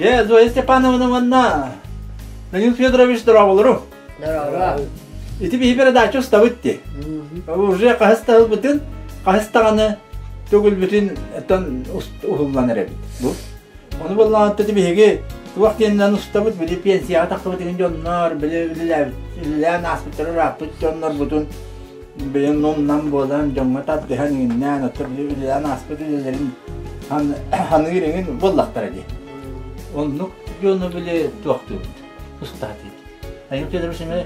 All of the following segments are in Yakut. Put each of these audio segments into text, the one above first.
Дьэ, Зоя Степановна уонна Данил Федорович дорооболору. Дорообо. Ити биһи передача устабыт дии. Уже хаһыс таһылбытын, хаһыс даҕаны төгүлбүтүн оттон уһуллан эрэбит. Бу. Ону буоллаҕына биһиги туох диэнинэн устабыт, били пенсияҕа тахсыбыт иһин дьоннор, били үлэлээбит, үлэлээн ааспыттары ырааппыт дьоннорбутун били нум-нам буолан дьоҥҥо тардыһан иҥиннээн, оттон били үлэлээн ааспыт үлэлэрин ханыыр иҥин буоллахтара дии. Оннук дьону били туохтуубут, устаатыыбыт. Айым Федорович эмэ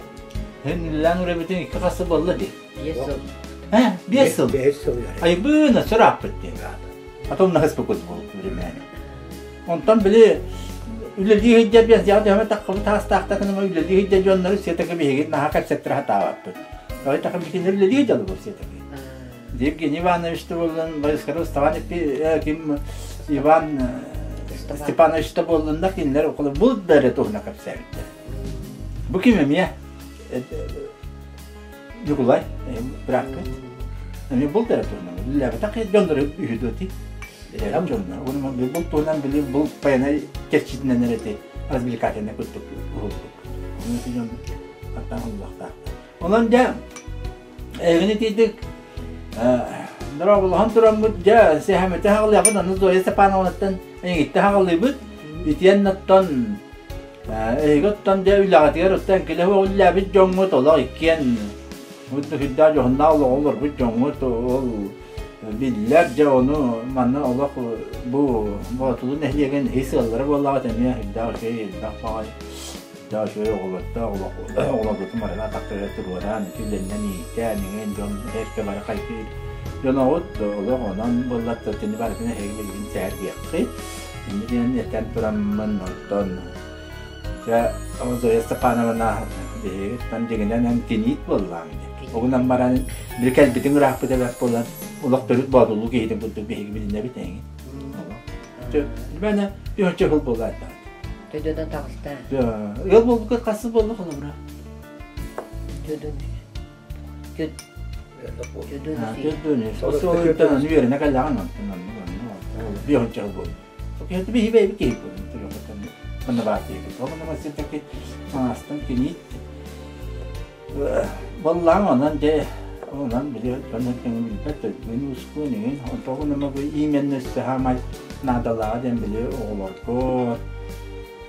һин үлэлээн үлэбитин икки хас сыл буолла дии. Биэс сыл. Э, 5 сыл. 5 сыл. Айбыына сырааппыт дии. Потом наһыспыкыт буолук времени. Онтон били үлэлии сылдьар биэнсийэҕэ төһө таххабыт таастаахтарына үлэлии сылдьар дьоннору все-таки биһиги наһаа кэпсэттэрэ сатаабаппыт. Тоҕо такы кинилэр үлэлии сылдьаллар все-таки. Евгений Иванович да буоллун, Борискара Устаҕан ким Иван Степанович да буоллуннар кинилэр бу да эрэ туһуна кэпсээбиттэр. Бу ким эмиэ Ньукулай бырааккыт эмиэ булт эрэ туһунан үлэлээбэтэх дьоннору үһү дуо ти Эрэм дьоннор. Уонна бу туһунан били бу байанай кэрчитинэн эрэ ити развлекательнай курдук уһулбут. Ону ити дьон хаттаан уһуллахтаах. Онон дьэ эйигин итийдик дорооболоһон тураммыт дьэ сэһэмэтэ хаҕылыахпыт аны Зоя Степановнаттан эйигиттэн хаҕылыыбыт итиэннэ оттон эһиги оттон дьэ үлэҕитигэр оттон эҥкилэ суох үлэлээбит дьоҥҥут олох иккиэн сүрдээх дьоһуннаах олоҕу олорбут дьоҥҥут ол Биллэр, дьэ ону манна олох бу Боотулу нэһилиэгин ис ыаллара буоллаҕыт эмиэ элбэх үчүгэй элбэх баҕай элбэх үчүгэй оҕолордоох оҕолоргутун барыта атахтарыгар туруораан ити үлэннэн ииттээн иҥэн дьон эркэ бары хайгыыр дьоноҕут олох онон буоллар итини барытын эһиги билигин сэһэргиэххит инньэ диэн этэн тураммын оттон Дьэ, ол Зоя Степановна биһигиттэн дьиҥинэн эн киниит буоллаҕыҥ дии. Оҕунан баран били кэлбитиҥ ырааппыт эбэт буолан олох төрүт боотулуу киһитин курдук биһиги билинэбит эҥин. Бэне түһүнчэ сыл буолла айтаҕыт. Төдөдөн таҕыста. Ыал буолбукка хас сыл буолла холобура? Төдөн. Төдөн. Ол үөрэнэ кэллэҕин онтон оннук оннук. Биэһүнчэ сыл буолла. Киһи биһи бэйэбит киһи Манна баар диэбит. Ол онно сирдэки маҥаастан киниит Боллаан онон дьэ онон били дьон эркэҥи билбэт төрдүн ускуун иҥин онтоҕун ама бу именно өссө хаамай наадалааҕа диэн били оҕолорго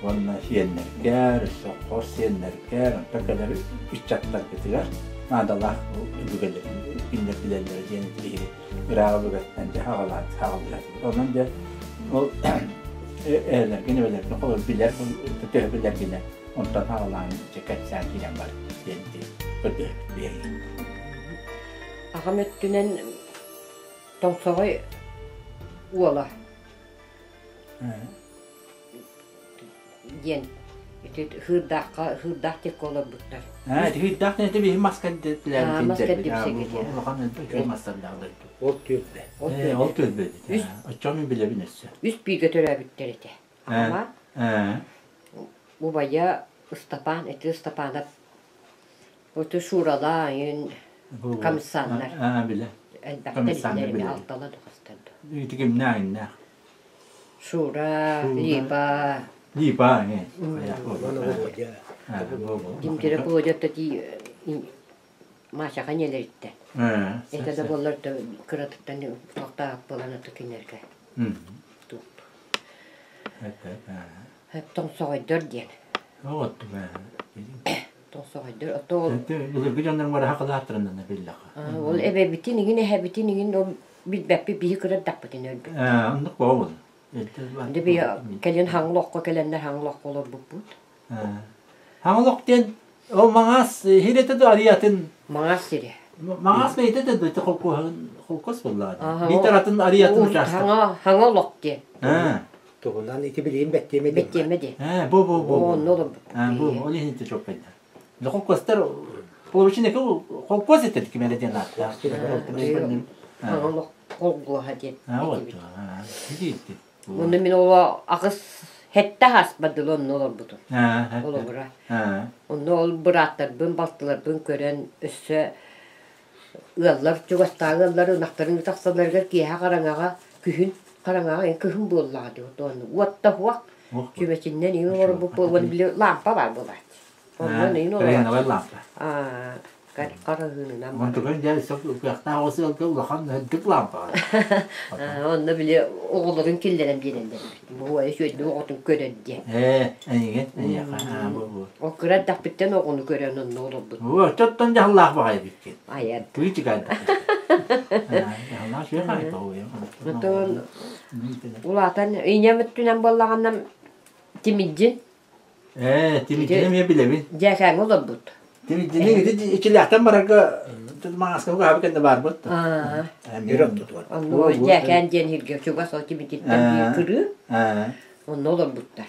уонна сиэннэргэр өссө хос сиэннэргэр онтон кэлэр ыччаттаргытыгар наадалаах өбүгэлэр кинилэр билэллэрэ диэн биһиги ырааҕы бүгэттэн дьэ хаҕалаат хаҕалыһатыбыт. Онон дьэ ол эһэлэргин эбэлэргин холор билэр төһө билэргинэ онтон хаҕалаан дьэ кэпсээн киирэн бар диэн көрдөһөбүт биһиги. Аҕам өттүнэн Тоҥсоҕой уола диэн ити Һыырдаахха Һыырдаах диэки олорбуттар. Аа, ити Һыырдаах диэн ити биһи мас кэрдиилээбит мас кэрдибит Улахан элбэх мастардаах дойду. Ол түөлбэ. Ол түөлбэ эбит. Оччоҕо мин билэбин өссө. Үс бииргэ төрөөбүттэр этэ. Аҕама убайа Ыстапаан, ити Ыстапаанап Ити Шуралаа айын комиссаннар. Аа, билэ. Элбэхтэр билэр алтала духастар. Ити кимнээх иннээх? Шура, Липа. Липа, Димтире Володя ти Машаха нелериттен. Это да боллар кыратыттан туохтаах буолан аты кинилэргэ. Туп. Тоҥсоҕойдор диэн. Тоҥсоҕойдор. Ото Былыргы дьоннор мараха кылааттарынан биллэххэ. Ол эбэбитин игин эһэбитин игин ол билбэппит биһи кырардахпытын өлбүт. Оннук буолбут. Дьэ би кэлин хаҥлоххо кэлэннэр хаҥлоххо олорбуппут. Хаҥлох диэн ол маҥаас хирэтэ да ариатын Маҥаас сирэ. Маҥаас бэйэтэ да дойду холкуоһун холкуос буоллаҕа. Биитэр атын ариатын учаастак. Хаҥа хаҥа олох диэн. Туһунан ити билигин бэттиэмэ диэн. Бэттиэмэ диэн. Ээ бу бу бу. Онно олорбуппут. Бу ол иһин ити чуолкайдар. Холкуостар Получение холкуос этэ ким эрэ диэн ааттаах. Хаҥа холкуоһа диэн. Ити. Онно мин ол аҕыс сэттэ ааспар дылы онно олорбутум. Олобура. Онно ол бырааттарбын, балтыларбын көрөн өссө ыаллар чугастааҕы ыаллар ынахтарын тахсалларыгар киэһэ хараҥаҕа күһүн хараҥаҕа кыһын буоллаҕа дии уот да суох. Чүмэчиннэн иҥин олорбуппут уонна били лаампа баар буолааччы. Онно иҥин Рейновай олорооччу. лаампа. Аа, хараһыынынан барар. Онтукан дьэ кыахтаах оҕус ыалга улахан үрдүк лаампа Онно били оҕолорун киллэрэн биэрэллэр эбит. Бу уойа үчүгэйдик оҕотун көрөр диэн. Ээ, эйигин, эйиэхэ, аа, бу, бу. Ол кыра эрдэхпиттэн оҕону көрөн онно олорбут. Оо, оччоттон дьаһаллаах баҕайы эбиккин. Айар. Тыычык айда. Дьаһаллаах сүөх айда Оттон улаатан ийэм өттүнэн буоллаҕына Тимирдьин. Ээ, Тимирдьини эмиэ билэбин. Дьээкээҥҥэ олорбут. Тимирдьини ити ичилээхтэн барарга маҥаска хаһабы кэннэ баарбыт. Онно Дьээкээн диэн сиргэ чугас ол Тимирдьиттэн биир кырыы. Онно олорбуттар.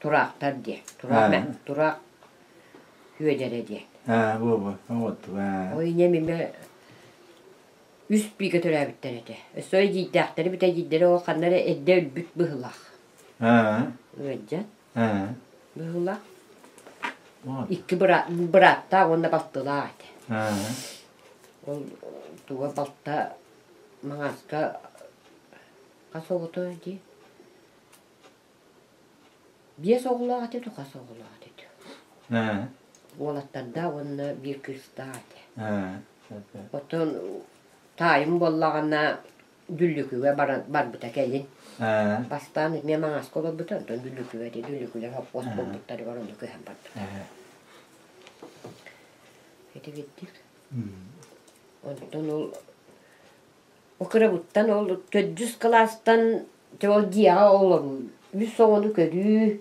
Тураахтар диэн. Тураах, тураах Үөдэрэ диэн. Бу бу, Ой, ийэм имэ үс бииргэ төрөөбүттэр этэ. Өссө эдьиийдээхтэри бүтэ эдьиийдэрэ ол ханна эрэ эрдэ өлбүт быһыылаах. Ыалдьан быһыылаах. Икки бырааттаах уонна балтылаах этэ. Ол туга балта Маҥааска хас оҕото дии? Биэс оҕолоох этэ хас оҕолоох этэ? Уолаттардаах уонна биир кыыстаах этэ. Оттон таайым буоллаҕына Дүллүкүгэ барбыта кэлин. Бастаан эмиэ Маҥааска олорбута, онтон Дүллүкүгэ этэ. Дүллүкүлэр хоппуос буолбуттарыгар онно көһөн барбыта. Итигирдик. Онтон ол Ол кырабыттан ол төрдүс кылаастан дьэ ол дьиэҕэ олоруу, үс оҕону көрүү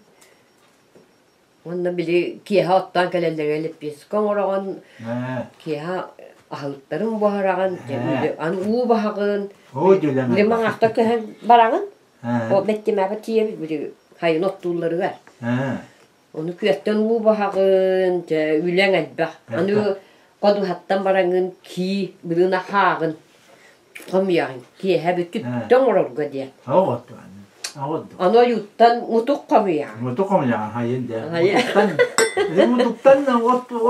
уонна били киэһэ оттоон кэлэллэригэр лэппиэскэ оҥороҕун, киэһэ аһылыктарын буһараҕын, аны уу баһаҕын, били маҥаахта көһөн бараҕын, ол бэттимээбэ тиийэбит били хайын оттуулларыгар. Ону күөттэн уу баһаҕын, дьэ үлэҥ элбэх. Аны ходуһаттан бараҥҥын кии, былыына хааҕын хомуйаҕын. Киэһэ бүттүттэн оҥорорго диэн. Аны ойууттан мутук хомуйаҕын. Мутук хомуйаҕын, хайын дьэ. Мутуктан, мутуктан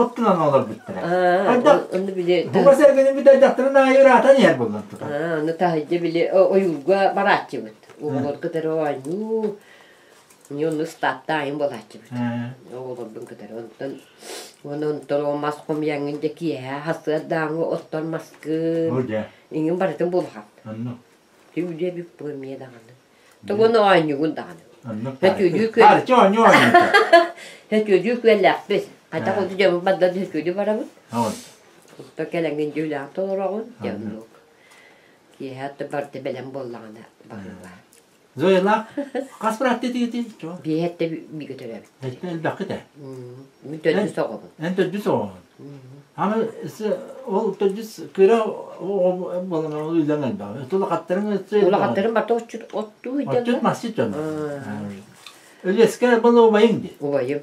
оттунан олорбуттара. Ону били Буга сэргэни бүтэрдэхтэрин аайы ыраатан иһэр буоллар тута. Аны таһырдьа били ойуурга барааччыбыт. Оҕолор кытары оонньуу, Мне онно ыстааттаайым буолааччыбыт. Оҕолорбун кытары. Онтон уонна онтон ол мас хомуйаҥҥын дьэ киэһэ сарсыардааҥҥы оттон маскын иҥин барытын булаҕын. Түүлүө эбит бу эмиэ даҕаны. Тугун оонньуугун даҕаны. Сөтүөлүү күөл. Арчы оонньуу оонньуута. Сөтүөлүү күөллээхпит. Хайдах оту дьоммут барда сөтүөлүү барабыт. Онтон кэлэҥҥин дьүүлээх толороҕун. Дьэ оннук. Киэһэ барыта бэлэм буоллаҕына барыылаах. Зоялаах хас быраатты этигитий? Биэһэттэ бигэ төрөөбүт. Эттэ элбэххит ээ. Мин төрдүс оҕобун. Эн төрдүс оҕоҕун. Ама ол төрдүс кыра оҕо буолан ол үлэҥ элбэх. Улахаттарыҥ өссө Улахаттарым барыта отчут оттуу Отчут масчыт дьон. Үлэскэ был убайыҥ дии. Убайым.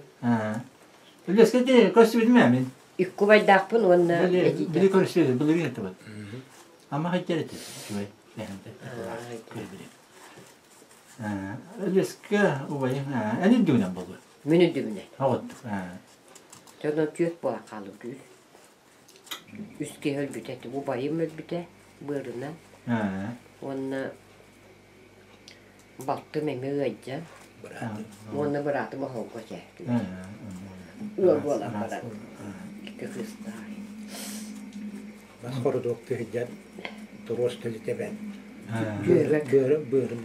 Үлэскэ дии көрсүбүтүм ээ мин. Икки убайдаахпын уонна эдьиийдээх. Били көрсүбүт, былырыын этибит. Ама хайдар этэ, үчүгэй. Өлүөскэ убайыҥ эн үрдүгүнэн буолуо? Мин үрдүбүнэн. Оҕоттук. Дьонон түөрт буолан хаалбыт үс. Үс киһи өлбүтэ этэ. Убайым өлбүтэ быарынан. Уонна балтым эмиэ ыалдьан. Уонна быраатым оһолго этэ. Ыал буолан баран икки кыыстаах. Бас хородуок түһүдьэн туруос төлүтэбэн быарын быарын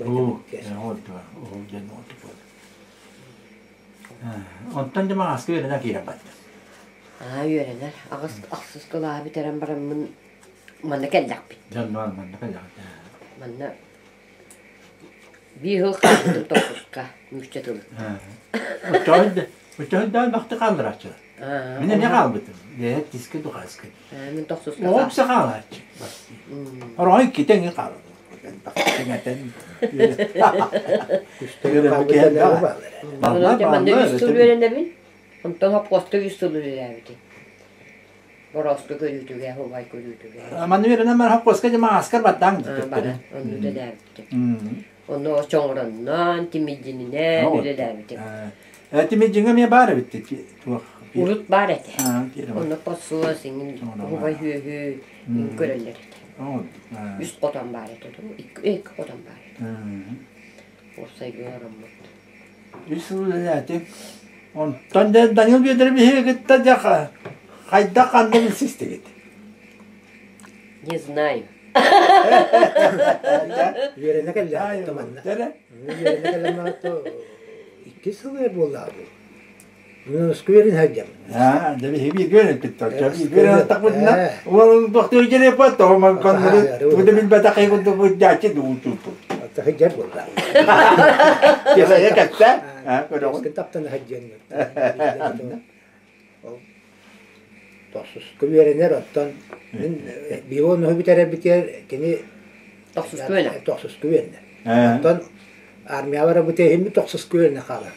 Онтон дьэ маҕаска үөрэнэ киирэн барда. Аа үөрэнэр. Аҕыс ахсыс кылааһы бүтэрэн бараммын манна кэллэхпит. Дьонноор манна кэллэхпит. Манна биир сыл хаалбытым тохсуска нуучча тылыттан. Оччоһойдоон бахты хаалларааччылар. Мин эмиэ хаалбытым. Бэйэ тискэ духааска. Мин тохсуска Оҕом все хаалааччы. Ороҕой иккитэ эҥин хаалар. Тэҥэтэн. Манна үс сыл үөрэнэбин. Онтон хоппуоска үс сыл үлэлээбитим. Борооску көрүүтүгэ, убай көрүүтүгэ. Манна үөрэнэн баран хоппуоска дьэ маҥааскар баттаан Баран, онно үлэлээбитим. Онно чоҥороннон, тимирдьининэн үлэлээбитим. Тимирдьиҥҥэ эмиэ баар эбит туох Урут баар этэ. Онно подсуос, иҥин убай үөһү көрөллөр этэ. Үс хотон баар этэ, икки хотон баар этэ. Уопсайга ороммут. Үс сыл үлэлээтим. Онтон дьэ Данил Федоровиһы кытта дьэ хайдах ханна билсистигит? Не знаю. Үөрэнэ кэллэҕэ манна. Үөрэнэ кэлэн икки сыл буоллаҕа дуу. Скверин сылдьабын. Аа, дьэ биһиги бииргэ үөрэммиттэр. Бииргэ үөрэнтэхпитинэ, уолун тохтуур дьиэппэт, тоҕо манканнары тугу да билбэтэх киһи курдук дьааччы дуутууппут. Сылдьар буолла. Кэсэйэ кэттэ. Аа, көрөҕүн. Таптан сылдьан. Тохсуска үөрэнэр, оттон мин бион бүтэрэрбитигэр кини Тохсуска үөрэнэр. Тохсуска үөрэнэр. Оттон армияҕа барарбыт иһин тохсуска үөрэнэ хаалар.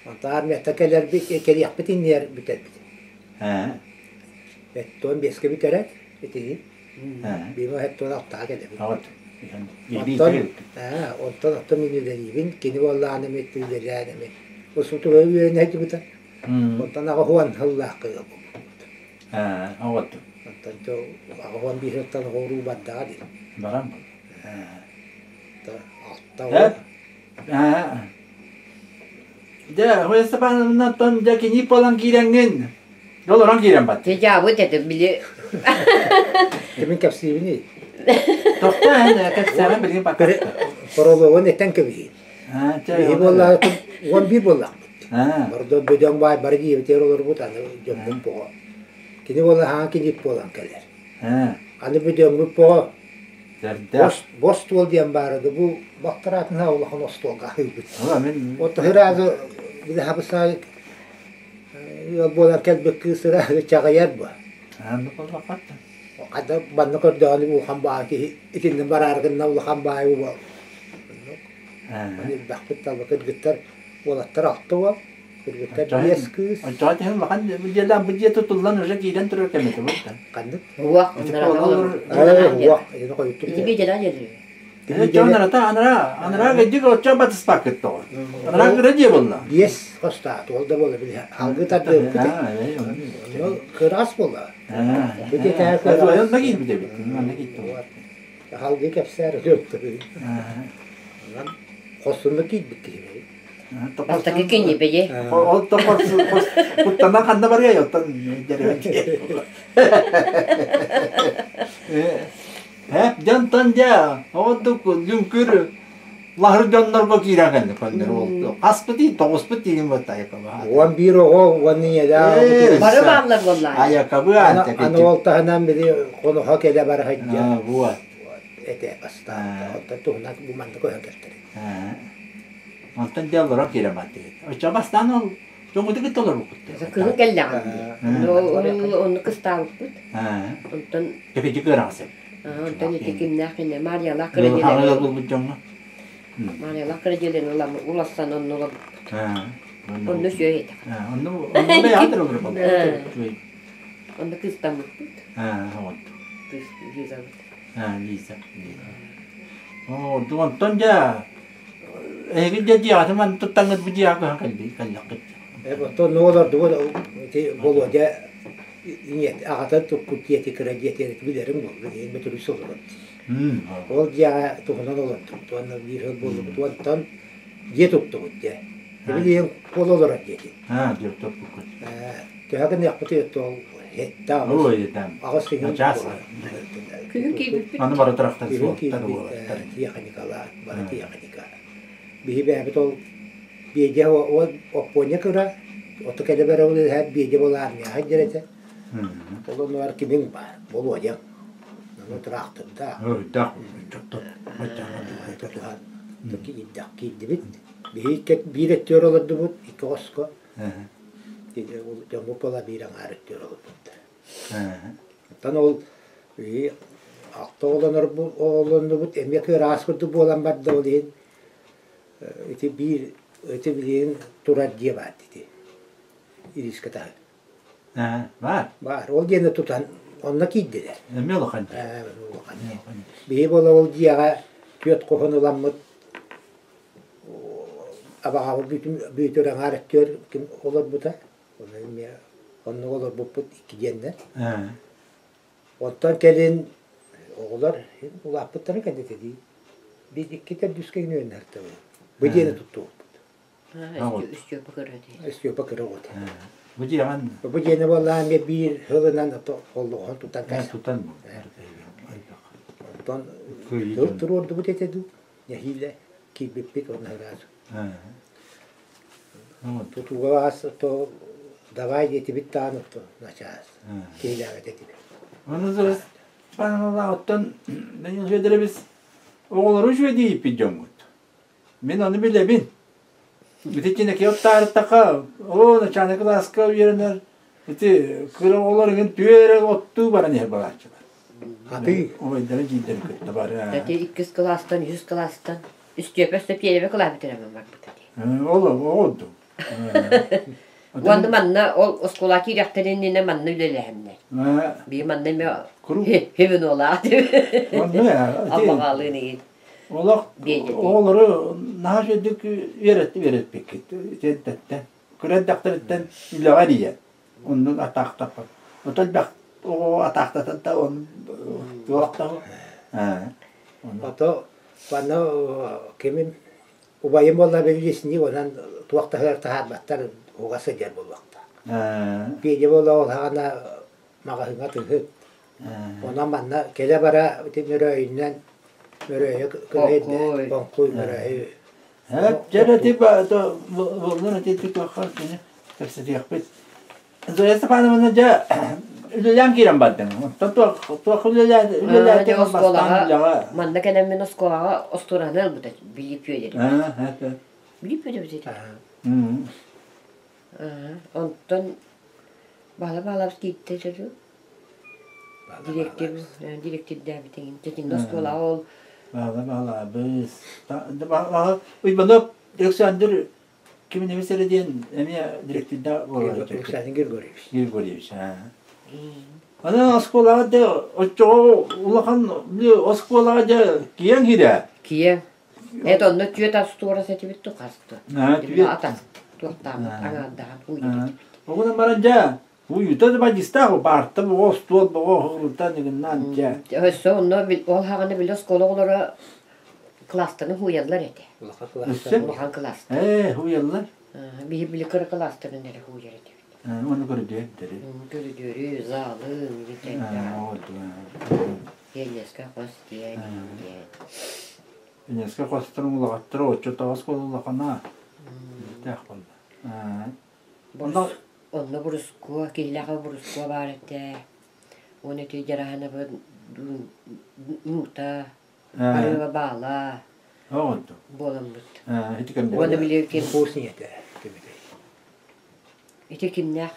Онтон армияттан кэлэрбит, кэлиэхпит иннигэр бүтэрбит. Эттон биэскэ бүтэрэр, итини. Биир эттон алтаҕа кэлэбит. Онтон, онтон оттон мин үлэлиибин, кини буоллаҕына эмит үлэлээн эмит. Усутуга үөрэнэ сылдьыбыта. Онтон аҕыһуон сыллаах кыыһа буолбут. Оҕоту. Онтон аҕыһуон биир сылтан оҕуруу бардаҕа дии. Баран. Алта Дьэ, Хоя Степановнаттан дьэ кини буолан киирэҥҥин, олорон киирэн бат. Дьэ, этим били. Кимин кэпсиибиний? Тохтоо эн кэпсээҕин билигин баккаста. Прологун этэн кэбиһиин. Биһи буоллаҕытын 11 буоллахпыт. Бордо бөдөҥ баай бары диэбитигэр олорбут аны дьоммут боҕо. Кини буолла хаан кинип буолан кэлэр. Аны бөдөҥмүт боҕо бо остуол диэн баара да бу бактараатына улахан остуолга аһыыбыт. От ыраазы били хабысаай ыал буолан кэлбит кыыс ыраазы чаҕыйар бу. Хада манна көрдөҕүнэ улахан баай киһи итиннэ бараары гынна улахан баай уол. Аны элбэхпит талба кыргыттар уолаттар алта уол, кыргыттар биэс кыыс. Оччоҕо төһө улахан дьиэлээх бу дьиэ тутуллан уже киирэн турар кэмэ буолта. Ханнык? Уох, Уох, итини хойуттук. Ити дьиэлээх дьиэлэр. Оччоҕо анарата анара анара кэддик оччо батыспаккыт тоҕо. Анара кыра дьиэ буолла. Биэс хостаат, ол да буола били алгы тардыыппыт. Кырас буола. Бу дьиэтээҕи кырас. Онно киирбит эбит. Манна киирбит. Халгыы кэпсээр өлөттөрү. Онон хорсуннук киирбит киһи. Бастакы кини бэйэ. Ол то куттанан ханна барыай оттон Эп дьонтон дьэ оҕодук лүҥкүр лаһыр дьоннорго киирэн кэлли көннөр ол хаспыт тоҕуспут тиигин бата айакабы 11 оҕо уонна ийэлээх Бары бааллар буоллаа. Айакабы аны ол таһынан били хоноһо кэлэ бара сылдьар. Вот. Этэ бастаан оттон туһунан бу манна көһөн кэлтэрэ. Онтон дьэ олорон киирэн бардыгыт. Оччо бастаан ол дьоҥҥуту кытта олорбуккут. Кыһын кэллэҕин. Онну кыстаабыппыт. Онтон Кэпити кыараҕас эбит. Онтон ити кимнээх кине Марьялаах кыра булбут дьоҥҥо. Марьялаах кыра дьиэлэрин улассан онну олорбуппут. Онно сүөй этэх. Онно онно бэйэҕэ олорбут. Онно кыыстаммыппыт. Кыыс Лизабыт. Лиза. Онтон дьэ эһиги дьэ дьиэҕитин манна туттаҥҥыт бу дьиэҕэ көһөн кэллэххит. Оттон олордубут ити Володя аҕата туппут дьиэти кыра дьиэтин билэрим буолла диэн Бөтүрүс олорор. Ол дьиэҕэ туһунан олордубут уонна биир сыл буоллубут уонтан дьиэ туттубут дьэ. Билигин куол олорор дьиэтин. Дьиэ туппуккут. Төһө гыныахпытый ол аҕыс күн Күһүн киирбиппит. Аны бары тарахтар суохтар буолаттар. Тиэхиникалаат, бары тиэхиника. Биһи бэйэбит ол биэдьэ ол оппуонньа кыра, оту кэлэ бэрэ ол иһэр биэдьэ буола армияҕа сылдьар этэ. Ол оннугар кимиҥ баар, Болуодьаҥ. Ону тыраахтырдаах. Өйдөөх Тутуһан киирдибит. Биһи биир өттүгэр олордубут, икки хоско. Дьоммут буола биир аҥаар өттүгэр олорбуттар. Оттон ол алта оҕолоннубут эмиэ кыараҕас курдук буолан барда ол иһин ити биир ити билигин турар дьиэ баар ити Ириска таһы. Баар. Баар. Ол дьиэни тутан онно киирдилэр. Эмиэ улахан дьиэ. Улахан дьиэ. Биһи буола ол дьиэҕэ түөрт хоһун ыламмыт абаҕабыт бүтүн аҥаар өттүгэр ким олорбута Онно эмиэ оннук олорбуппут икки диэннэр. Оттон кэлин оҕолор улааппыттарын кэннэ дии биир икки төрдүскэ үөннэртэ бу диэни туттубуппут. Степа кыра этэ. Степа кыра оҕото. Бу дьиэҕин Бу дьиэни буоллаан биир сылынан холлоҕоһун тутан кэлсэн. Тутан Онтон тыл туруордубут этэ дуу, нэһиилэ киирбиппит уонна ыраас. Тутууга аас то давай диэтибит даҕаны то начаас киһилээбэт этибит. Оны оттон Данил Федорович оҕолору үчүгэйдик дьоҥҥут. Мин ону билэбин. Ити кинэки оттаарыттаха, оо, начальник кылааска үөрэнэр, ити кыра оҕолор игин түөрэ оттуу баран иһэр балааччылар. Атыы. Убайдары дьиидэрин кытта бары. Ити иккис кылаастан, үһүс кылаастан, Үстүөпэ Өстөпиэдэбэ кылаас бүтэрэммин барбыта дии. Ол оҕордум. Уонна манна ол оскуола киирэхтэрин иннинэ манна үлэлэһэннэр. Бии манна эмэ хевинолаах Аллаҕаалыын игин. Олох оҕолору наһаа үчүгдүк үөрэттим үөрэппиккит итиэнтэттэн кыра эрдэхтэриттэн үлэҕэ эрийэн оннун атаахтаппат ото элбэх оҕо атаахтатан да он туох да Ото манна кимим убайым буолла билисни онон туох таһыгар таһаарбаттар уга сылдьар буолуохтаах. Пиэдьэ буола ол хаҕана маҕаһыыҥҥа тыһыт. Онон манна кэлэ-бара ити мөрөөйүнэн мөрөөйү кыһыйда боҥкуй мөрөөйү. Дьэ типа буоллун ити туохха кини кэпсэтиэхпит. Зоя Степановна дьэ үлэлээн киирэн бардыҥ. Оттон туох үлэлээн үлэлээтиҥ бастаан үлэҕэ. Манна кэлэммин оскуолаҕа остуораһаны ылбыта Билип Федорович. Билип Федорович этэ. Онтон Баала Баалабыс киирдэ дьэ Директор директордээбитиҥ Тетиҥ оскуолаҕа ол Баала Баалабыс. Уйбанов Александр Кимин эрэ диэн эмиэ директордаах буолар. Александр Григорьевич. Григорьевич, Аны оскуолаҕа дьэ оччоҕо улахан оскуолаҕа дьэ киэҥ иһирэ. Киэҥ. Это онно түөт астуорас этибит ту хасты. Атас туохтааммыт аҥаардахан уйдут этибит. Оҕунан баран дьэ уйута да бадьыстаах баарта боҕо остуол боҕо оһуруттан ыгыннаан дьэ. Өссө онно ол хаҕаны били оскуола оҕолоро Кылаастарын һууйаллар этэ. Улахан кылаастар. Улахан кылаастар. Ээ, һууйаллар. Биһи били кыра кылаастарын эрэ һууйар этибит. Оны көрүдүөрдэри. Көрүдүөрү, залы, Пионерскай хос диэн диэн. Пионерскай хосторун улаҕаттара оччотооҕу оскуола улахана. Тээх буолла. Онно онно бурускуо, киллэҕэ бурускуо баар этэ. Уон ити дьараһанабыт нуута Арыыба баала буоламмыт. Уонна били ким Вкуснее кимитэй? Ити кимнээх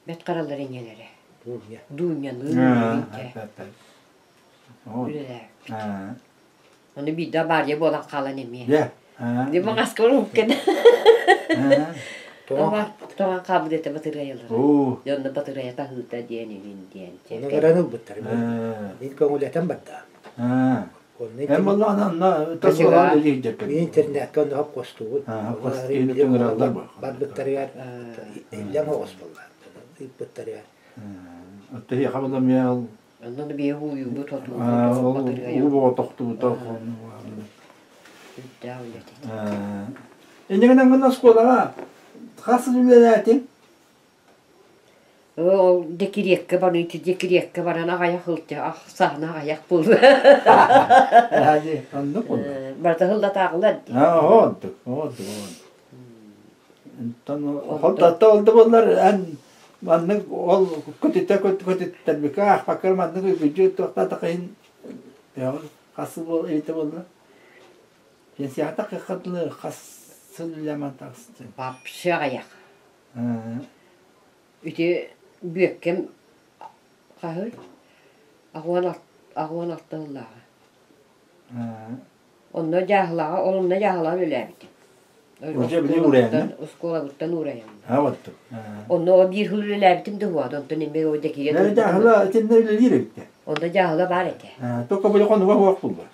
бэт хараллар инньэлэрэ. Дуня. Дунялыы үлэлээбит. Ону биирдэ абаарыйа буолан хаалан эмиэ. Дии маҥаска уруккэн. Тоҕон хаалбыт этэ батырыайалара. Дьонно батырыайа таһыыта диэн иһин диэн. Оны көрөн ылбыттар. Мин көҥүлэтэн барда. Эн буоллаҕына онно тас Мин интернетка онно хопкостуубут. Барбыттарыгар иллэҥ оҕус буолла. Ыыппыттарыгар. Оттоһиэхэ буолла эмиэ ол Онно биһи ууйуубут отуубут уу боҕо тохтубута Үрдээх үлэтэ. Инньэ гынан оскуолаҕа хас сыл үлэлээтиҥ? Ол декириэккэ барыы декириэккэ баран аҕайах ылтя ахсаана аҕайах буолуо. Оннук буолла. Барыта сыллатааҕылар дии. Оонтук, оонтук, оонтук. Онтон хотатта ол да буоллар эн маннык ол көтүтэ көтүттэрбиккэ аахпакка маннык үгүдьү туохтаатах иһин хас сыл буол эбитэ буолла? Пенсияҕа таххыхха хас сыл үлэлээн таҕыстыҥ? Вообще аҕыйах. Ити бүөккэм хаһый? Аҕуон алта сыллааҕа. Онно дьааһылаҕа, ол онно дьааһылаҕа үлэлээбитим. Уже били уурайаҥҥын? Оскуолабыттан уурайаммын. Аа, оттук. Онно ол биир сыл үлэлээбитим да уһаата, онтон эмиэ ол дьэкигэ Э, дьааһыла итиннэ үлэлиир эбиттэ. Онно дьааһыла баар этэ. Только били хонуга суох булла.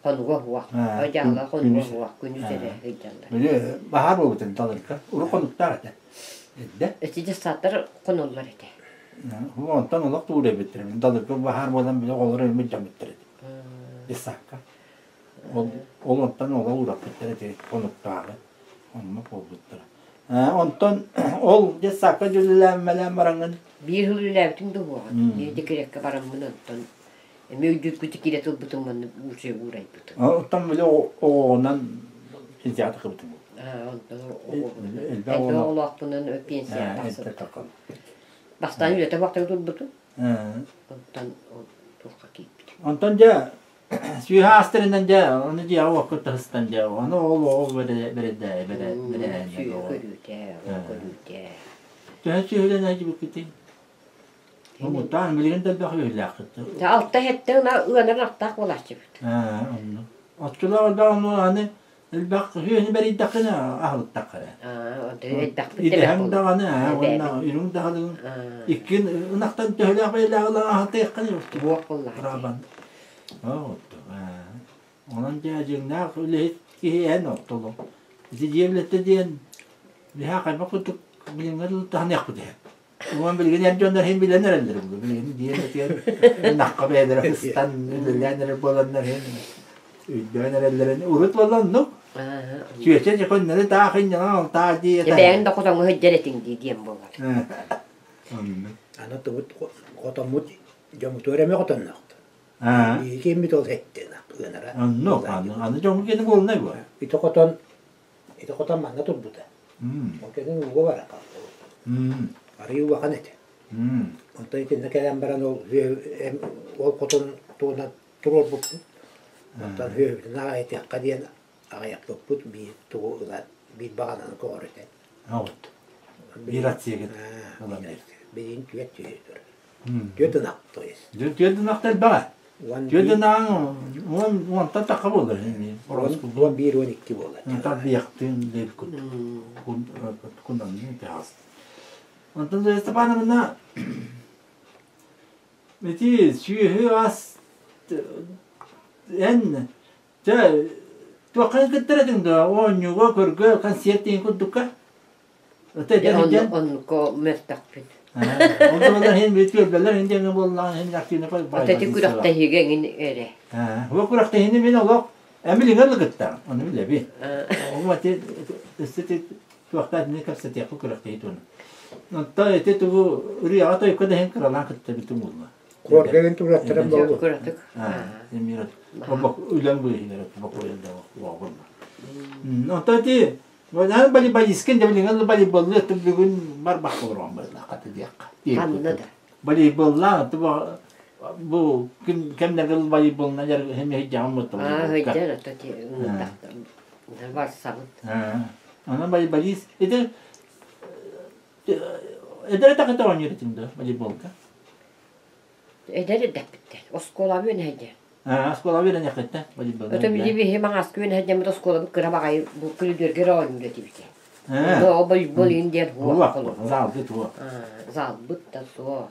Хонуга суох. Дьааһыла хонуга суох, күнүс эрэ сылдьаллар. Били баһаар буолбутун талырка. Уру хонуктаах этэ. Эрдэ. Эти дьассааттар хоноллор этэ. Онтон олох туур эбиттэр. Далырга баһаар буолан били оҕолор өлмүт дьоммуттар этэ. Дьассаакка. Ол, ол онтон ола уураппыттар эти хонуктааҕы. Онно буолбуттара. Онтон ол детсадка дьүллээммэлээн бараҥҥын Биир сыл үлэлээбитим да уһуоҕа. Биир декреккэ бараммын онтон эмиэ өйдүүргүтү киирэ тылбытым уонна уучуй уурайбытым. Оттон били оҕоҕунан пенсияҕа тахсыбытыҥ Онтон элбэх оҕолоохпунан пенсияҕа тахсыбытым. Бастаан үлэтэ бахтан турбутум. Онтон туохха киирбитим. Онтон дьэ Сүөһэ астарынан дьэ, ону дьиэҕэ уокка таһыстан дьэ, ону ол оҕо бэрэ бэрэдэ бэрэ бэрэһээннэ Сүөһү көрүүтэ, оҕо көрүүтэ. Төһө сүөһүлэн сылдьыбыккытый? Мутаан билигин да элбэх үһүлээххит. Алта сэттэ ыанар ынахтаах буолааччыбыт. Аа, онно. Оччолоох элбэх ону аны элбэх сүөһүнү бэрийдэххинэ аһылыктахха эрэ. Аа, онто элбэхпит Идэһэҥ даҕаны, уонна үрүҥ даҕалыгын иккин ынахтан төһөлөөх бэйэлээх ылан аһатыаххын Буох буоллаҕа. Онон дьэ дьиҥнээх үлэһит киһи эн ортолу. Ити дьиэ үлэтэ диэн биһиэхэ хайбах курдук билиҥҥэ дылы таһыныахпыт иһэ. Уон билигин эр дьоннор иһин билэн эрэллэр буолуо. Билигин дьиэ үлэтигэр ынахха бэйэлэрэ сыстан үлэлээн эрэр буоланнар иһин өйдөөн эрэллэрин урут буолла оннук. Сүөчэ дьэ көннөрү таах инньэнэн алтаа дии Дьэ бэйэҥ да хотоҥҥо сылдьар этиҥ дии диэн буолар. Оннук. Аны тубут хотоммут дьоммутугар эмиэ хотонноохтор. Биһиги киэммит ол эттэн ыанара. Оннук, аны аны дьоҥҥо киэнэ буолунай буо. Ити хотон ити хотон манна турбута. Ол кэннин ууга бара хаалла. Арыый улахан этэ. Онтон итиннэ кэлэн баран ол ол хотон тугунан туруорбуппут. Онтон үөһүбүтүн аҕайытыахха диэн аҕыйахпыппыт биир тугу ылан биир баҕананы көҕүрүтэн. Вот. Биир отсегит ылан Билигин түөрт түһүү турар. Түөрт ынах, то есть. Түөрт ынах элбэҕэ. Түөрт ынаҕыҥ уон уонтан тахха буолар. 11, 12 буолар. Тарбыйахтыын диэбит кунанныы тахас. Онтон Зоя Степановна ити сүөһү ас эн Дьэ, туохха кыттар этиҥ дуо? Оонньууга, көргө, концерт диэн курдукка? Оннукка мөлтөхпүн. Онтулар иһин түөлбэлэр иһин диэҥҥэ буоллаҕын иһин активно Ата ити күрэхтэһиигэ эҥин эрэ. Бу күрэхтэһиини мин олох эмилиҥэ ылыгыттар, ону билэбин. Ол ати өссө туохтаах итини кэпсэтиэххэ күрэхтэһии туһунан. Онтон ити тугу ырыаҕа тойукка да иһин кыралаан кытта бүтүн буолла. Куоргагын тураттаран буолуо. Кыратык. Үлэҥ быыһыгар бокуойда Онтон ити волейболисткин да билиҥҥи волейболлуу бүгүн барбахха олорон барылаахха диэххэ. Ханна да. Волейболлаан бу кэмнэргэ волейболна хэмиһидьаҕын буттум. Аа, хыйдьар ото ти барсабыт. Онон волейболист ити эдэр этэ оонньуур этиҥ да волейболга? Эдэр эрдэхпиттэн. Оскуолаҕа үөрэнэ Оскуолаҕа үөрэниэххиттэн волейболга. Ото били биһи маҥааска үөрэнэ сылдьаммыт оскуолабыт кыра баҕайы бу күлүдүөргэ эрэ оонньуур этибит. Онно волейбол иһин диэн суох. Залбыт суох. Залбыт да суох.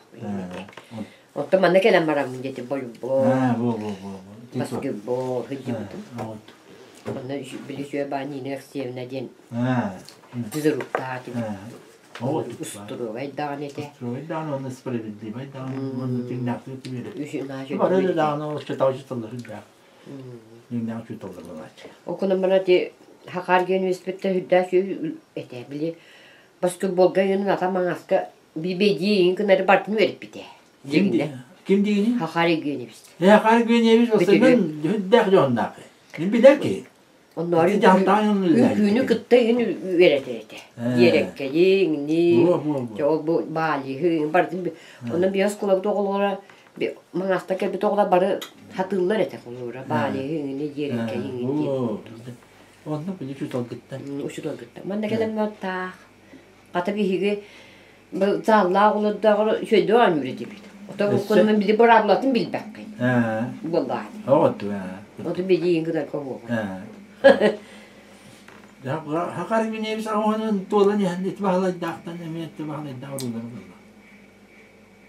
Оттон манна кэлэн бараммын диэти волейбол, баскетбол сылдьыбытым. Онно били үчүгэй Нина Алексеевна диэн физруктаах этибит. Устуруогай даҕаны этэ. Устуруогай даҕаны уонна справедливай даҕаны уонна дьиҥнээхтик түбүөрэ. Бары даҕаны учуутал учууталлар үрдээх. Дьиҥнээх учууталлар буолааччы. Ол гынан баран ити Хахаар диэн үөспүттэ үрдээх үчүгэй этэ. Били баскетболга иҥин ата маҥаска бибэдии иҥин гынары бартын үөрэппитэ. Дьиҥнэ. Ким дигини? Хахаар Евгеньевич. Хахаар Евгеньевич осынан үрдээх дьоһуннаах. Мин билэр киһи. Оннооҕор үҥкүүнү кытта иҥин үөрэтэр этэ. Дьиэрэккэйи, иҥни, ол бу баалиһы барытын онно биэс оскуолабыт оҕолоро маҥаастан кэлбит оҕолор бары сатыыллар этэ холобура баалиһы иҥини дьиэрэккэйи иҥин диэн. Онно били учууталгыттан. Учууталгыттан. Манна кэлэн таах Хата биһиги зааллаах олордооҕор үчүгэйдик оонньуур этибит. Оттон буккунан били быраабылатын билбэккин. Буоллаҕа. Оту билиин гынарга буолар. Хакар Евгеньевич оҕонун туолан иһэн ити баһылайдаахтан эмиэ ити баһылайдаах уруулара буолла.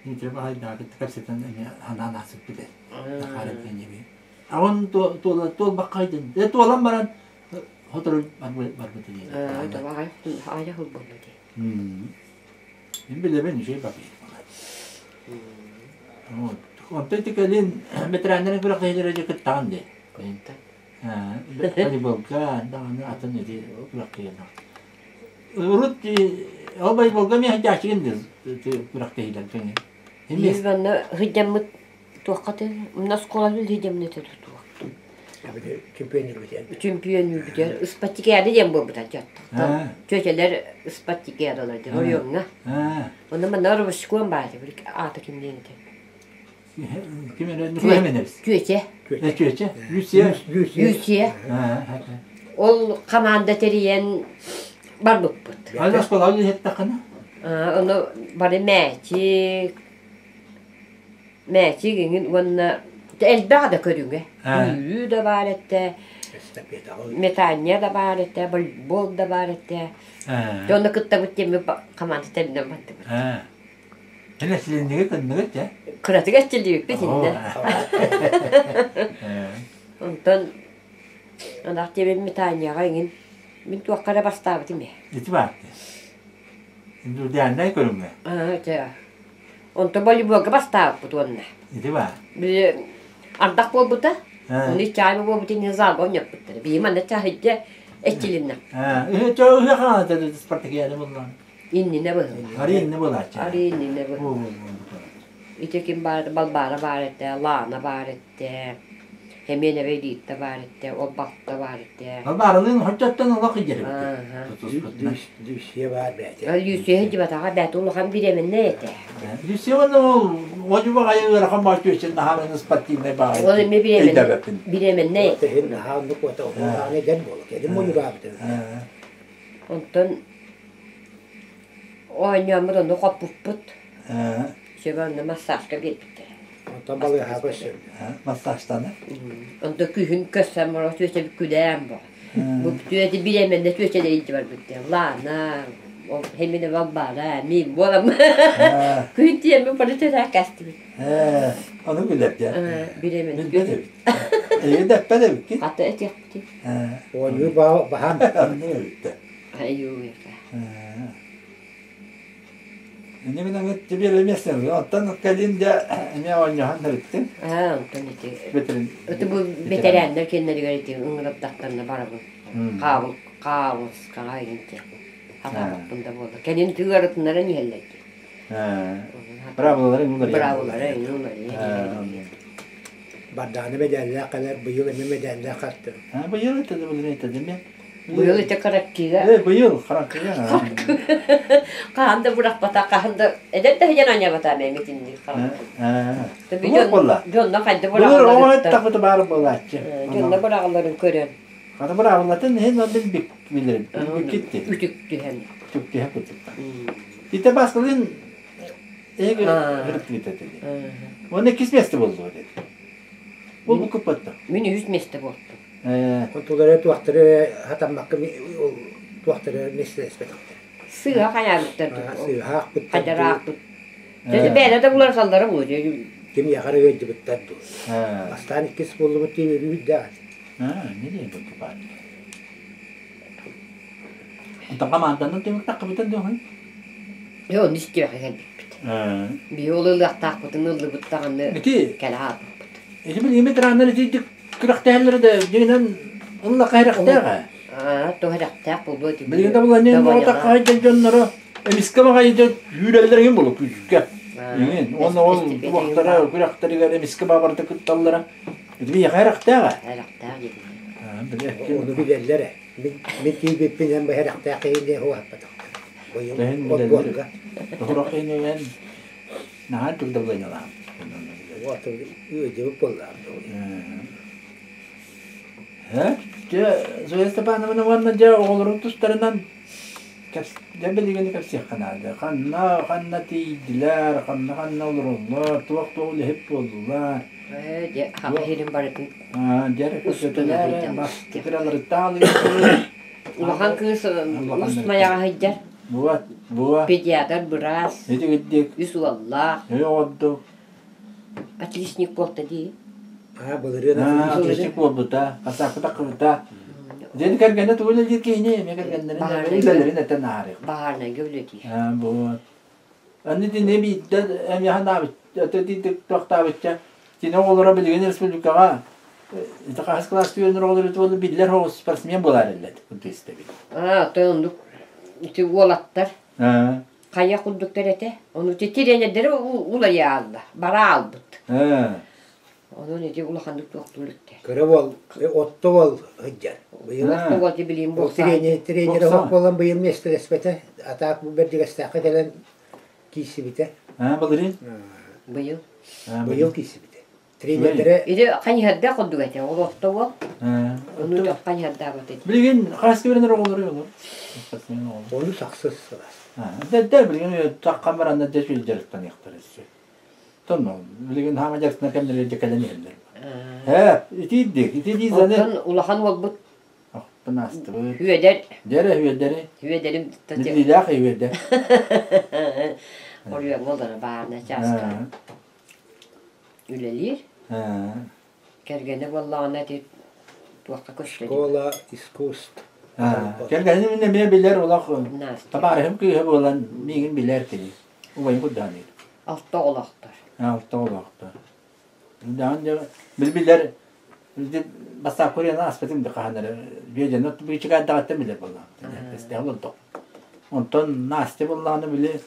Дмитрий баһылайдаах кэпсэтэн эмиэ ханаан аасыппыт Хакар Евгеньевич. Аҕын туола туолбаккайдын. Туолан баран Сотору барбыта дии. Аайа ылбылла дии. Мин билэбин үчүгэй бабый. Онтон ити кэлин ветераннарын күрэхтэһиилэрэ дьэ кыттаҕын дии. Волейболга даҕаны атын ити күрэхтэһиилэр. Урут ол волейболга эмиэ сылдьааччыгын күрэхтэһиилэр кэҥин. Биир манна сылдьаммыт туохха мына оскуоланы сылдьаммыт этэ тутуох. Чемпионнүүрбүтүгэр. Чемпионнүүрбүтүгэр ыспаттикиада диэн буолбута дьоттохтон. Чүөчэлэр ыспаттикиадалар диэн оройуоҥҥа. Онно манна Робочкуон баар аата ким диэн этэ. Ким эрэ Николай Меневс. Чүөчэ. Чүөчэ. Люция. Люция. Ол хамаанда тэрийэн барбыппыт. Аны оскуолаҕа иһиттэххинэ? Ону бары мээчик, мээчик иҥин уонна элбэх да көрүҥэ. Үүрүү да баар этэ, метания да баар этэ, волейбол да баар этэ. Дьону кыттабыт диэммит хамаанда тэринэн бардыбыт. Эн эсилиннигит ынныгыт дьэ? Кыратык эчиллибиппит иннэ. Онтон анах диэбин метанияҕа иҥин мин туохха эрэ бастаабытым ээ. Ити баар. Индивидуальнай көрүҥҥэ. Аа, дьэ. Онтон волейболга бастаабыппыт уонна. Ити баар. Били ардах буолбута. Ону чаай буолбут иннинэ залга оонньоппуттара. Биһи манна чаһыйда эчилиннэ. Ыһыах хаана спартакиада буллаан. Иннинэ быһыылаах. Арыы иннэ буолааччы. Арыы иннинэ быһыылаах. Ити ким баар Балбаара баар этэ, Лаана баар этэ, Хэмиэнэбэ Рита баар этэ, ол Балта баар этэ. Балбааралыын хоччоттон олох идьэрибит. Люция баар бэйэтэ. Люция дьыбатаҕа бэйэтэ улахан бириэмэннэй этэ. Люция уонна ол одьуба хайа ыарахан бааччы өссө наһаа спортивнай баҕайы. Ол эмиэ бириэмэннэй этэ. Наһаа оннук уота оҕолоох эдэр буола. Кэлин мунураабыта. Онтон оонньооммут онно хоппуппут. Сөбө онно массажка биэрбиттэрэ. Онтон балыыһаҕа көрсөбүт. Массажтана? Онто күһүн көрсөн баран түөсэбит күлээн бо. Бу түөти бириэмэннэ түөчэлэр илдьэ барбыттар. Лаана, ол хемине балбаара, мин буолам. Күһүн тиэммин бары төтөөх кэстибит. Ону күлэр дьэ. Бириэмэннэ. Билбэт эбит. Эйи дэппэт эбиккин. Хата этиэхпитий. Оонньуур баһаам. Айуу Инньэ гынан тебе место оттон кэлин дьэ эмиэ оонньоһон эбиттин. Аа, онтон ити. Ити бу бэтэрээннэр кэннэригэр ити ыҥыраттахтарына барабын. Хаабыл хаабылскаҕа иһинчэ. Хатаабаппын да буолла. Кэлин тыарытыннаран иһэллэр дии. Браабылалары уларыйар. Браабылары уларыйар. Бардааны мэдээллээх кэлэр, быйыл эмэ мэдээллээх хастым. Быйыл это быйыл это мен. Быйыл ити Караккига. Быйыл Караккига. Хаһан да бырахпата, хаһан да эдэр да сылдьан анньабата эмэ итинник Харакки. Буолла. Дьонно хайда Былыр оҕо эттэхпит баар буолааччы. Дьонно быраҕалларын көрөн. Хата быраҕаллатын иһин ол билбик билэрим. Билбиккит. Үтүктүһэн. Үтүктүһэн курдук. Ите баскылын Эһиги ырыттыгыт этэ. Уонна иккис миэстэ буоллуо деді. Ол бу кыппатта. Мин үһүс миэстэ буолтум. Онтулары туохтары хатаммакка туохтары миэстэлэспэтэхтэр. Сыыһа хайаабыттар. Сыыһа аахпыттар. Хайдараахпыт. Дьэ бэйэлэр да буларсаллара буолуо. Ким яхара ыалдьыбыттар дуу. Бастаан иккис буоллубут дии өрүүр да. Не диэн бу баар. Онтон хамаанданан түмүк таххыбытын дуоһун? Дьэ, онно истиэхэ кэлбиппит. Биһи ол ылыахтаахпытын ыллыбыт даҕаны Ити кэлэ хаалбыппыт. Ити билигин ветераннар ити күрэхтэһэллэрэ да дьиҥинэн ыллахха эрэхтээх ээ. Аа, туох эрэхтээх буолуо ити. Билигин да буланньын оҕотоххо дьонноро эмискэ баҕайы үүрэллэр иҥин болу күүскэ. Иҥин уонна ол туохтара күрэхтэригэр эмискэ бабарда кытталлара. Ити биһиэхэ эрэхтээх ээ. Эрэхтээх диэтин. Ону билэллэр ээ. Мин тиийбиппин эн бэһэрэхтээх киһи уһаппатахтар. Быйыл отборга. Тоһурах иһинэн наһаа турдабыланньалаам. Вот ыдьыбыт буоллаам. Дьэ, Зоя Степановна уонна дьэ оҕолорун тустарынан дьэ билигин кэпсиэххэ наада. Ханна ханна тиийдилэр, ханна ханна олороллор, туох туох үлэһит буоллулар. Дьэ, хаба иһирин барытын Улахан кыыс Уус Майаҕа сылдьар. Педиатр быраас. Үс уоллаах. Отличник буолта дии. Отличник буолбута. Хасаакыта кыбыта. Дьиэ кэргэнэ тугу үлэлиир киһини эмиэ кэргэннэрин үлэлэрин этэн аарыах. Баһаарнайга үлэлиир. Вот. Аны итини биирдэ эмиэ санаабыт, тохтообучча, кини оҕолоро билигин республикаҕа. Ити хаһыс кылааска үөрэнэр оҕолор ити биллэр оҕус спортсмен буолаар эллэт курдук истэбит. Аа, оттон оннук ити уолаттар хайа курдуктар этэ. Ону ити тириэньэрдэри уларыйаалла, бара аалбыт. Онон ити улаханнык туохтуур үттэ. Кыра уол, отто уол сылдьар. Быйыл Отто уол ти билиим ол тренер оһох буолан быйыл миэстэлэспэтэ. Атаак бу Бэрдьигэстээххэ кэлэн киирсибитэ. Былырыын? Быйыл. Быйыл киирсибитэ. Тренердэрэ Ити хайыһардаах курдук этэ, ол отто уол. Ону да хайыһардаабат этэ. Билигин хас үөрэнэр оҕолору олор? Ону сахсыз сылаас. Дэ билигин таххан баранна дэ сүл дьарыктаныахтар өссө. Тонно билигин хаама дьарыктанар кэмнэргэ дьэ кэлэн иһэллэр. Ээ, итиирдик, ити дии заны. Оттон улахан уолбут Ахпын аастыбыт. Үөдэр. Дьэрэ үөдэри. Үөдэрим Биллиилээх үөдэр. Оруйуоҥҥа олоро баарына чааска. Үлэлиир. Кэргэнэ буоллаҕына ити туохха көстөр? Школа искусств. Кэргэним мин эмиэ билэр олох табаарыһым кыыһа буолан миигин билэр кини. Убайым курдаан Алта оҕолоохтор. Алта оҕолоохтор. Даҕан дьэ бил билэр бастаан Кореяны ааспытым да хаһан эрэ Бүөдьэни быычыкаайдаҕыттан билэр буоллаҕым. Тэстээх олордох. Онтон Настя буоллаҕына били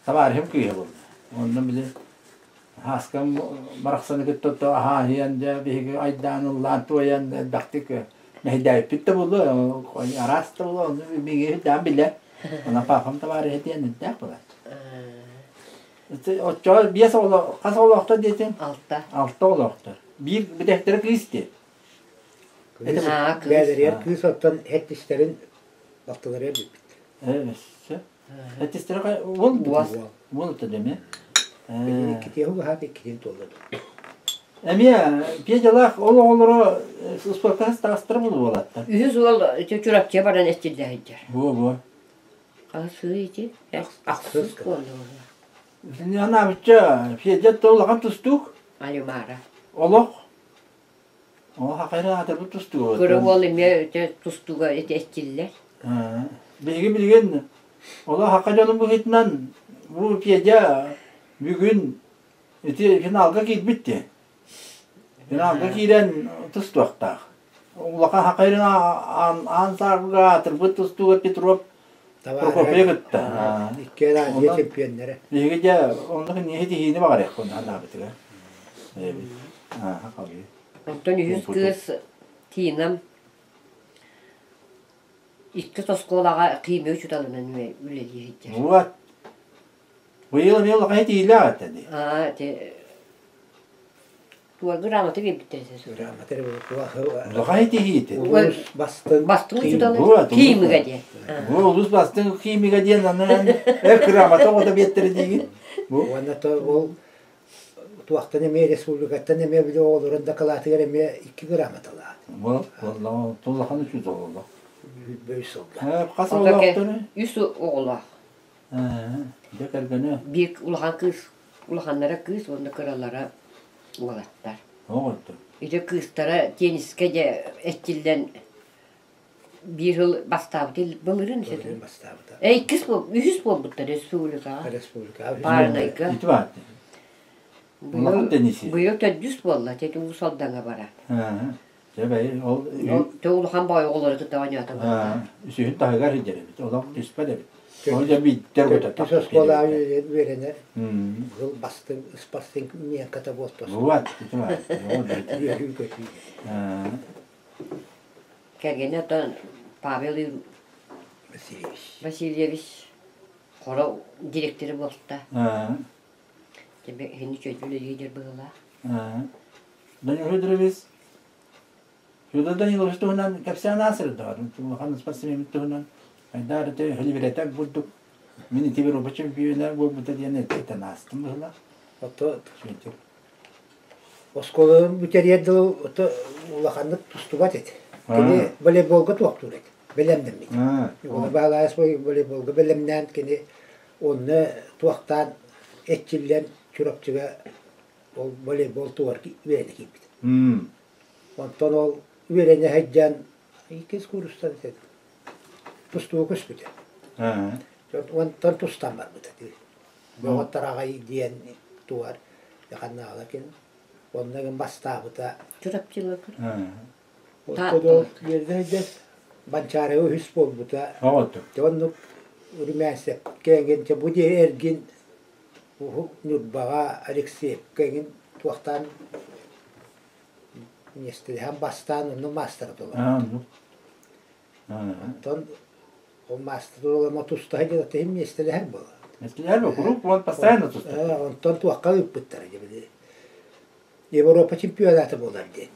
табаарыһым кыыһа буолла. Онно били Һааскам барахсаны кытта то аһааһыйан дьэ биһиги айдаан ыллаан туойан элбэхтик мэһэйдээбиппит да буолуо, араас да буолуо, ону биһиги үрдээн билэр. Онон папам табаарыһа диэн үрдээх буолааччы. Оччоҕо биэс оҕолоох, хас оҕолоохтор диэтиҥ? Алта. Алта оҕолоохтор. Биир бүтэһиктэрэ кыыс дии. Кыыс, бэйэлэригэр кыыс оттон эттистэрин балтыларыгар бүппүт. Өссө. Эттистэрэ уол уол. Уол это деми. Иккитиэху баһаат иккитин туолла. Эмиэ Петялаах ол оҕолоро спортка таастара буолуолаттар. Үһүс уол Чурапчыга баран эстиллэ сылдьар. Буо буо. Ахсыы ити. Ахсыс Анаабычча Федя улахан тустуук. Алимара. Олох. О хакайра атырбыт тустууга. Кыра уол эмиэ тустууга ити эстиллэр. Биһиги билигин олох хака дьонун быһыытынан бу Федя бүгүн ити финалга киирбит дии. Финалга киирэн тустуохтаах. Улахан хакайрын аан саарга атырбыт тустууга Петров Прокопий кытта. Икки Азия чемпионнара. Биһиги дьэ оннук ниһи тиһиини баҕарыахпын санаабытыгар. Онтон үһүс кыыс Тинам иккис оскуолаҕа химия учууталынан үлэлии сылдьар. Вот. Быйыл эмиэ улахан этиилээх этэ дии. Аа, ити Туорга грамота биэрбиттэр этэ. Грамота Улахан этиһиити. Улуус бастыҥ бастыҥ учуутала химига диэн. Бу улуус бастыҥ химига диэн аны э грамота оҕото биэттэрэ диигин. Бу уонна то ол туохтан эмиэ республикаттан эмиэ били оҕолорун дакылаатыгар эмиэ икки грамоталаах. Бу улахан учуутал олох. Бөй сылга. Хас оҕолоохторуй? Үс оҕолоох. Дьэ кэргэнэ. Биир улахан кыыс, улаханнара кыыс уонна кыралара уолаттар. Оҕолор. Ити кыыстара теннискэ дьэ эрчиллэн биир сыл бастаабыт былырыын Былырыын бастаабыта. Иккис үһүс буолбуттар республикаҕа. Республикаҕа. Баарынайга. Ити баар. Улахан тенниси. Быйыл төрдүс буолла, ити Уус Алдаҥҥа баран. Дьэ бэйи ол Тэ улахан баҕайы оҕолору кытта оонньоотум. Үсүһүн таһыгар сылдьар эбит, олох түспэт эбит. Ол дьэ бииттэр көтө Төрдүс оскуолаҕа үөрэнэр. Быһыл бастыҥ ыспастыҥ миэнката буолтос. Вот, ити баар. Үөрүү көтүү. Кэргэнэ оттон Павел Васильевич. Васильевич хоро директоры буолта. Тебе иһини чөйдүл лидер быһыылаах. Данил Федорович Федор Данилович туһунан кэпсээн аасырдаҕар. Улахан спортсменмит туһунан Айдаар ити Хлеберетек бурдук мин ити Европа чемпиона буолбута диэн этэн аастым быһыылаах. Ото оскуоланы бүтэриэр дылы ото улаханнык тустубат этэ. Кини волейболга туохтуур этэ, бэлэмнэммит. Уола Баалаайыс волейболга бэлэмнээн кини онно туохтаан эрчиллэн Чурапчыга ол волейбол тугар үөрэнэ киирбит. Онтон ол үөрэнэ сылдьан иккис курстан тустууга көспүтэ. Онтон тустан барбыта. Бөҕө тараҕай диэн тугар ханнааҕа кин. Онно гын бастаабыта. Чурапчылар. Оттон үөрдэ Манчаарыга үһүс буолбута. Дьэ оннук Румянцевка эҥин дьэ бу диэки эргин уһук Ньурбаҕа Алексеевка эҥин туохтаан миэстэлэһэн бастаан онно маастар буолар. Онтон ол маастар буолан тустаһа диэн иһин миэстэлэһэр буолар. Миэстэлэһэр куруук он постоянно тустар. Онтон туохха ыыппыттара дьэ били Европа чемпионата буолар диэн.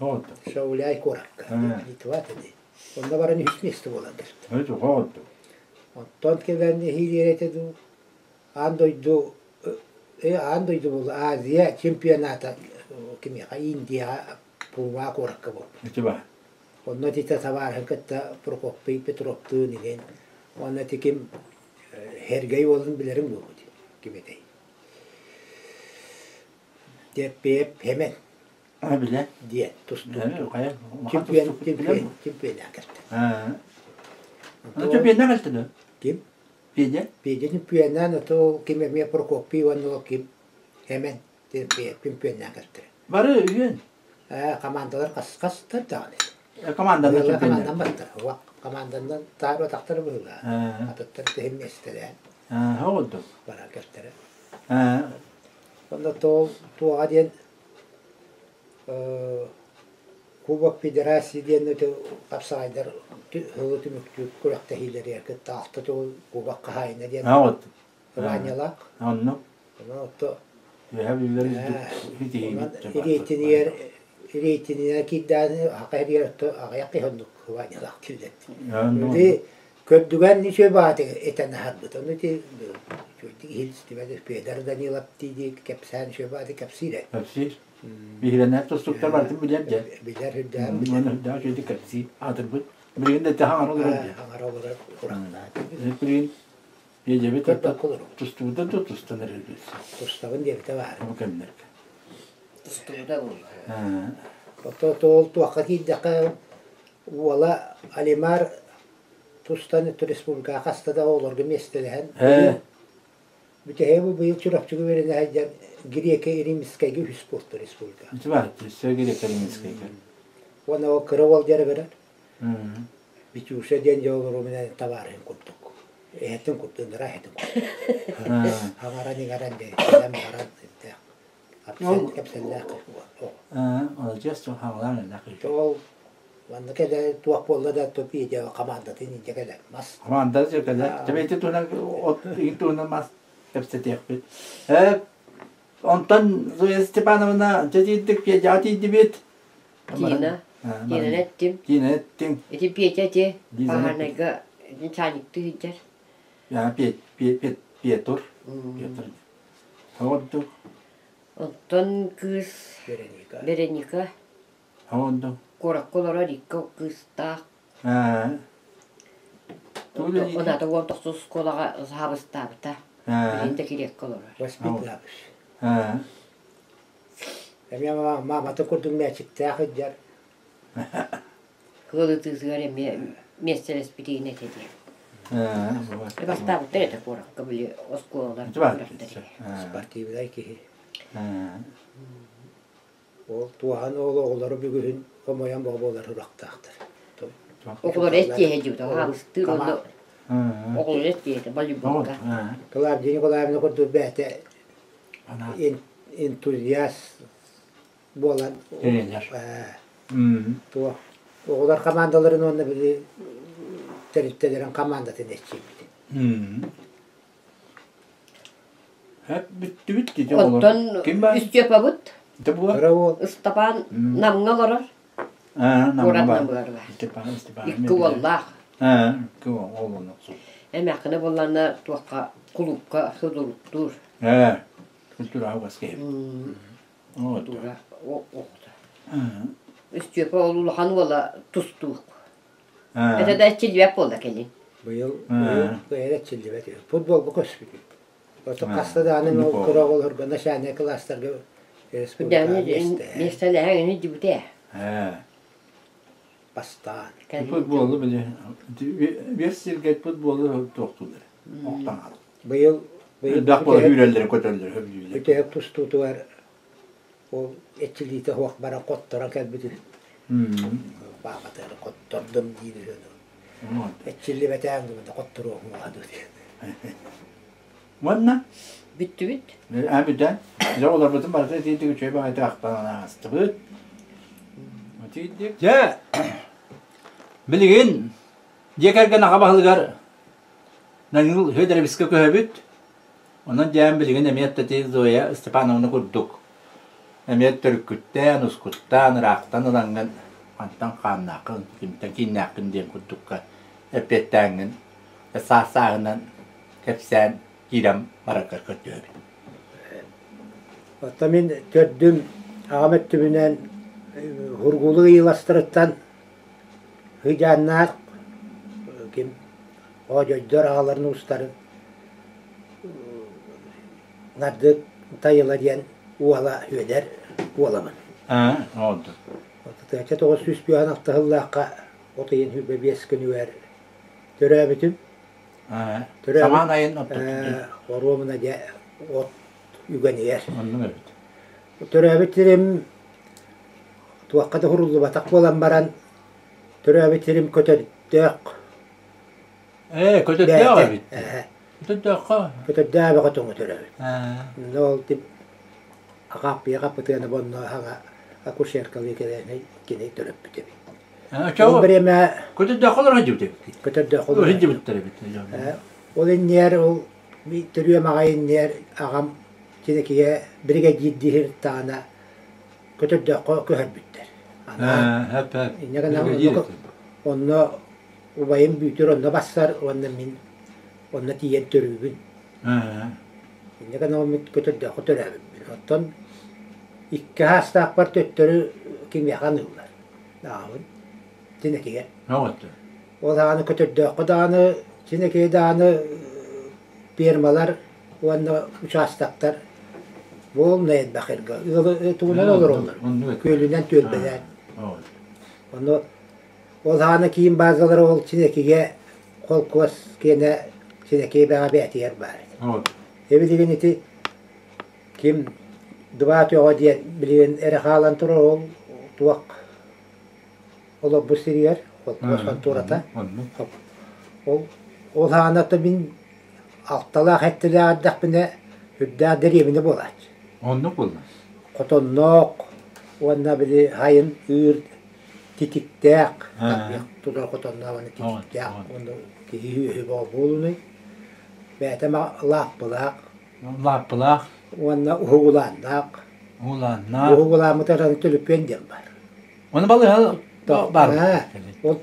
Шауляй куоракка. Литва диэн. Онно баран үһүс миэстэ буолан кэлтэ. Онтон кэлэн эһиилиэр этэ дуу аан дойду аан дойду буолла Азия чемпионата кимиэхэ Индияҕа Пума куоракка буолбут. Онно ититэ табаарыһын кытта Прокопий Петровтыын иһин уонна ити ким Һэргэй уолун билэриҥ буолуо дии ким этэй Тэппиэп Хэмэн билэ диэн тустуу чемпион чемпион чемпионаан кэлтэ. Чемпионнаан кэлтэ дуо? Ким? Педя? Педя чемпионнаан ото ким эмиэ Прокопий уонна ол ким Хэмэн чемпионнаан кэлтэ. Бары үһүөн? Командалар хас-хастар даҕаны. Команданан Командан баттар. Команданан таарбатахтар быһыылаах. Атыттар тэһим миэстэлээн. Оҕолдум. Баран кэлтэрэ. Онно туоҕа диэн Кубок Федерации диэн хапсаҕайдар сылы түмүктүүр күрэхтэһиилэригэр кытта алта төгүл кубок хаһаайына диэн Ванялаах. Онно. Онно Үөһэ бүллэр рейтинигэр рейтинигэр киирдэҕинэ аха иһигэр аҕыйах киһи оннук Ванялаах киллэрдэ. Көрдүгэн үчүгэй баҕатык этэн аһарбыт. Ону ити үчүгэйдик иһилистибэт Федор Данилов дии кэпсээн үчүгэй баҕатык кэпсиир ээ. Кэпсиир. Биһирэнэр тустууктар барытын билэр дьэ. Билэр үрдээн билэр. Үрдээх үчүгэйдик кэпсиир. Аатырбыт. Билигин да хаҥара олорор дьэ. Хаҥара олорор курааннаат. Билигин Биэдьэбит тустубута да тустан эрэр Тустабын диэбитэ баар. Бу кэмнэргэ. Тустубута буолла. Ото ол туохха киирдэххэ уола Алимар тустан республикаҕа хаста да оҕолорго миэстэлэһэн бүтэһигэ бу быйыл Чурапчыга үөрэнэ сылдьан Греко-Римскайга үһүс буолта республика. Греко-Римскайга. Уонна ол кыра уол дьарыгырар. Витюша диэн дьэ олору менен табаарыһын курдук. Эһэтин курдук, ыныраа эһэтин курдук. Хаҥаран-иҥэрэн кэлэн баран кэпсэллээх Молодец, хаҥалаан эллэх Ол манна кэлэ туох буолла да топиде командатын инде кэлэр мас. Команда кэлэр. Тэбэти туһунан от туһунан мас кэпсэтиэхпит. Э онтон Зоя Степановна дьэ Петя тиийдибит. Тина. Тинаны эттим. Тина эттиҥ. Ити Петя ити паһарнайга начальниктыы сылдьар. Петр. Петр. Оҕордук. Оттон кыыс Вероника. Вероника. Оҕордук. Куоракка олорор икки кыыстаах. Оната уон тохсус оскуолаҕа саабыстаабыта. Билигин да кириэккэ олорор. Воспитываешь. Эмиэ мааматын курдук мээчиктээх сылдьар. Кыыл ытыытыгар эмиэ миэстэлэспитигин этэ диэн. Бастаабыттар этэ куоракка били оскуолалар күрэхтэригэр. Спортивнай киһи. Ол туоһан ол оҕолору бүгүһүн хомойон боболор сурахтаахтар. Оҕолор эт тиэһэ дьиэбит аһаабыстыыр онно оҕолор эт тиэһэ волейболга. Клавдия Николаевна курдук бэйэтэ энтузиаст буолан туох оҕолор командаларын уонна били тэрилтэлэрин командатын эрчийбит. Бүттүбүт дии Оттон Үстүөпэбит Ыстапаан Намҥа олорор. Куорат Намыгар Икки уоллаах. Эмээххинэ буоллаҕына туохха кулуупка судуруктуур. Культура угас киһи. Культура оҕото. Үстүөпэ ол улахан уола тустуук. Это да эрчиллибэт буолла кэлин. Быйыл быйыл эрчиллибэт. Футболга көспүт. Ото хаста даҕаны ол кыра оҕолорго начальнай кылаастарга республикаҕа миэстэлэһэн ини дьибитэ. Бастаан. Футболу били биэс сиргэ футболу туохтуулар. Охтан Быйыл быйыл Элбэх буола үүрэллэр, көтөллөр, хөбүлүүллэр. Бүтэһик тустуутугар Ол эчилиитэ суох баран хотторон кэлбит үһү. Баабатыгар хоттордум диир үһү. Эчиллибэтээн гыммыта хотторуоҥ дуу диэн. Уонна Бүттүбүт. Аа бүтэн. Дьэ олорбутун барыта итиитик үчүгэй баҕайытык ахтан аастыбыт. Дьэ, билигин дьиэ кэргэн аҕа баһылыгар Данил Федоровичка көһөбүт. Онон дьээн билигин эмиэ ити Зоя Степановна курдук эмиэ төрүккүттээн, ускуттаан, ыраахтан ылаҥҥын хантан хааннааххын, кимтэн кииннээххин диэн курдукка эппиэттээҥҥин саас-сааһынан кэпсээн киирэн бараргар көрдөһөбүн. Оттон мин төрдүм аҕам өттүбүнэн Һургулу ыйыластарыттан Һыдьааннаах ким оодьойдор аҕаларын уустарын Нардык Тайыла диэн уола Үөдэр уолабын. Тыһыынча 956 сыллаахха от ыйын 25 күнүгэр төрөөбүтүм. Самаан айын Оруобуна дьэ от үгэнигэр. Оннук эбит. Төрөөбүт сирим туохха да уһуруллубатах буолан баран төрөөбүт сирим көтөрдөөх. Ээ, көтөрдөөх эбит. Көтөрдөөххө? Көтөрдөөх бөҕө тоҥу төрөөбүт. Онно ол тип акааппыйа хаппытыана бонно хаҥа акушеркалыы кэлэн кини төрөппүт эбит. Ол бириэмэ Көтөрдөөххө олоро сылдьыбыт эбит. Көтөрдөөххө олоро сылдьыбыттар эбит. Ол инниэр ол төрүөм аҕай инниэр аҕам Чинэкигэ биригэдьиирдиир таана көтөрдөөххө көһөрбүттэр. Инньэ гынан онно убайым Бүөтүр онно бассар уонна мин онно тиийэн төрүүбүн. Инньэ гынан көтөрдөөххө төрөөбүппүн. Оттон икки саастаахпар төттөрү кимиэхэ аныыллар. Ааҕабын. Чинэкигэ. Ол даҕаны көтөрдөөххө даҕаны, Чинэкигэ даҕаны фермалар уонна учаастактар буолна элбэх эргэ ыалы тугунан олороллор күөлүнэн түөлбэлээн ону ол аана киин базалара ол Чинэкигэ холкуос киэнэ Чинэки бэҕэ бээтигэр баар этэ билигин ити ким Дыбаат өҕө диэн билигин эрэ хаалан турар ол туох олорбут сиригэр холкуос хонтуората ол ол ааната мин алталаах эттилээх эрдэхпинэ үрдээх дэриэбинэ буолааччы Оннук буолла. Хотонноох уонна били сайын ыыр титиктээх тутар хотонноох уонна титиктээх уонна киһи үөһү бөҕө буолунуй бэйэтэ лааппылаах Лааппылаах. Уонна уһугулааннаах. Уһугулааннаах. Уһугулааммыт эрэ төлөпүөн диэн баар. Ону балыыһа баар. Ол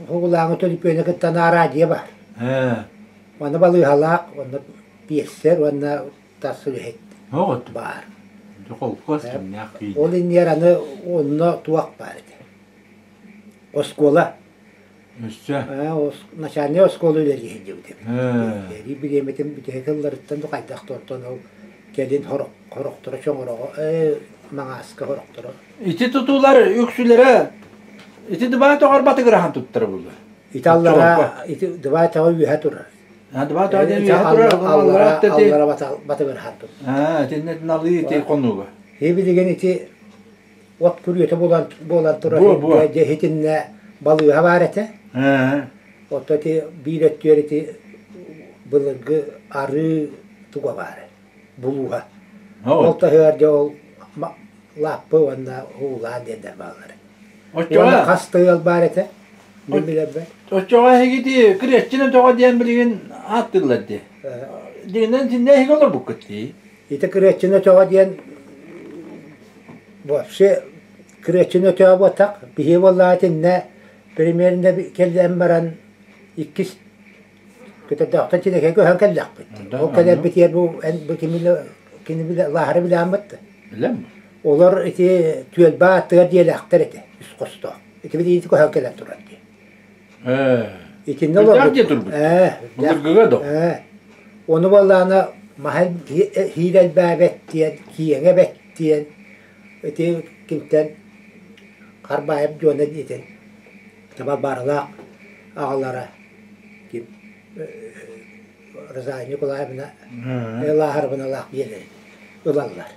уһугулааҥҥа төлөпүөнү кытта радио баар. Онно балыыһалаах, онно пиэссэр уонна тас үлэһит баар. Холкуос кимнээх Ол иннигэр аны онно туох баар этэ. Оскуола. Өссө? Начальнай оскуола үлэлии сылдьыбыт эбит. Эрии бириэмэтин бүтэһик ылларыттан да хайдах да онтон ол кэлин хорохторо чоҥороҕо маҥааска хорохторо. Ити тутуулар үксүлэрэ ити дыбаа тоҕор батыгыраһан туттара буолла. Ити аллара ити дыбаа тоҕо үөһэ турар. Дыбаа тоҕо диэн үөһэ турар, аллара аллара батыгыраһан туттар. Аа, итиннэ налыы ити хонууга. Билигин ити от күрүөтэ буолан буолан турар дьэ итиннэ балыыһа баар этэ. Оттон ити биир өттүгэр ити былыргы арыы туга баар булууһа. Ол таһыгар дьэ ол лааппы уонна уулаан диэннэр бааллар. Уонна хас да ыал баар этэ. Мин билэрбэр. Оччоҕо эһигити Кырыаччына тоҕо диэн билигин ааттыыллар дии. Дигинэн синнэ эһиги олорбуккут дии. Ити Кырыаччына тоҕо диэн вообще Кырыаччына өтөҕө буотах биһиги буоллаҕа итиннэ примерно кэлэн баран иккис көтөрдөөхтөн Чинэкэ көһөн кэллэхпит. Ол кэлэрбитигэр бу эн бу кини билэ Лааһары билээммит да. Билэм. Олор ити түөлбэ аттыгар диэлээхтэр этэ үс хостоох. Ити билигин көһөн кэлэн турар дии. Итиннэ олорбут. дии турбут. Былыргыга да. Ону буоллаҕына маһа хиир элбээбэт диэн, киэҥэ бэт диэн ити кимтэн Харбаайап дьуона диэтин таба барылаах аҕалара ким Розалия Николаевна Лааһарбыналаах биэлэрин ылаллар.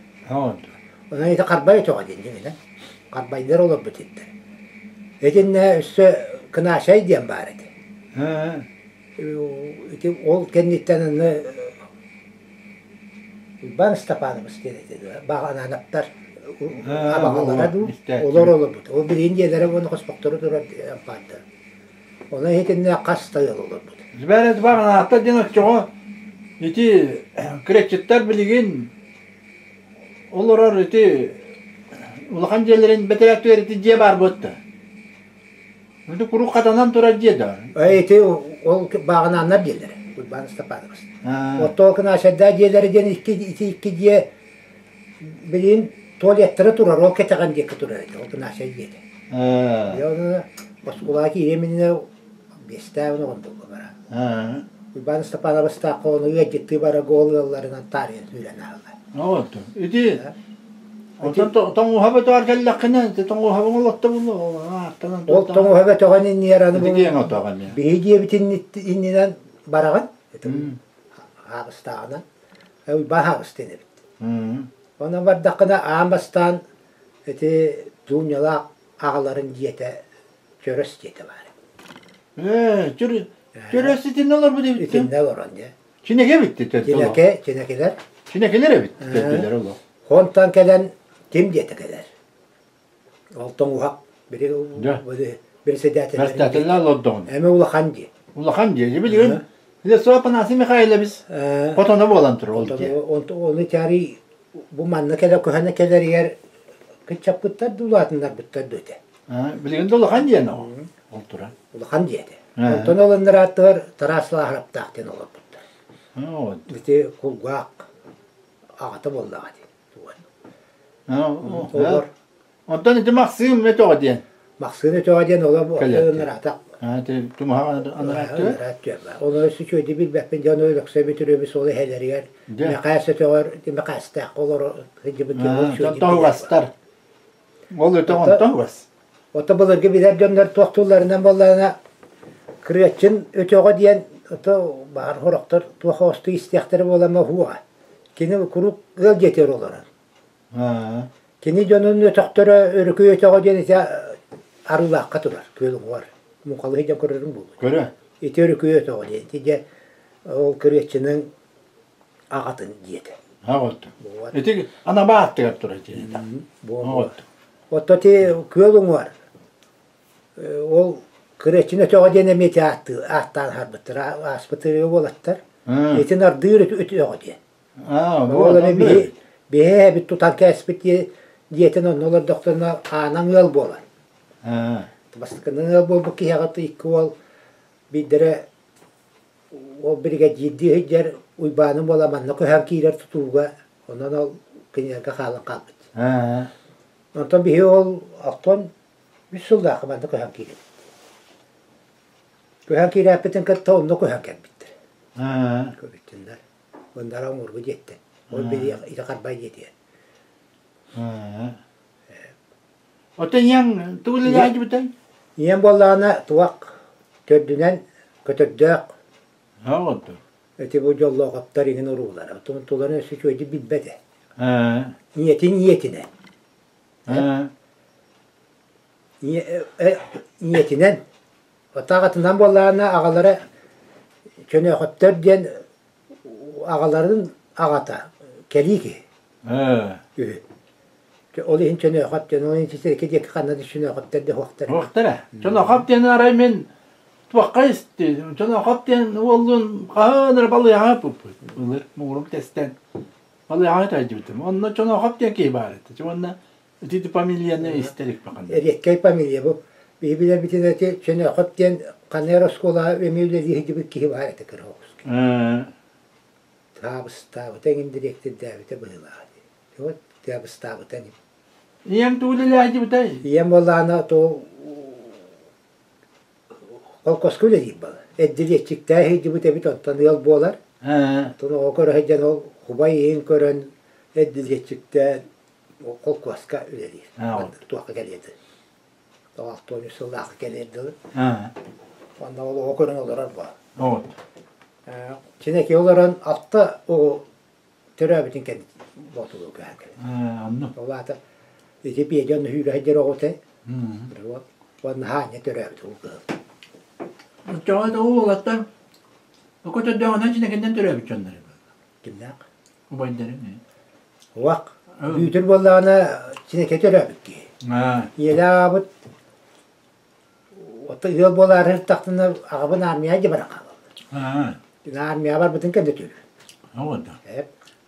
Онон ити Харбай өтөҕө диэн дьиҥинэн. Харбайдар олорбут сирдэрэ. Итиннэ өссө Кынаачай диэн баар этэ. Ити ол кэнниттэн аны Уйбаан Ыстапаанабыс диэн этэ дуо, Баҕананаптар абаҕалара дуу, олор олорбут. Ол билигин дьиэлэрэ уонна хоспохторо турар ампаардар. Онон итиннэ хас да ыал олорбут. Бэрэ Баҕанааттар диэн оччоҕо ити кыраччыттар билигин олорор ити улахан дьиэлэрин бэтэрээттигэр ити дьиэ баар буотта. Ити куруук хатанан турар дьиэ да. Ити ол бааҕынааннар диэллэрэ, Уйбаан Степанович. Оттоо Кынаачайдаа дьиэлэрэ диэн икки ити икки дьиэ билигин туалеттара турар, ол кэтэҕин диэки турар этэ, ол Кынаачай дьиэтэ. Дьэ ону оскуолаҕа киириэм иннинэ биэстээҕин оҕом буолла бара. Уйбаан Степановичтаахха ону ыалдьыттыы барарга ол ыалларынан таарыйан сүүрэн аһаллар. Оҕотто. Ити Онтон тоҥуһа бөтөҕөр кэллэххинэ, тоҥуһабыҥ олотто булу, ааттанан Ол тоҥуһа бөтөҕөн иннигэр аны биһи дьиэбит иннинэн бараҕын, хаабыстааҕынан, Уйбаан хаабыс диэн эбит. Онон бардаххына аан бастаан ити Дуунньалаах аҕаларын дьиэтэ Чөрөс дьиэтэ баар. Ээ, Чөрөс итиннэ олорбут эбит. Итиннэ олорон дьэ. Чинэке эбит Чинэке, чинэкилэр. Чинэкилэр эбит төрдүлэр олох. Онтон кэлэн ким диэтэ кэлэр. Ол тоҥуһах били председатель. Председатель олордоҕун. Эми улахан дии. Улахан дии. Билигин Лесо Афанасий Михайлович хотоно буолан турар ол дии. Оны тяри бу манна кэлэ көһөнө кэлэригэр кыччаппыттар да улаатыннарбыттар да этэ. Билигин да улахан диэн ол турар. Улахан диэтэ. Онтон ол ыннарааттыгар Тарас Лааһыраптаах диэн олорбуттар. Ити кулгаах аҕата буоллаҕа дии. Олор. Онтон ити Махсыым өтөҕө диэн. Махсыым өтөҕө диэн олор ыннараатах. Олор үчүгэйди билбэппин дьон Өлөксөй Бөтүрүөбүс ол эһэлэригэр Мэхээс өтөҕөр Мэхээстээх олоро сылдьыбыт Тоһугастар. Ол өтөх онтон угас. Ото былыргы билэр дьоннор туохтуулларынан буоллаҕына Кырыаччын өтөҕө диэн ото баар сорохтор туох оосту истиэхтэрэ буолама уһуоҕа. Кини куруук ыал дьиэтигэр олорор. Кини дьонун өтөхтөрө Өрүкүй өтөҕө диэн ити Арыылаахха турар, күөл уҥуор. Муҥхалыы сылдьан көрөрүм буолуо. Көрө. Ити Өрүкүй өтөҕө диэн. Ити дьэ ол Кырыаччының аҕатын диэтэ. Аҕат. Ити анаба аттыгар турар дьиэтэ. Отто ити күөл уҥуор ол Кырыаччын өтөҕө диэн эмиэ ити ааттаан аһарбыттар, ааспыт ырыа уолаттар. Итин ардыыр өтөҕө диэн. Ол эмэ биһи биһи эбит тутан кээспит дьиэтин онно олордохторуна аанан ыал буолар. Бастакынан ыал буолбут киһиэхэ икки уол биирдэрэ Ол биригэдьиирдии сылдьар Уйбааным уола манна көһөн киирэр тутууга, онон ол кинилэргэ хаалан хаалбыт. Онтон биһи ол алтан үс сыллаахха манна көһөн киирэбит. Көһөн киирээппитин кытта онно көһөн кэлбиттэр. Көрүттүннэр. Уоннара оҥорбу диэттэр. Ол били ити харбай диэтигэр. Оттон ийэҥ тугу үлэлээбитэй? Ийэм буоллаҕына туох төрдүнэн көтөрдөөх. Ити бу дьоллоохоптор иҥин уруулара. Туларын өссө үчүгэйдик билбэтэ. Ийэтин ийэтинэ. Ийэтинэн. Аҕатынан буоллаҕына аҕалара Чөнөөхөптөр диэн аҕаларын аҕата кэлии киһи. Үһү. Ол иһин Чөнөөхөп диэн, ол иһин сирки диэки ханна да Чөнөөхөптөр да суохтар. Суохтар ээ. Чөнөөхөп диэн арай мин туохха истим. Чөнөөхөп диэн уоллун хаһан эрэ балыйаҕа ыппыппыт. Былыр муҥурум тэстэн балыйаҕа тайдыбытым. Онно Чөнөөхөп диэн киһи баар этэ. Уонна ити фамилияны истэр иликпэхин. Эриэккэй фамилия бу. Биһи билэрбитин ити Чөнөөхөп диэн ханна эрэ оскуолаҕа эмиэ үлэлии сылдьыбыт киһи баар этэ кыра оҕус. Таабыстаабыта эҥин дириэктирдээбитэ быһыылаах дии. Вот таабыстаабыта ини. Ийэм тугу үлэлээдибитэй? Ийэм буоллаҕына то холкуоска үлэлиир буолар. Эрдилиэччиктээх сылдьыбыт эбит, онтон ыал буолар. Оттон оҕо көрө сылдьан ол хубай иһин көрөн эрдилиэччиктээн холкуоска үлэлиир. Туохха кэлиэти. Тоҕо сыллаахха кэлиэр дылы. Онно ол оҕо көрөн олорор буо. Чинэки олорон алта оҕо төрөөбүтүн кэнниттэн. Боотулуу көһөн кэлэр. Онно. Ол аата ити Петя онно сүүрэ сылдьар оҕото. Уонна Хаанньа төрөөбүт ол кыһыл. Оччоҕо да уолаттар Око төрдөөҕүнэн чинэкиннэн төрөөбүт дьоннор. Кимнээх? Убайдарын. Уак. Бүйтүр буоллаҕына чинэкэ төрөөбүт киһи. Ийэлээх аҕабыт Оттон ыал буолаары сырыттахтына аҕабын армияҕа дьэ баран хаалаллар. Армияҕа барбытын кэннэ төрүүр.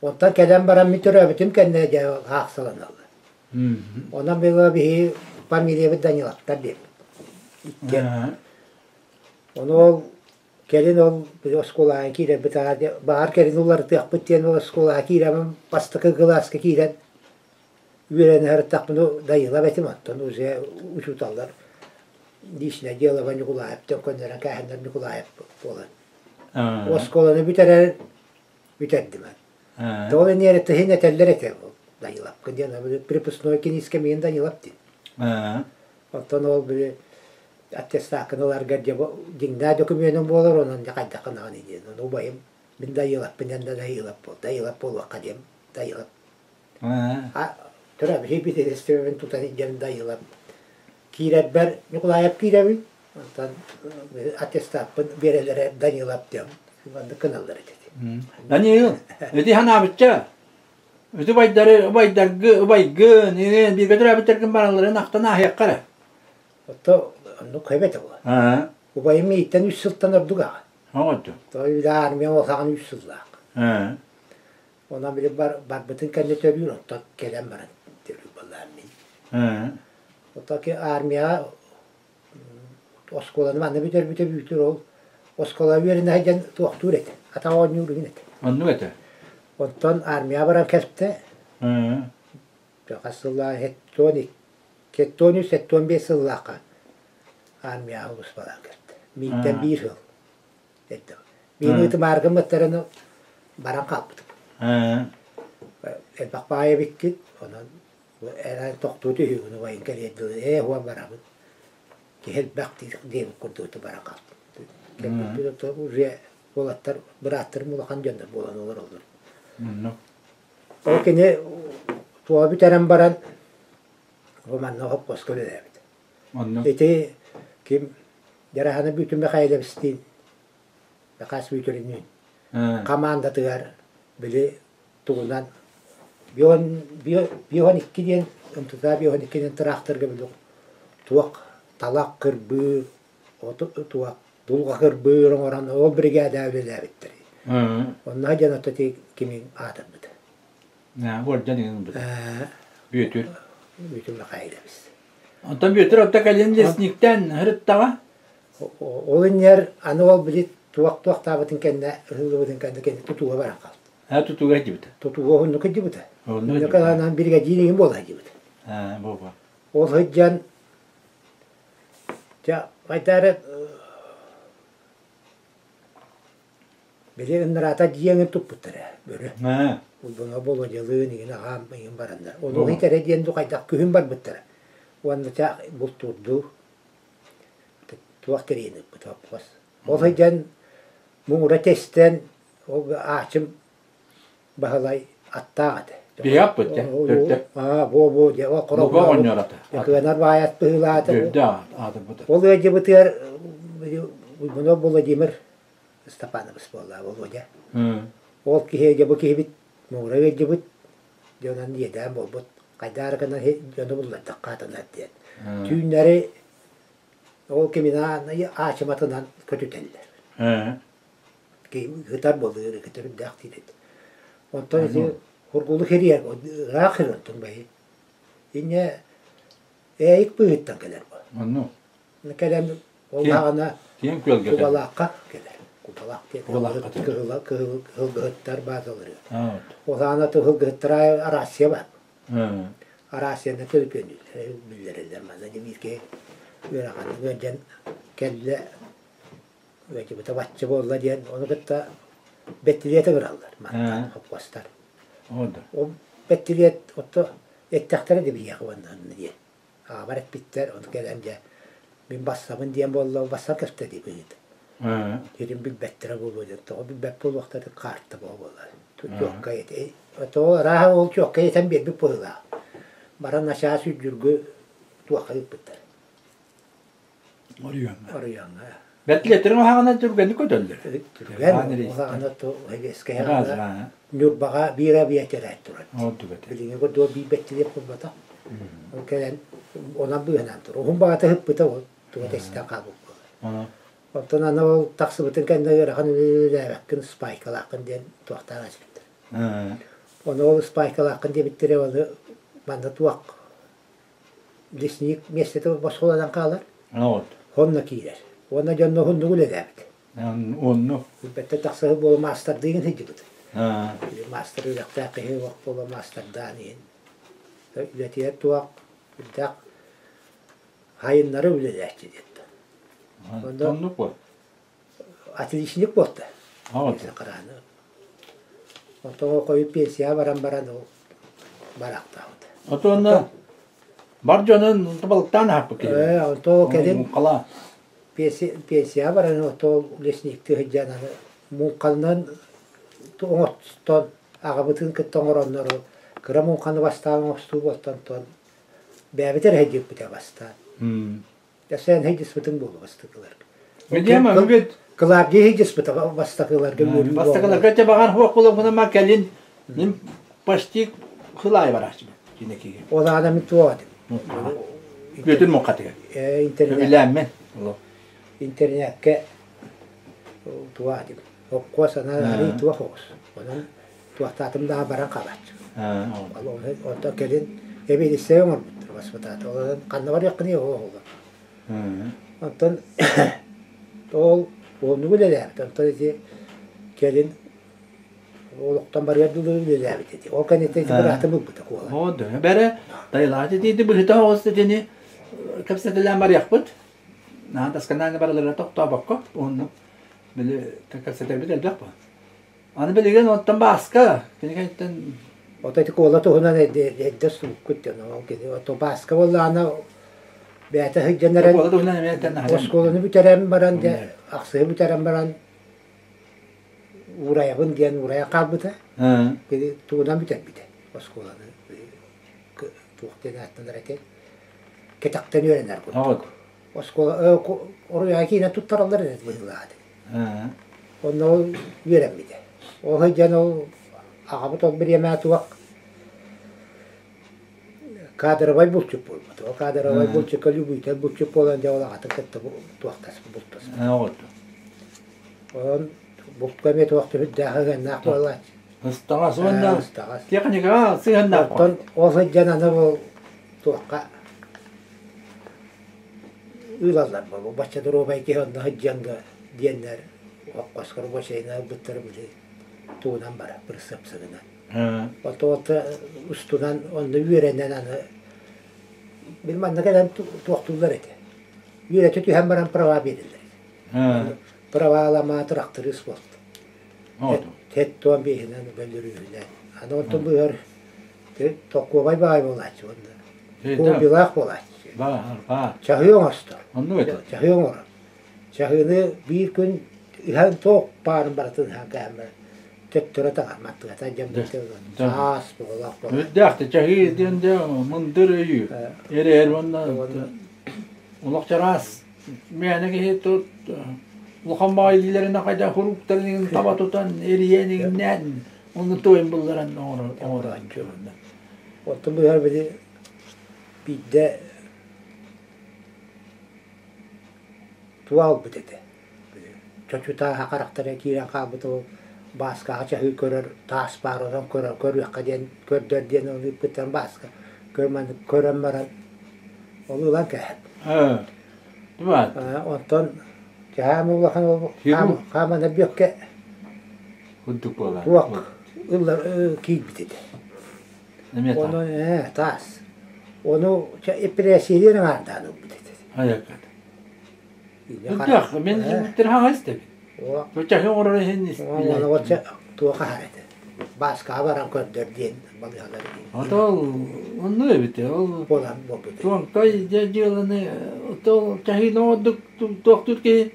Онтон кэлэн баран мин төрөөбүтүм кэннэ дьэ аахсаланаллар. Онон быйыл биһи фамилиябыт Даниловтар диэбит. Иккиэн. Ону ол кэлин ол оскуолаҕа киирэрбит баҕар кэлин уларытыахпыт диэн ол оскуолаҕа киирэммин бастакы кылааска киирэн Үөрэнэ сырыттахпына Дайыылап этим, оттон уже учууталлар личное дело Ньукулаевтан көннөрөн кээһэннэр Ньукулаев буолан. Оскуоланы бүтэрэр бүтэрдим. Тоҕо ниэрэ тыһын этэллэр этэ Даниловка диэн припускной киниискэ миин Данилов диэн. Оттон ол били аттестаккын ыларгар дьэ дьиҥнээх докумуонум буолар онон дьэ хайдах гынаҕыный диэн. Ону убайым мин Дайыылаппын диэн да Дайыылап буол Дайыылап буолуохха диэн Дайыылап Төрөөбүт тутан илдьэн дайыылап киирэрбэр Ньукулаайап киирэбин, онтон аттестаппын биэрэллэрэ Данилов диэн маннык гыналлар этэ. Даниил, ити ханаабычча, ити убайдары, убайдаргы, убайгын, бииргэ төрөөбүттэргин баралларын ахтан ааһыахха эрэ. Отто оннук хэбэтэ була. Убайым мииттэн үс сылтан ордук аҕа. Оҕотто. Той армия олохаҕын үс сыллаах. Онон били барбытын кэннэ төрүүр, оттон кэлэн баран төрүүр буоллаҕым мин. Оттон армияҕа оскуоланы манна бүтэрбитэ бүтүр ол оскуола үөрэнэ сылдьан туохтуур этэ, атах оонньуур игин этэ. Оннук этэ. Онтон армияҕа баран кэлтэ. Хас сыллаах 73, 75 сыллаахха армияҕа улуспалаан кэлтэ. Мииттэн биир сыл. Биир ытымааргым ыттаран баран хаалбытым. Элбэх баай эбиккит, онон эрэ тохтуу түһүүгүн убайын кэлиэр дылы ээ уон барабын. Киһи элбэх диэбит курдук баран хаалбыт. Кэлбиппит уже уолаттар, бырааттарым улахан дьоннор буолан олороллор. Ол кини туоҕа бүтэрэн баран бу манна хоппоско үлэлээбит. Ити ким Дьараһаны Бүтүн Михайловичтыын Хас Бүөтүрүнүүн хамаандатыгар били тугунан бион икки диэн МТТ бион икки диэн тыраахтарга били туох талах кырбыы туох дулҕа кырбыыр оҥорон ол биригээдэ үлэлээбиттэр. Онно дьон ото кимин аатырбыт. Уордьан ылбыт. Бүөтүр. Бүөтүр Михайлович. Онтон Бүөтүр орто кэлин лесниктэн ырыттаҕа. Ол иннигэр аны ол били туох-туохтаабытын кэннэ, ыһыллыбытын кэннэ кэннэ тутууга баран хаалта. А тутууга сылдьыбыта. Тутууга уһуннук сылдьыбыта. Оннук анаан биригэдьиир иһин буола сылдьыбыта. Аа, бу. Ол сылдьан дьэ хайдары Били ыннараата дьиэҥин туппуттара бөрө. Улбуна Болуодьалыын игин аҕаам игин бараннар. Ону итэрэ диэн ду хайдах күһүн барбыттара. Уонна ча бултуурдуу туох кэриэн ыппыт хоппос. Ол сылдьан муҥура тэстэн ол аачым Баһылай аттаах этэ. Биһи аппыт дьэ, төрдө. Аа, бу дьэ ол Луга оҕонньор ата. Кыанар баайат быһыылаата. Төрдө аатырбыта. Ол ыалдьыбытыгар Уйбунов Владимир Степанович буолла Володя. Ол киһи дьэ бу киһибит муҥура ыалдьыбыт, дьэ онон иэдээн буолбут. Хайдаары гынан дьону буллардахха атынар диэн. Түүннэри ол киминаан аачыматынан көтүтэллэр. Ыытар буоллар ыкытар үрдээх диир этэ. Онтон ити Кургулу хирийэр, ыраах хирийэр онтон бэйи. Инньэ ээйик быыһыттан кэлэр бу. Онну. Кэлэн Ол даҕаны Киэҥ күөлгэ Кубалаахха кэлэр. Кубалаах диэн кыһыл кыһылгыһыттар баазалары. Ол аана кыһылгыһыттар Арассия бар. Арассияны төлөпүөннүүллэр биллэрэллэр манна дьэ биир киһи ыараханнык ыалдьан кэллэ ыалдьыбыта бачча буолла диэн ону кытта бэттилиэт ыҥыраллар мантан хоппуостар. Ол бэттилиэт отто эттэхтэрэ да биһиэхэ уонна диэн Аҕабар эппиттэр, ону кэлэн дьэ мин бассабын диэн буолла, бассар көстө дии быһыыта. Сирин билбэттэрэ буолуо диэн, тоҕо билбэт буолуохтара каарта буола. Туохка Тоҕо арааһа ол чуокка этэн биэрбит быһыылаах. Баран начаас үрдүргү туохха ыыппыттар. Оройуоҥҥа. Оройуоҥҥа. Бэртилэттерин уһаҕынан түргэнник көтөллөр. Түргэн уһаҕана сэбиэскэй Ньурбаҕа биир авиатэрээт турар. Билиҥҥи курдук биир бэттилиэп буолбатах. Ол кэлэн онон быыһанан турар. Уһун баҕата ыһыппыта ол туга тэстэн хаалбыт буолар. Оттон аны ол тахсыбытын кэннэ ыарахан үлэлээбэккин спайкалааххын диэн туохтаан аспыттар. Ону ол спайкалааххын диэбиттэрэ ону манна туох лесник миэстэтэ босхолонон хаалар. Онно киирэр. Уонна дьонно уһуннук үлэлээбит. Онно. Билбэттэ тахсыһы буола маастардыыгын сылдьыбыт. Маастар үөрэхтээх киһи олох буола маастардаан иһин. Үлэтигэр туох үрдээх хайыннары үлэлээччи диэтэ. Оннук буол. Отличник буолта. Харааны. Ото хойут пенсия баран баран ол барахтаабыт. Отуонна бар дьонун балыктаан аһаппыт киһи. Ээ, онто кэлин пенсия баран ото лесниктыы сылдьан аны муҥханан оҥостон аҕабытын кытта оҥороннор кыра муҥханы бастаан оҥостуу буолтан бэйэбит эрэ сылдьыппыта бастаан. Дэсээн сылдьыспытыҥ буолуо бастакыларга. Медиама бүгүт Клавдия сылдьыспыта бастакыларга үөрүү Бастакыларга те баҕар хуох буолуохпуна ма кэлин мин почти хылаай барааччыбын кинекиге. Ол аана мин туох этим. Бүөтүн муҥхатыгар. Интернет. Билээммин. Интернетке туох этим. Оккуос ана арый туох оҕус. Онон туохтаатым да баран хаалааччы. Онтон кэлин эбиэдиссэй оҥорбуттар баспытаата. Онон ханна барыаххыный ол оҕолор. Онтон ол уоннук үлэлээбит. Онтон ити кэлин олохтон барыар дылы үлэлээбит ити. Ол кэнниттэн ити быраатым ылбыта куола. Оо, бэрэ тайлааты диэти быһыта оҕус итини кэпсэтэлээн барыахпыт. Наһаа досконально барылара тохтообокко уонна били кэпсэтэрбит элбэх бу. Аны билигин оттон Бааска кини кэнниттэн Ото ити куола туһунан эрдэ сууккут диэн ол кини ото Бааска буоллаҕына бэйэтэ сылдьан эрэн Куола туһунан эмиэ этэн оскуоланы бүтэрэн баран дьэ ахсыһы бүтэрэн баран уурайабын диэн уурайа хаалбыта. Кини тугунан бүтэрбитэ оскуоланы туох диэн ааттанар этэй кэтэхтэн үөрэнэр курдук. Оскуола оруйаҕа киинэ туттараллар этэ быһыылаах Онно ол үөрэммитэ. Ол сылдьан ол аҕабыт ол бириэмэ туох кадровай булчут буолбут. Ол кадровай булчукка любитель булчут буолан дьэ ол аҕатын кытта туохтаспыт бултаспыт. Онон бултка эмиэ туох түһүрдээх ыһыаннаах буолааччы. Ыстаҕас уонна техникаҕа сыһыаннаах. Оттон ол сылдьан аны ол туохха ыылаллар буолуо бачча доруобай киһи онно сылдьыаҥ дуо диэннэр хоско рабочайынан ылбыттара били тугунан барар бырысыапсыгынан Отуота устунан онно үөрэнэн аны били манна кэлэн туохтууллар этэ үөрэтэ түһэн баран права биэрэллэр этэ правалама тырахтырыыс буолта тэт туон биэһинэн бөлөрүүһүнэн аны онтон быыһар токуобай баай буолааччы уонна Куобилаах буолааччы. Чаһыы оҥостор. Чаһыы оҥорор. Чаһыыны биир күн ыһан туох баарын барытын ыһан кэһэн баран төттөрү таҥар маттыгата дьон саас буолаах буолар. Үрдээх чаһыы диэн дьэ мындыр өйүү. Эрээр уонна олох чараас мээнэ киһи тут улахан баҕайы илиилэрин хайда хуруктарын таба тутан эрийэн иҥнээн онну туойун булларан оҥорооччу. Оттон быһар били биирдэ туга ылбыт этэ. Чочутааһа харахтара киирэн хаалбыт ол Бааскаҕа чаһыы көрөр таас баар онон көрөр көрүөххэ диэн көрдөр диэн ол ыыппыттарын Бааска көр маннык көрөн баран ол ылан кээһэр. Онтон чаһаам улахан ол хаамана бүөккэ курдук буолар. Туох ыллар киирбит этэ. Ону таас. Ону эпэрээссийэлиэн аҥаардаан ылбыт этэ. Айаккат. Үрдэх, мен тирхаҕа истэбин. Чаһы оҥорор иһин Ону туох аһар этэ. Бааскаҕа баран көрдөр диэн балыыһалар. Ото онну эбит ол буолан буолбут. Туонкай дьыаланы ото чаһыыны оҥордук туохтуур киһи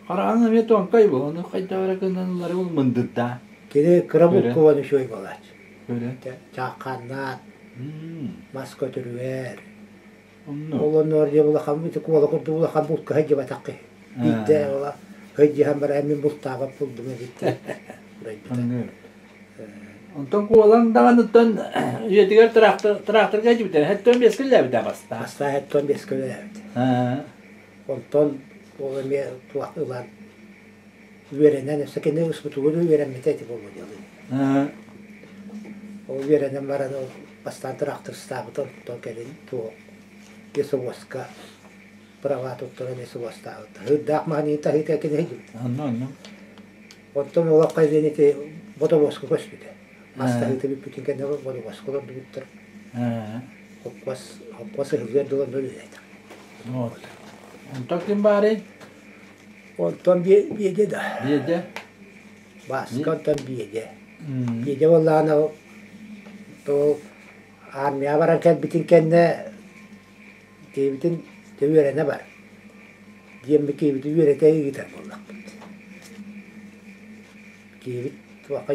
хараҕаҥ эмиэ туонкай бу ону хайдах эрэ гынан ылары ол мындырдаа. Кини кыра буккубан үчүгэй буолааччы. Чаахханнаан, мас көтүрүгэр. Ол оннугар дьэ улахан ити куола курдук улахан булка сылдьыбатах киһи. Биирдэ ола сылдьыһан баран мин бултаабат булдум эбит диэн урайбыта. Онтон куолаҥ даҕаныттан үйэтигэр тракторга дьибитэ хэттон биэскэ үлэлээбитэ бастаан. Бастаан хэттон биэскэ үлэлээбитэ. Онтон ол эмиэ туох ылан үөрэнэн өссө кини ыспытыгар үөрэммитэ ити буолуо дьалыы. Ол үөрэнэн баран ол бастаан тыраахтырыстаабыта онтон кэлин туох лесовозка права туттаран лесовозтаабыт. Ыырдаах маһын таһыыта кини сылдьыбыт. Онно онно. Оттон олоххо диэн ити бодобуоска көспүтэ. Мас таһыыта бүппүтүн кэннэ бодобуоска олордубуттар. Хоппуос хоппуос ыһыллыар дылы онно үлэлээтэ. Вот. Онтон ким баарый? Онтон биэдэ да. Биэдэ? Бааска онтон биэдэ. Биэдэ буоллаҕына ол армияҕа баран кэлбитин кэннэ киһибитин дьэ үөрэнэ бар диэммит киһибитин үөрэтэ ыытар буоллахпыт. Киһибит туохха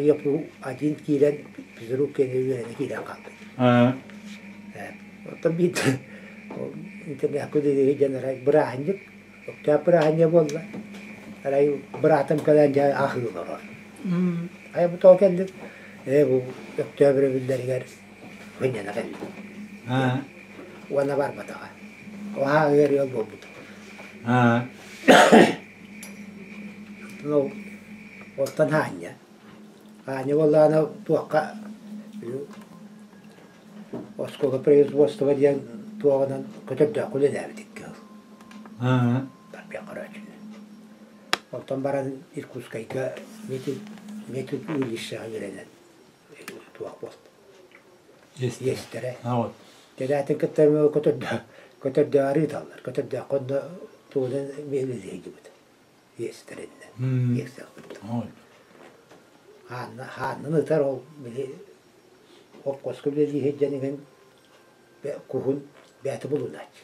один киирэн физрук кэннэ үөрэнэ киирэн хаалбыт. Оттон биирдэ интернакка үлэлиир дьон арай бырааһынньык Өктөөп бырааһынньыга буолла. Арай быраатым кэлэн дьэ аһыы олорор. Хайа бу тоҕо кэллим? Ээ бу Өктөөп өрөбүллэригэр сынньана кэллим. Уонна барбатаҕа. Оһаа ыар ыал буолбут. Ну, оттон Аанньа. Аанньа буоллаҕына туохха Оскуола производства диэн туоҕунан көтөрдөөххө үлэлээбит икки сыл. Тарбыйах көрөөччүнү. Онтон баран Иркутскайга методучилищеҕа үөрэнэн туох буолта. Иэстэрэ. Кэлээтин кытта көтөрдөөх арыыталлар. Көтөрдөөххө онно тугунан үлэлии сылдьыбыт. Иэстэринэн. Иэстээх Хааннан ытар ол били Холкуоска үлэлии сылдьан иһэн куһун бэйэтэ булунааччы.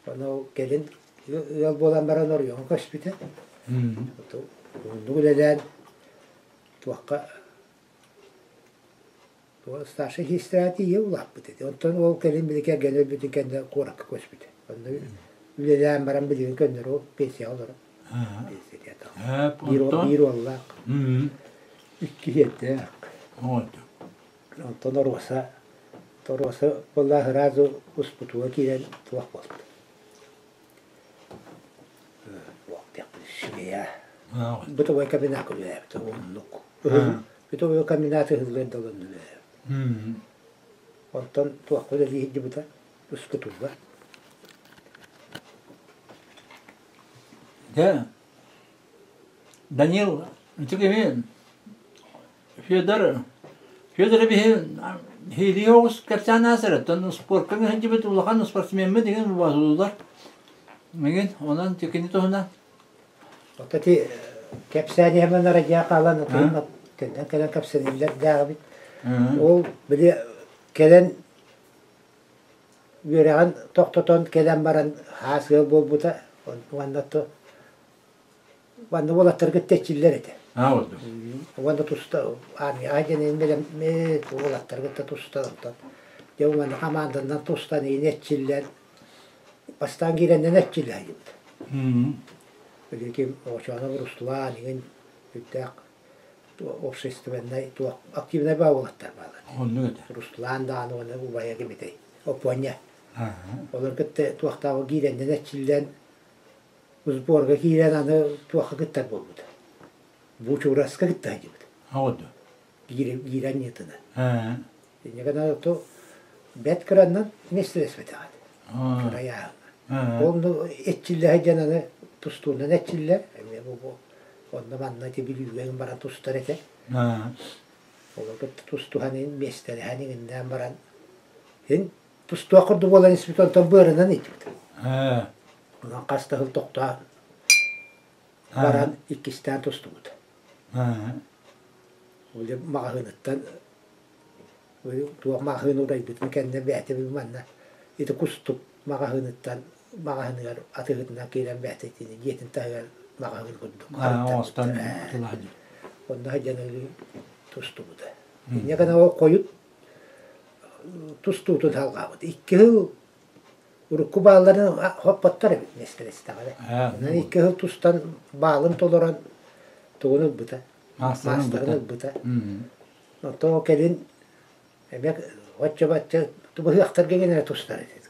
Ону кэлин ыал буолан баран оройуоҥҥа көспүтэ. Уһуннук үлэлээн туохха старшай сестра тиийэ улааппыт этэ. Онтон ол кэлин били кэргэнэ өлбүтүн кэннэ куоракка көспүтэ. Онно үлэлээн баран билигин көннөрү пенсияҕа олорор. Биир уоллаах, икки сиэттээх. Онтон Оруоса, Оруоса буолла сразу успутуга киирэн туох буолта. Швея. Бытовой комбинат үлэлээбит оннук. Бытовой комбинат ыһыллыан да үлэлээбит. Онтон туохха үлэлии сылдьыбыта ускутуга. Дьэ, Данил, ити киһи Федор, Федор биһи Хиилии оҕус кэпсээн аасар, спортка сылдьыбыт улахан спортсмеммит деген баһылуулар. Мигин онон кини туһунан. Ото ти кэпсээн иһэмэн радио хаалан төннөн кэлэн кэпсэниллэр дээҕибит. Ол били кэлэн Үөрэҕин тохтотон кэлэн баран хаас ыал буолбута уонна уонна уолаттарга тэчиллэр этэ. Уонна туста армияҕа диэн бэлэммит уолаттарга да туста онтон дьэ уонна хамаанданан тустан иин эрчиллэн бастаан киирэннэн эрчиллэ сылдьыбыт. Билигин Оҕочоонов Руслан игин сүрдээх общественнай туох активнай баа уолаттар бааллар. Оннук этэ. Руслан даҕаны уонна убайа кимитэй Оппуонньа. Олор кытта туохтааҕы киирэннэн эрчиллэн сборга киирэн аны туохха кыттар буолбута. Бучураска кытта сылдьыбыт. Киирэн ньытына. Инньэ гынан то бэт кыраннан миэстэлэспэтэҕэ. Кырайааһыҥҥа. Ол эрчиллэ сылдьан аны тустуунан эрчиллэр. Эмиэ бу онно манна ити Бүлүүгэ баран тустар этэ. Олор кытта тустуһан иһин миэстэлэһэн иҥиннээн баран иһин тустуох курдук буолан испит онтон быарынан ийтибит. Онон хас да сыл тохтоон баран иккистээн тустубут. Ол маҕаһыыныттан туох маҕаһыын урайбытын кэннэ бэйэтэ манна ити кустук маҕаһыыныттан маҕаһыыныгар атыыһытынан киирэн бэйэтэ итини дьиэтин таһыгар маҕаһыын курдук оҥостон онно сылдьан. Тустубута. Инньэ гынан ол хойут тустуутун салҕаабыт. Икки сыл урукку баалларын хоппоттор эбит миэстэлэстэҕинэ. Онон икки сыл тустан баалын толорон тугун ылбыта. Маастарын ылбыта. Оттон кэлин эмиэ оччо-бачча тубуһуохтарга гэнэ тустар этэ.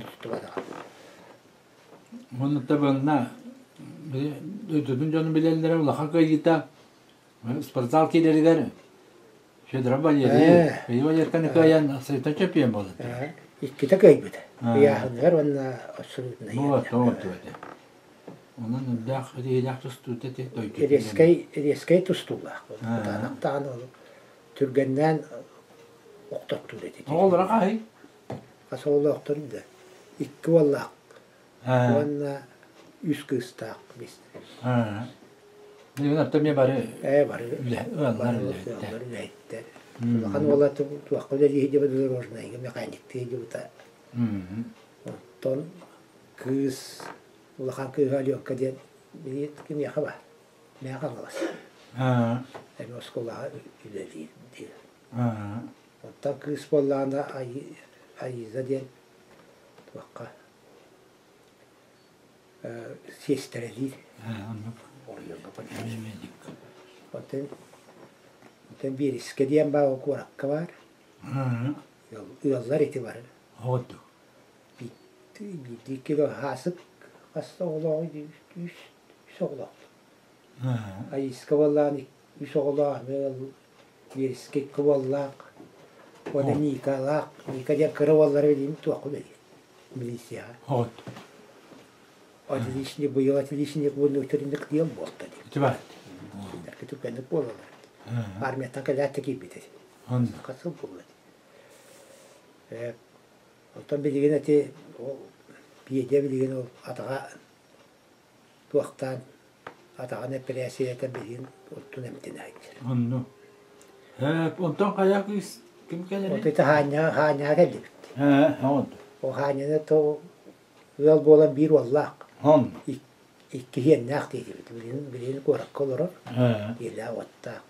Тустубатаҕа. Уонна табанна дойдутун дьону билэллэрэ улахан кыайыыта спортзал киирэригэр Федоров Валерий, Федор Валерканы кыайан сырыта чөпүйэн буолла. Иккитэ кыайбыта. Ыйааһыныгар уонна абсолютно. Вот, вот, вот. Онон үрдээх риэлээх тустуута ити дойду. Резкэй, резкэй тустуулаах. Кытаанахтаан ол түргэннээн охтоттуур этэ. Оҕолоро хаһый? Хас оҕолоохтор да. Икки уоллаах уонна үс кыыстаах биэстэр. Билигин оттон эмиэ бары Ээ бары ыаллар ыаллар үлэһиттэр. Улахан уола туохха үлэлии сылдьыбыт дорожнайга механиктыы сылдьыбыта. Оттон кыыс улахан кыыһа Аленка диэн билигин кимиэхэ баар? Мэҥэ Хаҥалас. Эмиэ оскуолаҕа үлэлиир дии. Оттон кыыс буоллаҕына Аиза диэн туохха сиэстэрэлиир. Оройуоҥҥа Оттон оттон Биэрискэ диэн баар куоракка баар. Ыаллар ити бары. Биирдии кило хаасык хас оҕолооҕуй үс үс оҕолоох. Аиска буоллаҕына үс оҕолоох ыал Биэрискэ икки уоллаах уонна Никалаах. Ника диэн кыра уоллара билигин туохха үлэлиир милицияҕа. Отличник быйыл отличник внутренних дел буолта дии. Ити баар. Кинилэргэ түргэнник буолаллар. Армияттан кэлээт да киирбит этэ. Хас сыл буолла дии. Оттон билигин ити ол Петя билигин ол атаҕа туохтаан атаҕын эпэрээссийэтэ билигин оттон эмтэнэ сылдьар. Онно. Онтон хайа кыыс ким кэлэрий? Вот это Хаанньаҕа Хаанньаҕа кэллибит. Онто. Ол Хаанньаны то ыал буолан биир уоллаах. Он. Икки иэннээх диэтибит. Билигин билигин куоракка олорор. Иэлээх уоттаах.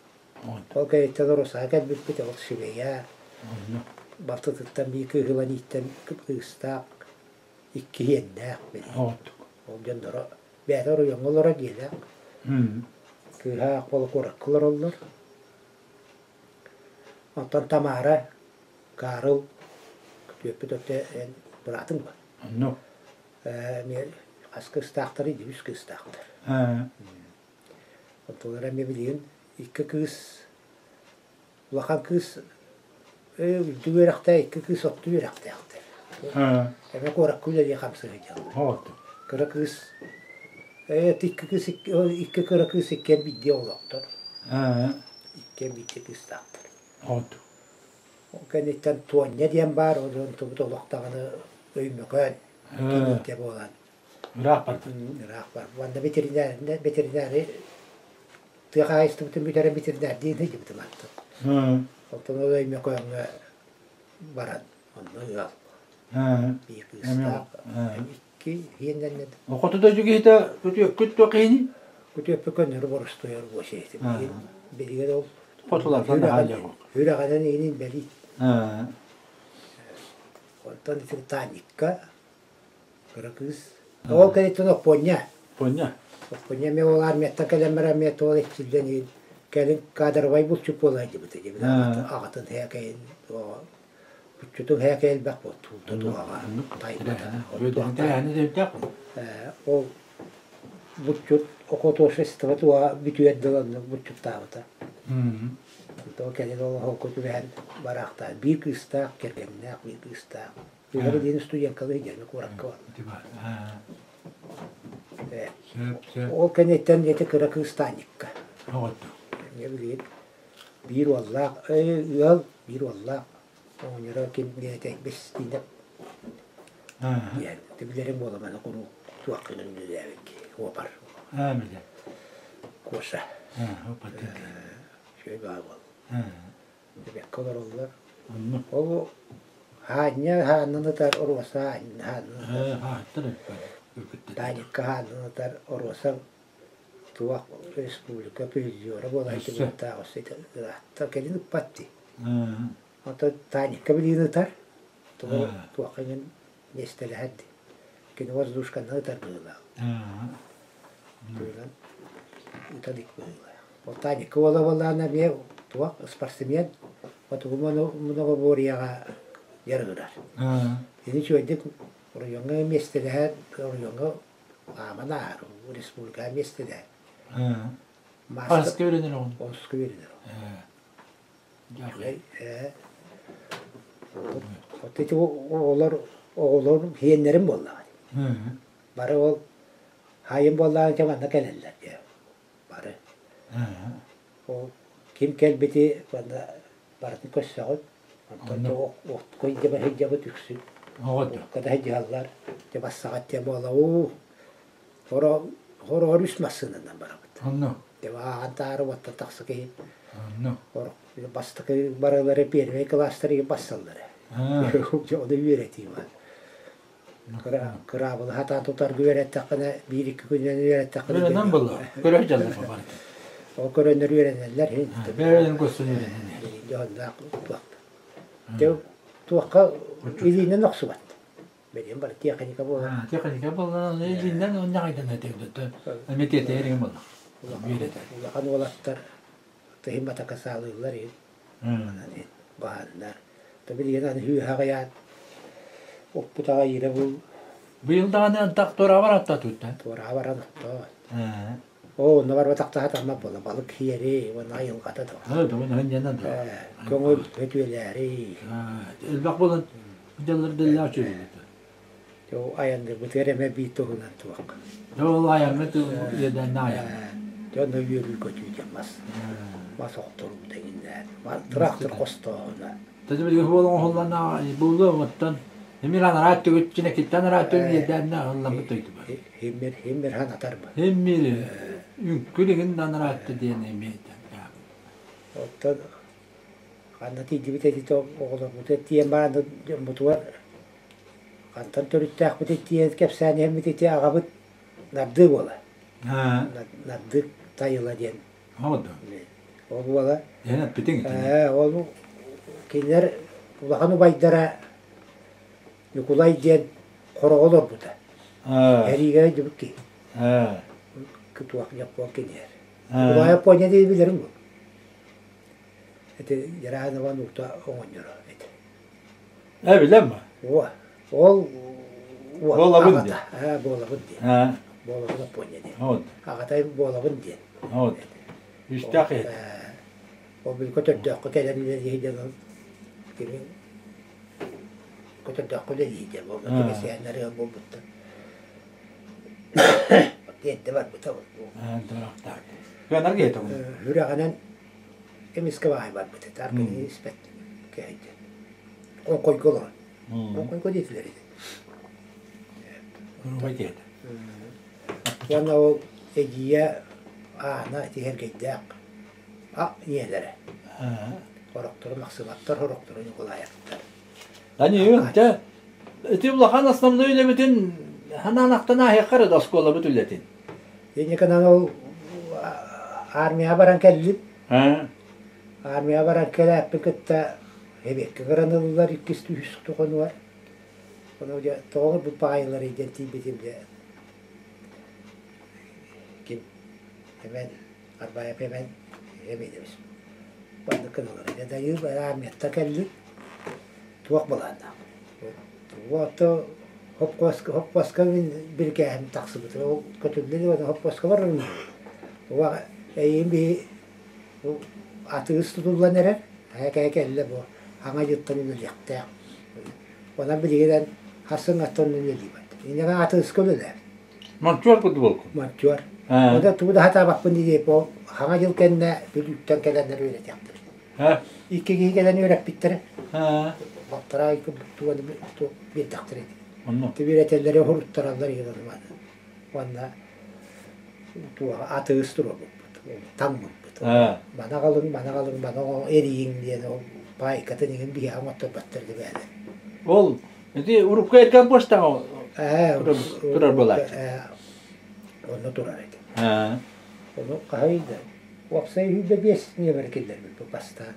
Ол кэнниттэн Русаҕа кэлбиппит, ол Швея балтытыттан биир кыыһы ылан ииттэн кыыстаах икки иэннээх билигин. Ол дьонноро бэйэтэ оройуоҥҥа олорор дьиэлээх. Кыыһа Акбола куоракка олороллор. Оттон Тамара, Карл, күтүөппүт өттө эн быраатыҥ дуо? Оннук. Эмиэ хас кыыстаахтарый дии, үс кыыстаахтар. Онтулара эмиэ билигин икки кыыс, улахан кыыс үрдүк үөрэхтээх, икки кыыс орто үөрэхтээхтэр. Эмиэ куоракка үлэлии хамсыы сылдьаллар. Кыра кыыс икки кыыс икки кыра кыыс иккиэн биирдии оҕолоохтор. Иккиэн биирдии кыыстаахтар. Ол кэнниттэн Туонньа диэн баар, ол онтубут олох даҕаны Өймөкөөн кийиитэ буолан Ыраах барбыт. Ыраах барбыт. Уонна ветеринарный ветеринары тыа хаһаайыстыбатын бүтэрэн ветеринардыын сылдьыбытым аттын. Оттон ол Өймөкөөҥҥө баран онно ыал. Биир кыыстаах, икки иэннэннэ. Хоту дойду киһитэ күтүөккүт туох киһини? Күтүөппү көннөрү боростуойар буолсу Билигин ол Хотулартан наһаа Үрэҕинэн иинин бэлиит. Онтон ити Таанньыкка Кыра кыыс. Ол кэнниттэн Оппуонньа. Оппуонньа. Оппуонньа эмиэ ол армияттан кэлэн баран эмиэ туох эрчиллэн иһин кэлин кадровай булчут буола сылдьыбыта диэбит аҕатын һээкэйин булчутун һээкэй элбэх буолтуута туһаҕа тайбата. Ол булчут охотовщество туһа бүтүөр дылы оннук булчуттаабыта. Онтон кэлин ол оһолго түбэһэн бараахтаан биир кыыстаах, кэргэннээх биир кыыстаах. Түһэр диэн студенткалыы диэн куоракка барда. Ол кэнниттэн ити кыра кыыс Таанньыкка. Эмиэ билигин биир уоллаах ыал биир уоллаах оҕонньоро ким диэтэй Бэстиинэп диэн билэрим буола маны куруук туоххунан үлэлээбит киһи уопар. Коша. Үчүгэй баҕа буолла. Эбэккэ олороллор. Ол Хаанньа хааннан ытар, Оруоса хааннан ытар. Тааньыкка хааннан ытар, Оруоса Туох республика призера буола сылдьыбыттаах өссө ыраатта кэлин ыппат дии. Онтон Таникка билигин ытар. Тугу туохха иҥин миэстэлэһэр дии. Кини воздушканан ытар быһыылаах. Тугунан ыта илик быһыылаах. Ол Таникка уола буоллаҕына эмиэ туох спортсмен хотугу многоборьеҕа дьарыгырар. Кини үчүгэйдик оройуоҥҥа миэстэлэһэр, оройуоҥҥа хааман ааһар, республикаҕа миэстэлэһэр. Маска үөрэнэр оҕон? Онуска үөрэнэр. Вот эти оҕолор оҕолор иэннэрим буоллаҕа. Бары ол хаайым буоллаҕа дьэ манна кэлэллэр дьэ бары. Ол ким кэлбити манна барытын көрсөҕүт. Онтон дьэ отко илдьэ сылдьабыт үксүн. Окко да сылдьыһаллар. Дьэ бассаҕат дьэ буола уу хороҕор үс массыынанан барабыт. Онно. Дьэ ааҕан таары уоттан тахса киһи. Онно. Бастакы барылары первый класстар бассаллар. Дьэ ону үөрэтии баар. Кыраабылы хатаан тутарга үөрэттэххинэ, биир-икки күнүнэн үөрэттэххинэ... Үөрэнэн буолла. Көрө сылдьаллар барыта. Ол көрөннөр үөрэнэллэр. Бэйэлэрин көрсөн үөрэнэллэр. Дьоһуннаах туох. Дьэ туохха илиинэн охсубат. Бэлиэн бары тиэхиньикэ буолар. Тиэхиньикэ буолла, илиинэн онньаҕайдан этэ. Эмиэ тиэтэйэр буолла. Улахан уолаттар тыһын батака саалыыллар иһин. Баһаннар. Билигин аны үөһэ аҕыйаан оппут аҕай бул Быйыл даҕаны антах туораабар атта туттан. Туораабар оттоо. Оо, онно барбатахтаха таммат буола балык хиэри уонна айылҕата да. Көҥүл өтүөлээри. Элбэх буолан дьаллар дэллээх үчүгэй. Айаннырбытыгар эмэ биир туһунан туох. Ол айаҥҥа иэдээннээх айан. Дьонно үөрүү-көтүү диэн мас мас охторуу тэҥиннээн тыраахтыр хостооһуна. Тэтэ билигин буолан оҥоһуллан буолуо оттон эмир анараа түгүт чинэкиттэн анараа түгүт иэдээннээх ылламмыт дойду бар. Химмир химмир ханатар ба. Химмир үҥкүл иҥин анараатты диэн эмиэ Оттон ханна тиийдибит эти оҕолорбутугар тиийэн баран дьоммутугар Хантан төрүттээхпитий тиийэн кэпсээн иһэммит ити аҕабыт Нардыы уола. Нардык Тайыла диэн. Ол уола. Ол кинилэр улахан убайдара Ньукулай диэн хороҕо олорбута. Эриигэ дьыбыт киһи. Туох Япон киниэр. Ньукулай Япония диye билэрим бу. Ити Яранова нута оҕонньоро эти. Э, билем ба? О, ол Буолабын диэн. Аҕата, буолабын диэн. Буолабын Аппонья диэн. Вот. Аҕатай буолабын диэн. Вот. Үстээх иһит. Ол били көтөрдөөххө кэлэн үлэлиһи диэн ол кими көтөрдөөххө үлэлиһи диэн ол кэсээннэр ыал буолбуттар. Тиэрдэ барбыта ол. Кыанар киһи Үрэҕинэн эмискэ баай барбыт этэ, аргыны испэт кэһэйдэ. Оҥхойго олорон. Оҥхойго диэтилэр ити. Оҥхой диэтэ. Уонна ол эдьиийэ Аана ити Сэргэйдээх а ийэлэрэ. Хорохтору Махсыбаттар, хорохтору Ньукулаевтар. Ани, дьэ, ити улахан основной үлэбитин ханаан ахтан ааһыахха эрэ да оскуолабыт үлэтин. Инникинэн ол армияҕа баран кэллим. Армияҕа баран кэлээппин кытта эбиэккэ кыраныллар иккис үһүс хонугар. Ону дьэ тоҕо ылбыт баҕайыларый диэн тиийбитим дьэ ким Эмэн Арбаев Эмэн Эминович маннык гыналлар. Дьэ дайыы армияттан кэллим. Туох былааннаах. Вот хоппуоска хоппуоска мин бирикээһим тахсыбыта. Ол көтүллэ илик хоппуоска барарым. Уа эйиин биһи бу атыыс тутуллан эрэр. Эһэ кэллэ бу аҥа дьыттан үлэлиэхтээх. Онон билигин харсыҥҥаттан үлэлиибэт. Инньэ атыыска үлэлээбит. Мончуор курдук буолкун. Мончуор. Ода тугу да хатаабаппын дии бу хаҥа дьыл кэннэ Бүлүүттэн кэлэннэр үөрэтиэхтэр. Икки киһи кэлэн үөрэппиттэрэ. Балтараа туганы биэрдэхтэрэ ити. Онно. Үөрэтэллэри уһуруттараллар уонна туох атыыс туруорбуппут, таҥмыппыт. Маны аҕалыҥ, маны аҕалыҥ, маны эрийиҥ диэн ол паайкатын иһин биһиэхэ оҥотторботтор дибээлэр. Ол ити урукку эргэн почтаҕа турар буолааччы. Онно турар этэ. Ону хаһый да уопсай 25 нүөмэри киллэрбиппит бастаан.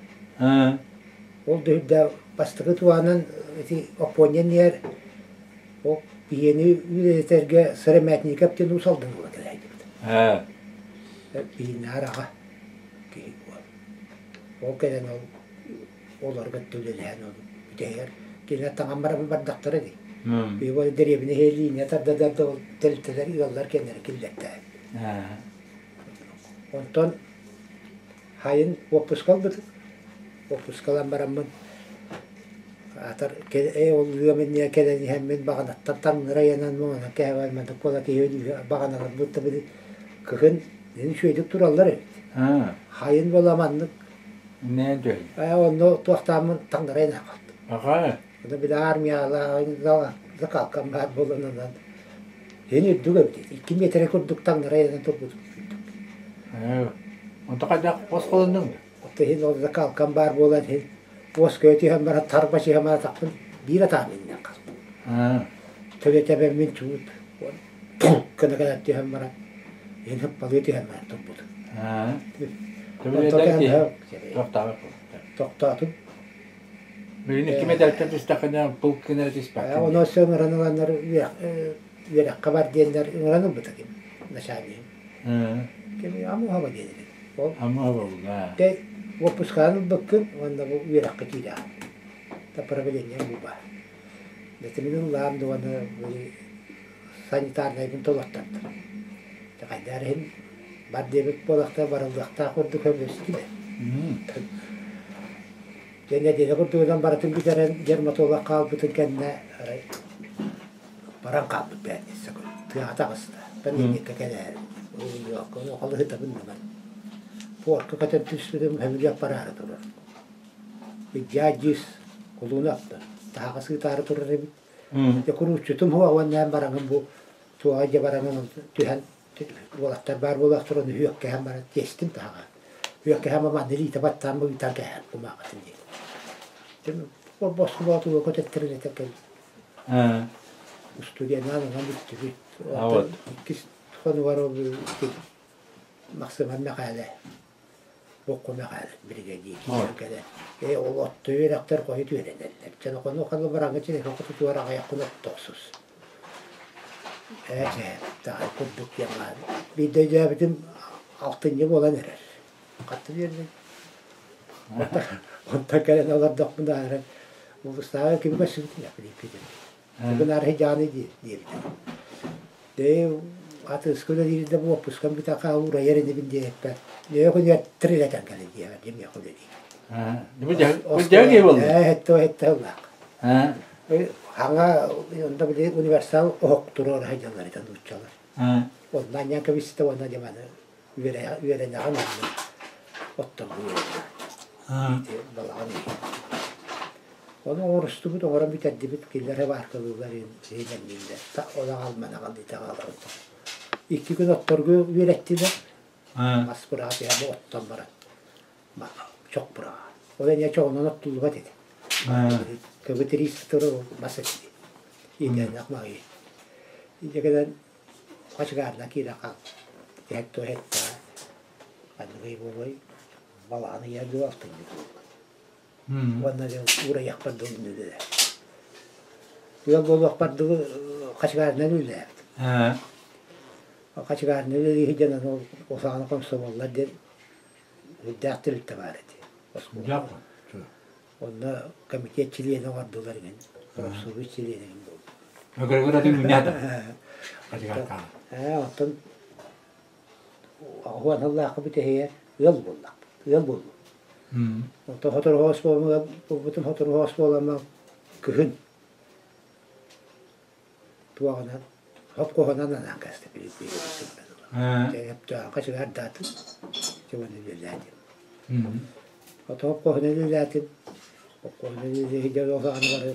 Ол да үрдээх бастакы туһанан ити Оппуонньа иннигэр ол биһиэни үлэлэтэргэ Сыромятников диэн уус алдан буола кэлээдибит. Биһиннээр аҕа киһи буол. Ол кэлэн ол олорго үлэлэһэн ол бүтэһигэр кинилэр таҥан баран бардахтара дии. Биһи ол дэриэбинэ линия тарда да ол тэрилтэлэр ыаллар кэннэрэ киллэртээбит. Онтон хайын уоппуска ылбытым. Уоппуска ылан бараммын аатар ээ ол ыам иннигэр кэлэн иһэммин баҕанаттан таҥнары айанан муҥанан кээбээн маннык буола киһи баҕаналарбыт да били кыһын үчүгэйдик тураллар эбит. Хайын буола маннык ээ онно туохтааммын таҥнары айанан хаалтым. Ону били армиялаах закалкам баар буолан онон Эн үрдүк эбит. 2 миэтэрэ курдук таҥнары айанан турбут үрдүк. Онто хайдах босхолоннуҥ? Отто иһин ол закалкам баар буолан иһин уоскуйа түһэн баран тарба түһэн баран атахпын биир атаҕым иннинэн хаалбыт. Төлө тэбэммин чуут гына гына түһэн баран иһин хыппалыы түһэн баран турбутум. Тохтоотум. Билигин икки миэтэрэ түстэххинэ пыл гына түспэккин. Ону өссө ыҥыран ыланнар үөрэххэ бар диэннэр ыҥыран ылбыта ким начальнигым. Ким Амуһаба диэн эбит. Ол Амуһаба буолла. Тэ уоппускаан ылбыккын уонна бу үөрэххэ киирэҕин. Та правление бу баар. Бэтимин ыллаан дуоны санитарнайбын толоттортор. Хайдаар иһин бар диэбит буолахта барыллыахтаах курдук көмүстүлэр. Дьэ нэдиэлэ курдугунан барытын бүтэрэн дерматолог хаалбытын кэннэ арай баран хаалбыт бээтинсэ күн тыаҕа таҕыста. Понедельникка кэлээр халыһытабын да Пуорка көтөн түспүтүм сөмүлүөк бараары турар. Дьаа дьиис кулууну апта таһаҕас ыытаары турар эбит. Дьэ курууччутум уһуга уонна бараҥын бу туоҕа дьэ бараҥын түһэн уолаттар баар буолуохтар ону үөккэһэн баран тиэстим таһаҕа. Үөккэһэн манна илиитэ баттаан быытан кэһэн кумааҕытын диэн. Босхо боотуга көтөттөрүн этэ кэл. Устудьуоннаан онон бүттүбүт. Иккис хонугар ол Махсыман Мэхээлэ Бокко Мэхээлэ биригэдьиир киирэн кэлэн ээ ол отто үөрэхтэр хойут үөрэнэллэр. Чэ хону халы бараҥҥа чэ хотутугар аҕыйаххын оттоохсус. Ээ чэ таай курдук диэн баар. Биирдэ өйдөөбүтүм алтынньы буолан эрэр. Хатты биэрдим. Онтон кэлэн олордохпуна эрэ улуустааҕы ким көрсүбүтүн билиппитим. Бүгүн арыйдааны диэбитим. Дээ атыыска үлэлиир да уоппускам бүтэ уурайар инибин диэппэр. Дээ күнүгэр тирилэтэн кэлин диэбэр димиэх үлэлиир. Ээ һэтте һэтте ыллаах. Хаҥа онда били универсал оһох туруора сылдьаллар этэ нууччалар. Онно анньан кэбистэ уонна дьэ маны үөрэнэҕин онно оттон балаҕан Ону оҥорустубут, оҥорон бүтэрдибит, кинилэр бааркалыыллар иһинэмнииллэр. Ол аҕалман аҕал итэҕэл Икки күн отторго үөрэттилэр. Мас быраҕа түһэн оттон баран чох быраҕа. Ол эмиэ чоҕунан оттуллубат этэ. Көбү тириис туру мас этэ. Иитэллэх маҕыы. Инде кэлэн хачыгаарына киирэ хаал. Иһэт иһэт ханныгый буолуой балаҕан ыйа дуу алтынньы дуу Уонна дьэ уурайахпар дылы үлэлээбит. Ыал буолуохпар дылы хачыгаарынан үлэлээбит. Хачыгаарынан үлэлии сылдьан аны ол саҕана комсомоллар диэн үрдээх тэрилтэ баар этэ. Оскуола. Онно комитет чилиэнэ оҥордулар игин. Профсоюз чилиэнэ игин буолбут. Оттон Уон сыллаахха бүтэһигэ ыал буоллахпыт, ыал буоллум. Онтон сотору оскуоланы булбутум, сотору оскуоланы күһүн туоҕунан, сопхуоһунан анаан кээстэ хачыгардаатым, чуган үлэлээтим. Ото сопхуоһунан үлэлээтим, сопхуоһунан үлэлэһи ол саҕана бары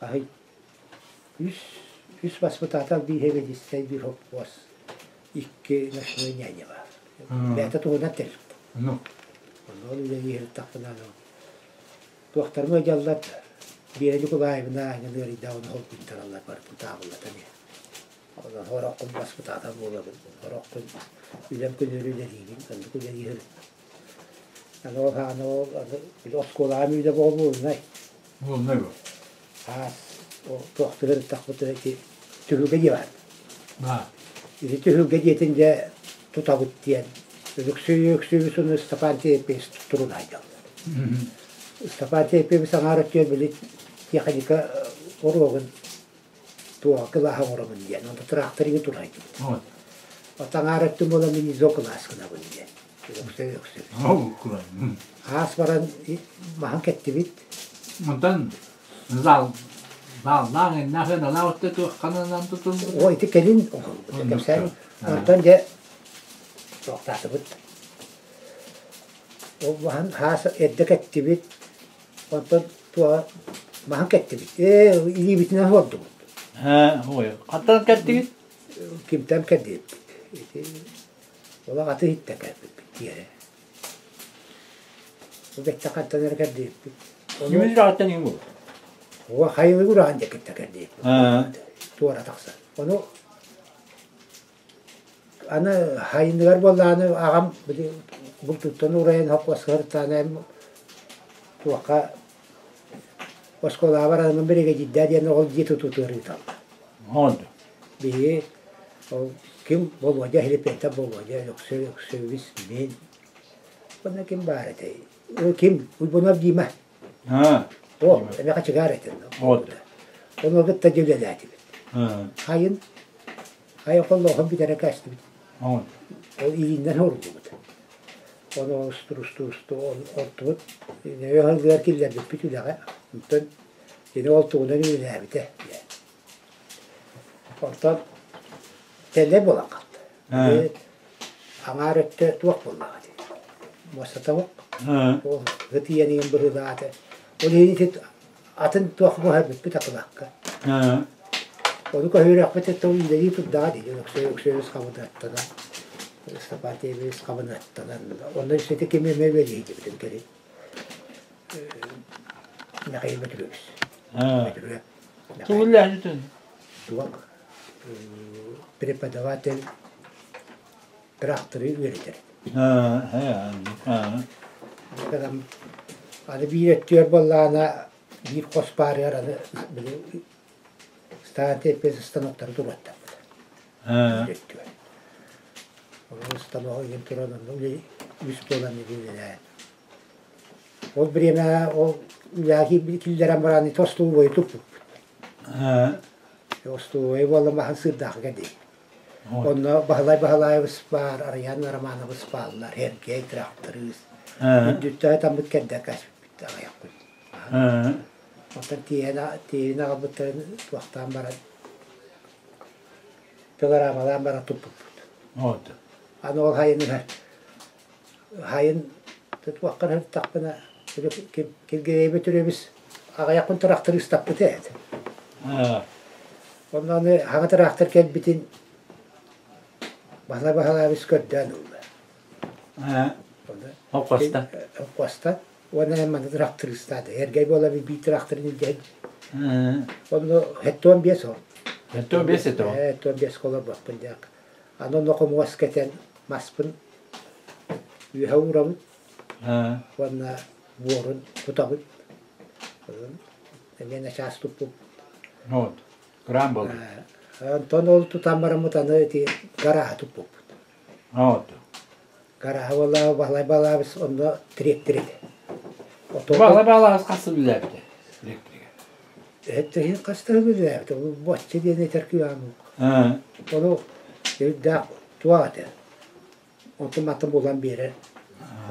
Аһый үс үс баспытаатал биир сэбиэдиссэй биир хоппуос икки ночной няня баар. Бэйэтэ туһунан тэрилтэ. Ну. Онно ол үлэлии сырыттахпына туохтарым ыалдьаллар Биэрэ Ньукулаевна ыарыйдаҕына холкуйтараллар барытын таабыллатан иһэр. Сороххун баспытаатар буолабын, сороххун үлэм күнүрү үлэлиибин, оннук үлэлиир. Аны ол аны ол аны били оскуолаҕа мүлэ буолуунай. Буолунай бу. Аас ол туохтугар ыттахпытына ити түһүлгэ диэ баар. Баар. Ити түһүлгэ диэтин дьэ тутабыт диэн Өлөксөй Өксөйүс уонна Степан Тиэппиэс турунаайдаллар. Степан Тиэппиэбис аҥаар өттүгэр били техника уруогун туоҕа кылааһа оҥоробун диэн, онто тыраахтарыгы турайдыбыт. От аҥаар өттүм буолан мин изо кылаас гынабын диэн. Өксөй Өксөй. Аас баран маһын кэттибит. Онтон зал заллаах иннах ыналаах өттө туохханынан тутуллубут. О ити кэлин оҥорбут кэпсээн. Онтон дьэ туохтаатыбыт. Ол маһын хаас эрдэ кэттибит. Онтон туоҕа маһын кэттибит. Ээ илиибитинэн уордубут. Һэ, ой, хантан кэттигит? Кимтэн кэрдиэппит. Ити олох аты иһиттэн кэлбиппит тиэрэ. Бу бэттэх хантан эрэ кэрдиэппит. Ньүмүн үрэҕиттэн иҥ буолар. Уо хайылык ураһан диэкиттэн кэрдиэппит. Туора тахсан. Ону Аны хайыныгар буоллаҕына аҕам били бултуттан уурайан холкуоска туохха оскуолаҕа барарым биригэдьиирдээ диэн ол дьиэ тутуутугар ыыталлар. Биһиги ол ким Болуодьа Филиппентов Болуодьа Өксө Өксөбүс мин уонна ким баар этэй ким Уйбунов Дима О эмиэ хачыгаар этэ Ону кытта дьэ үлэлээтибит. Хайын Хайа холлоохун бүтэрэ кээстибит. Ол илииннэн уурдубут. Ону устур-устур-усту ортубут. Нөҥүө ыһыллыгар киллэрбиппит үлэҕэ. Онтон кини ол тугунан үлэлээбитэ. Онтон тэллэй буолан хаалта. Аҥаар өттө туох буоллаҕа дии. Муостата ол ыт иэнигин быһыылаата. Ол иһин ити атын туох буһарбыппыт акылаакка. Ону көһүрөхпүт это үлэлии турдаҕа дии Өксөй Өксөйүс хабыныаттанан Ыстапаан Тиэбис хабыныаттанан онно ити ким эмэ үлэлии диэбитин кэлин Михаил Петрович Петрович Туох преподаватель тракторы үөрэтэр. Аны биир өттүгэр буоллаҕына биир хос баарыгар аны били станция станоктары туруоттарбыт. Биир өттүгэр. Ол станогу иһин туран онно үс буолан үлэлээн. Ол бириэмэ ол үлэҕэ киллэрэн баран ити остолобуойу туппуппут. Остолобуойу буолла маһын сыырдаахыга дии. Онно Баһылай Баһылаайабыс баар, Арыйаан Романовыс бааллар, Һэргэй тырахтарыыс. Үрдүттэн таммыт кэрдэ кээспиппит аҕыйахпыт. Онтон тиэйэн тиэйэн аҕалбыттарын туохтаан баран пилорамалаан баран туппуппут. Аны ол хайын ыһар хайын туоххар сырыттахпына Киргиэйби Түрөбүс аҕыйахпын тырахтарыыстаппыт эт. Онно аны хаҥа тыраахтар кэлбитин Баһылай Баһылаабыс көрдөөн ылла. Хоппоста. Хоппоста. Уонна эн манна тырахтарыыстаата. Эргэй буола биир тыраахтарын илдьэн. Онно 75 ол. 75 этэ ол. 75 олорбоппун дьаак. Аны онно хомуос кэтэн маспын үөһэ уурабыт уонна буорун кутабыт. Эмиэ начаас туппут. Вот, грамм буолла. Онтон ол тутан бараммыт аны ити гарааһы туппуппут. Вот. Гарааһы буолла Баһылай Балаабыс онно тириэктир этэ. Баһылай Балаабыс хас сыл үлэлээбитэ тириэктиригэ? Это хас да үлэлээбитэ. Бочча диэн этэр кыаҕым. Ону үрдээх туох этэ. Онтун матын булан биэрэр.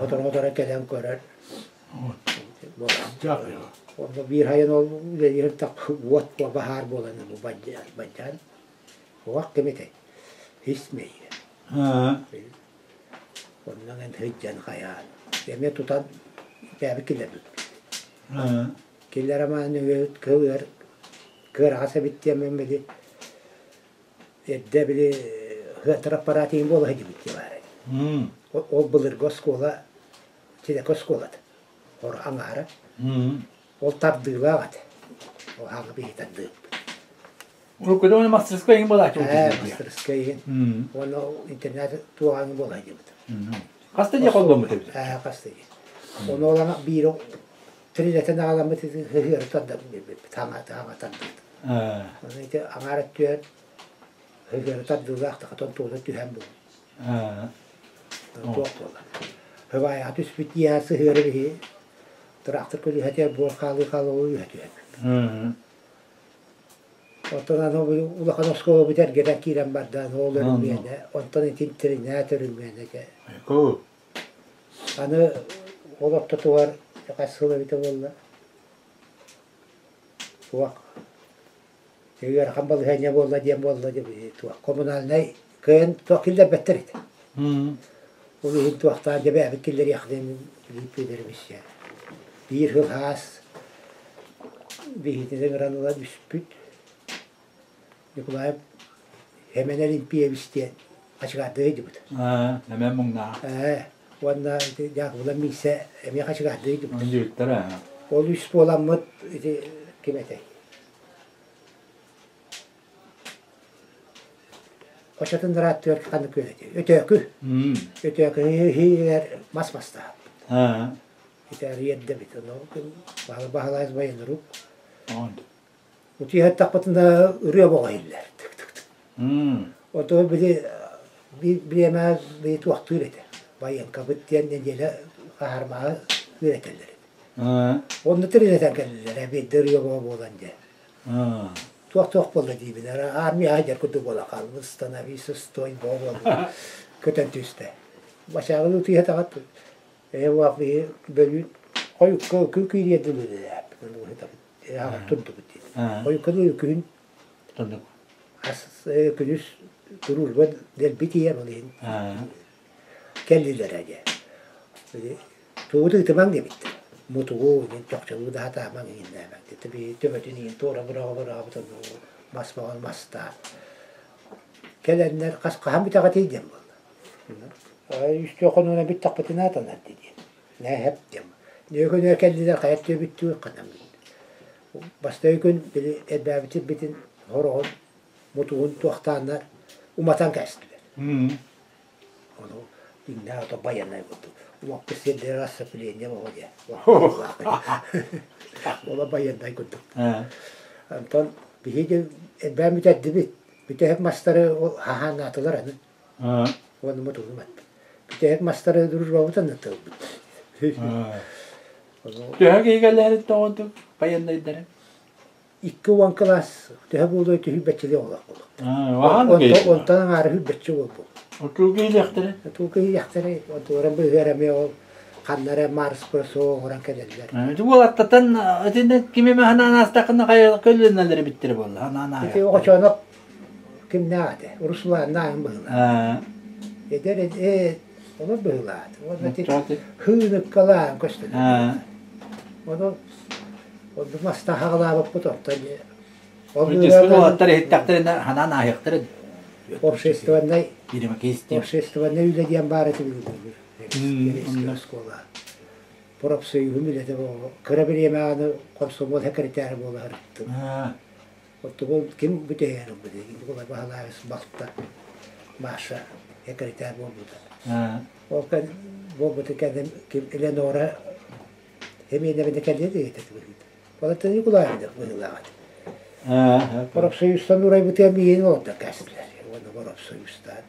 Оторо-оторо кэлэн көрөр. Онно биир хайан ол үлэлиир уот баһаар буолан бу бадьаан. Уох ким этэй? Ис мэйиэ. Онно эн сылдьан хайаан. Эмиэ тутан бэйэбит киллэрбиппит. Киллэр амаан үөт кыл ыар кыараҕас эбит диэммин били эрдэ били ыатар аппараат иһин буола сылдьыбыт диye баар Ол былыргы оскуола Чинэкэ оскуолата хор аҥаара. Ол тардыылаах этэ. Ол хаҥа биһи тардыыппыт. Уруккута уонна мастарыскай иһин буолааччы Ээ, мастарыскай иһин. Уонна интернат туоҕаҥы буола сылдьыбыт. Хаста дьиэ холбоммут эбит? Ээ, хаста дьиэ. Ону олан биир тирилэтэн аҕаламмыт ыһыары тардан биэрбиппит, хаҥа тардыбыт. Ону ити аҥаар өттүгэр ыһыары тардыылаах тахатон туота түһэн буол. Туох буолла. Хыбаайаҕа түспүт иэһэ сыһыары биһи тыраахтыр көлүөһэтигэр буор хаалыы хаалыы үһэ түһэн. Оттон аны улахан оскуолабыт эргэтэн киирэн барда, аны ол өрүмүөнэ, онтон итин тринэт өрүмүөнэ дьэ. Аны ол ортотугар хас сыл эбитэ буолла, туох ыарахан балаһыанньа буолла диэн буолла туох коммунальнай кыайан туох киллэрбэттэр этэ. Ол иһин туохтаан дьэ бэйэбит киллэриэх диэн Филипп Биир сыл хаас биһитин ыҥыран ыла түспүт. Николаев Эмэн Олимпиевич диэн хачыгаардыы сылдьыбыт. Эмэн муҥнаах. Ээ, уонна ити Дьаакыбылан Миисэ эмиэ хачыгаардыы сылдьыбыт. Сылдьыбыттара. Ол үс буоламмыт ити ким этэй? Очотун ырааттыгар ханнык күөл этэй? Өтөөкү. Өтөөкү иһигэр мас мастаабыт. Ити арыйарда эбит. Ону Баһылай военрук. Утуйа ырыа боҕо иһиллэр. Ото били бириэмэ били туохтуур этэ. Байыанкабыт диэн нэдиэлэ хаһармаҕа үөрэтэллэр этэ. Онно тирилэтэн кэллилэр биирдэ ырыа боҕо буолан дьэ. Туох-туох буолла диибин, армия аһдьар курдук буола хаалбыт, становись, стой, буола көтөн түстэ. Бачааҕы утуйа таҕат Ээ уох биһи бөлүүн хойукка күн киириэр дылы үлэлээбит турдубут диэн. Хойукка дылы күһүн ас күнүс туруурба дэлби тиийэр ол иһин кэллилэр диэн. Тугу да ытымаҥ диэбиттэр. Мутугу диэн чохчолуу да сатаамаҥ иҥиннээмэҥ. Биһи төбөтүн иһин туора быраҕа-быраҕабыт мас баҕар мастаан. Кэлэннэр хас хаһан бүтэҕитий диэн буолла. Үстүө хонугунан бүттэхпитинэ атанар диэн. Нээһэп диэн. Нөкөнө кэллилэр хайа түөбүттүүр ханан. Бастакы күн били эрбээбитин битин хороҕун мутугун туохтааннар уматан кээстилэр. Ону дьиҥнээх ото байанай курдук. Умаппыт сирдэрэ рассыпление оҕо диэн. Ола байанай курдук. Онтон биһиги эрбээн бүтэрдибит. Бүтэһик мастары хаһаанаатылар аны. Уонна мутугум эппит. Бүтэһик мастары дружбабытын ытылбыт. Төһө киһи тоҕонтук байаннайдары? 20 кылаас төһө буолуой түһүйбэччили олох буолуохтар. Онтон аҥаары хүрбэччи буолбут. Отуу киһилиэхтэрэ? Отуу киһилиэхтэрэ. Онтуларын быыһыар эмиэ ол ханна эрэ Марс бросок оҥорон кэлэллэр. Ити уолаттатан итиннэ кими эмэ ханаан аастаххына хайа көлүөнэлэри биттэрэ буолла ханаан Ити оҕочоонок кимнээх этэ? Русланнаах быһыылаах. Эдэр олор быһыылаах. Уонна ити хыыныккалаан көстөлөр. Ону оннук маста хаҕалаабыппыт оттон ол уолаттар иһиттэхтэринэ ханаан ааһыахтара общественнай общественнай үлэ диэн баар этэ оскуола профсоюһун үлэтэ кыра бириэмэ аны комсомол секретарь буола сырыттым. Оттугу ким бүтэһигэр ылбыта Николай Баһылаевич балта Маша секретарь буолбута. Ол кэн буолбута кэннэ ким Элеонора Эмиэнэбинэ кэлиэ диэбитэ быһыыта. Валентина Николаевна быһыылаах этэ. Профсоюзтан урайбытыгар миигин олордон кээстилэр. Уонна профсоюзтаан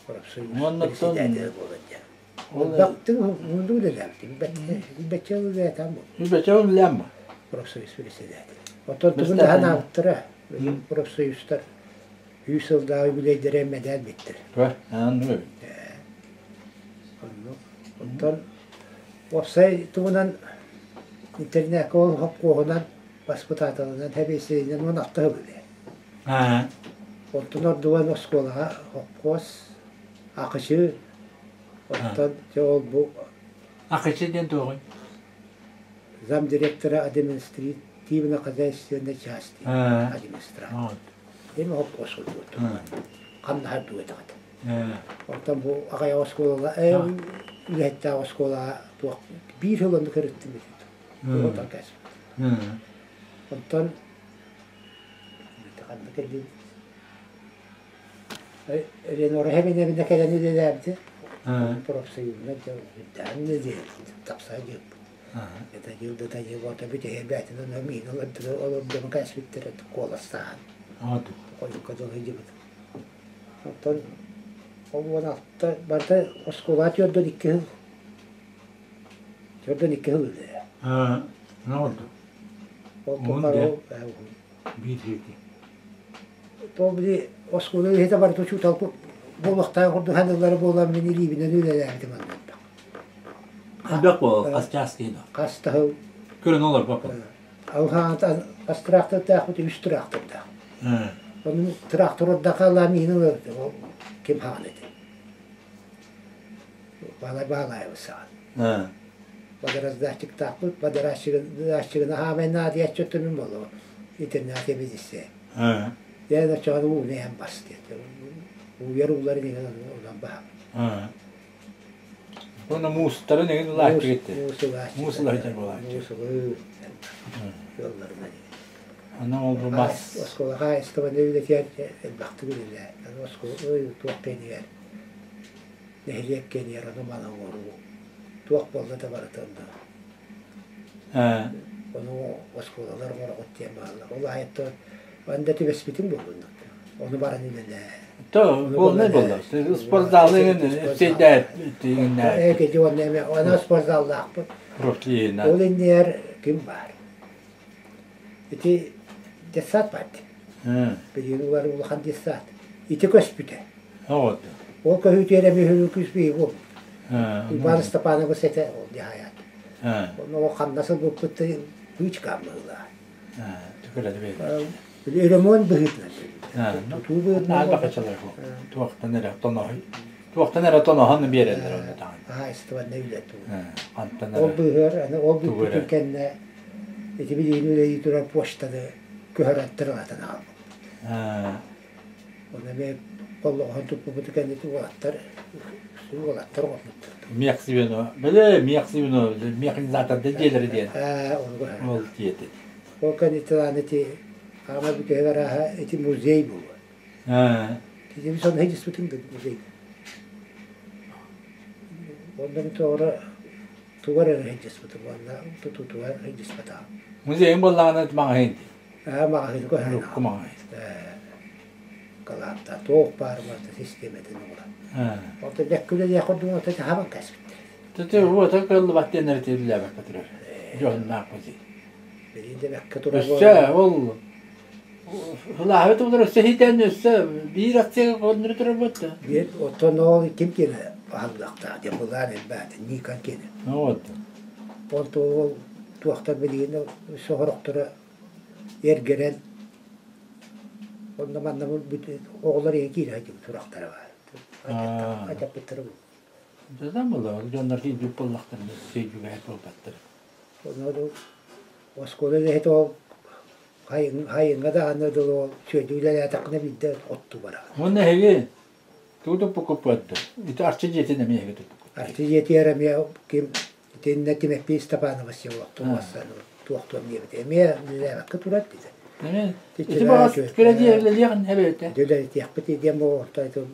профсоюз председателэ буолан диэн. Бактыҥ мунду үлэлээбитим. Бэччэ үлэлээтим бу. Бэччэ үлэлээн бу. Профсоюз председателэ. Оттон тугун да ханаабыттара. Профсоюзтар үс сылдааҕы үбүлүөйдэрэ мэдээл биттэр. Онтон уопсай тугунан интернекка ол хопкуоһунан баспытааталынан сэбиэссэйинэн уон алта сыл үлэлээ. Онтон ордуган оскуолаҕа хопкуос, акычы, оттон дьэ ол бу Акычы диэн туоҕуй? Замдиректора административно-хозяйственной части администратор. Эми хопкуос курдук хамнаһар дуэтаҕыт. Оттон бу аҕай оскуолала үлэһиттээх оскуолаҕа туох биир сыл оннук ырыттым. Онтон ханна кэллим? Ленора Хэминэбинэ кэлэн үлэлээбитэ. Профсоюзунан үрдээн үлэлиир, тапсаа диэппит. Это дьыл да дьыл ото бүтэһэ бээтин ону миин олордон кээспиттэрэ куоластаан. Хойукка дылы дьыбыт. Оттон ол 16 барыта оскуола 42 сыл 42 сыл үлэлээ. Не oldu? Ол тухары Биир диэки. То били оскуола үлэһитэ барыта учуутал буолуохтаах курдук саныыллара буолан мин илиибинэн үлэлээбитим онно элбэх. Элбэх буол, хас чаас киһи Хас таһыл. Көрөн олорбоппун. Алҕаан хас тыраахтардаахпыт үс тыраахтардаах. Ону тыраахтар ордоохо алаан иһин ылар ол ким хаҕан этэ. Баалай баалаайбыт саҕан. Водораздатчиктаахпыт, водораздатчигына хаамай наадыйаччы өттүнүн буолуо. Интернат эбидиссэ. Дьэ, оччоҕо ууну иһэн бас диэтэ. Ууйар ууларын иһин онон баһабыт. Уонна муустарын эҥин ылааччы кетти. Муус ылааччы. Муус ылааччы буолааччы. Муус ылыы. Ыалларынан. Аны ол бу мас. Оскуола хаһаайыстыбаны үлэтигэр элбэхтик үлэлээ. Оскуола туох кэннигэр нэһилиэк кэннигэр ону маны оҥоруу. Туох буолла да барыта онно. Ону оскуолалар оҥороҕут диэн бааллар. Ол аайыттан анда түбэспитим буоллун. Ону баран үлэлээ. То буолнай буолла. Спортзалы сейдээт Э кеди онно эме аны спортзаллаахпыт. Профлиина. Ол иннигэр ким баар? Ити детсад баар. Билигин улар улахан детсад. Ити көспүтэ. Вот. Ол көһүүтүгэр эмиэ үһү күүс биһи буолбут. Иван Степанович этэ ол дьаһайаат. Онно ханна сылбыппыт кыычкаан быһыылаах. Ремонт быһыытынан. Тутуу быһыытынан. Туохтан эрэ тоноһой. Туохтан эрэ тоноһон биэрэллэр онно даҕаны. Хаһаайыстыбаннай үлэ туу. Хантан Ол быыһыгар аны ол бүппүтүн кэннэ ити билигин үлэлии турар почтаны көһөрөттөр ылатан аҕалбыт. Оны эмиэ холлоҕоһун туппубуту кэнники уолаттар уолаттар оҥорбуттар. Мехзвено, били мехзвено, механизаторда дьиэлэри диэн. Ээ, ону көһөрөр. Ол диэти. Ол кэнниттэн аны ити хаама бүтэһик арааһа ити музей буолуо. Ити сонно действительно музей. Онно тоҕо тугар эрэ сылдьыспытым уонна тутуутугар сылдьыспатаҕым. Музейын буоллаҕына маҕаһыын дии. Аа маҕаһыын көһөрөн Урукку маҕаһыын. Калаапта туох баар барыта систиэмэтин оҥорон. Онтон бэккүлэ курдук ото хабан кэспиттэр. Тete уота кыаллыбат диэн эрэтиллээбэккэ турар. Дьоһуннаах музей. Билигин да бэккэ турар Өссө ол Ылааһы тулар өссө хитэн өссө биир акция коннуру турар буотта. Биир оттон ол ким киэнэ аһыллахтаах диэн былаан элбээтэ Никон киэнэ. Вот. Ол ол туохтар билигин соһорохторо эргэрэн онно манна оҕолор ийэ киирэ сылдьыбыт сурахтара баар. Ачаппыттара бу. Дьазан буолла, дьоннор киирбит буоллахтарына сөйдүгэһэр буолбаттар. Ону оскуола үлэһитэ ол хайыҥҥа даҕаны дылы ол сүөдүү үлэлээтэххинэ биирдэ оттуу бараҕын. Уонна эһиги тугу туппуккут Ити Арчы дьиэтин эмиэ эһиги туппуккут. Арчы дьиэтигэр эмиэ ким итиннэ Тимофей Степанова селоттун туохтуом диэбитэ. Эмиэ үлэлээбэккэ турар диэтэ. Ити баҕас кыра дьиэ үлэлиэҕин эбэтэ. Үлэлэтиэхпит диэн бу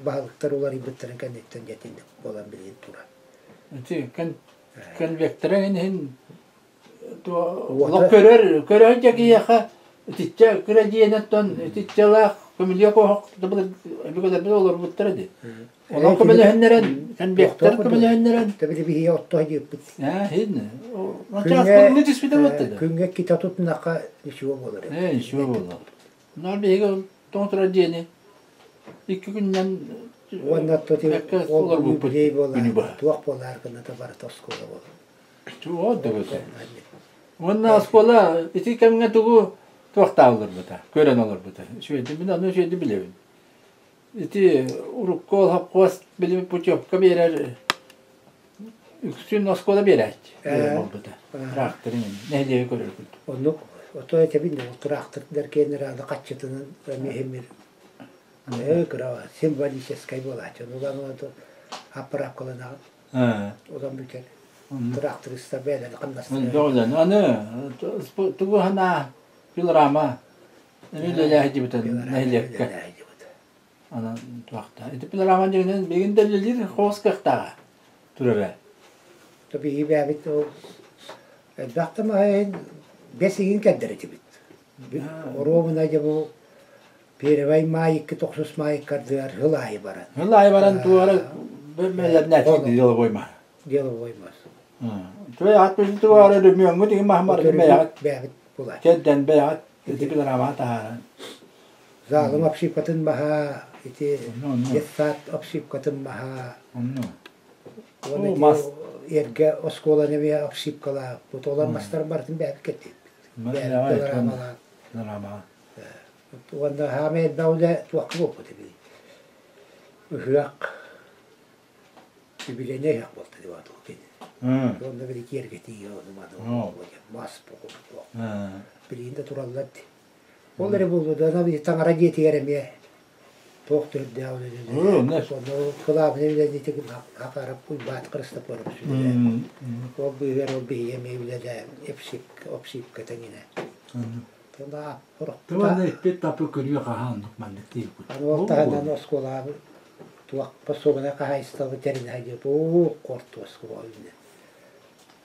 баһылыктар уларыйбыттарын кэнниттэн дьэтинник буолан билигин турар. Ити конвектора иһин Олох көрөр, көрөр дьэ киһиэхэ итиччэ кыра дьиэнэн итиччэлээх көмүлүөк оһох өбүгэлэрбит олорбуттара дии. Олох көмөлөһүннэрэн, конвектор көмөлөһүннэрэн. Тэбили биһиги отто диэппит. Ээ, хин. Күҥҥэ түспүтэ буолта да. Күҥҥэ иккитэ тутунахха ничего буолар. Ээ, ничего буолар. Наар биһиги тоҥ турар дьиэни икки күннэн Уонна ол юбилей буолар, туох буолар гына барыта оскуола буолар. Уонна оскуола ити кэмҥэ тугу туохтаах олорбута, көрөн олорбута. Үчүгэйдик мин ону үчүгэйдик билэбин. Ити урукку ол хопхуос били путевка биэрэр үксүн оскуола биэрээччи буолбута. Тыраахтарын нэһилиэги көрөр курдук. Оннук ото этэбин ол тыраахтырдар киэннэр аны хаччытынан эмиэ кыра символическай буолааччы. Улан аппараапкаланаҕын. Улан бүтэр. Тыраахтырыстар бэйэлэрин хамнастара. Аны тугу санаа Пилорама үлэлээһи дибитен нэһилиэккэ. Анан туохта. Ити пилорама дьиҥинэн билигин да үлэлиир хоос кыахтааҕа турара. Биһиги бэйэбит ол элбэх да маһын бэс игин кэрдэр этибит. Оруобуна дьэ бу Первый маай икки тохсус маай ыккардыгар сыл аайы баран. Сыл аайы баран туора мэлэрнээчик деловой мас. Деловой мас. Твой аат бэсин туора рөмүөҥҥүт иҥин маһын барытын бэйэҕит. Бэйэҕит булаат. Кэрдэн бэйэҕит ити пилорамаҕа таһааран. Залым обшивкатын маһа, ити детсад обшивкатын маһа. Онно. Уонна мас. Эргэ оскуоланы эмиэ обшивкалаах. Олар мастар барытын бэйэбит кэрдиэппит. Бэйэбит пилорамалаах. Пилорамаҕа. Уонна саамай элбэх үлэ туохха буолбут эбий? Ыһыах, үбүлэнэ ыһыах буолта дии ол кини. Уонна били киэргэтии ону маны мас буолуо. Билигин да тураллар дии. Ол эрэ буолуо да таҥара дьиэтигэр эмиэ туох төрдээх үлэлэнэ. Онно кылаабынай үлэлиитик Хакарап Уйбаат Христофоров үлэлээн. Ол быыһыгар ол биһиги эмиэ үлэлээн обшивка тэҥинэ. Туонна иппит тапы көрүө хаһан оннук маннык диэбит. Аны ол таһынан оскуолаҕа туох пособанай хаһаайыстыбаны тэринэ диэт оо хортуоска үүнэ.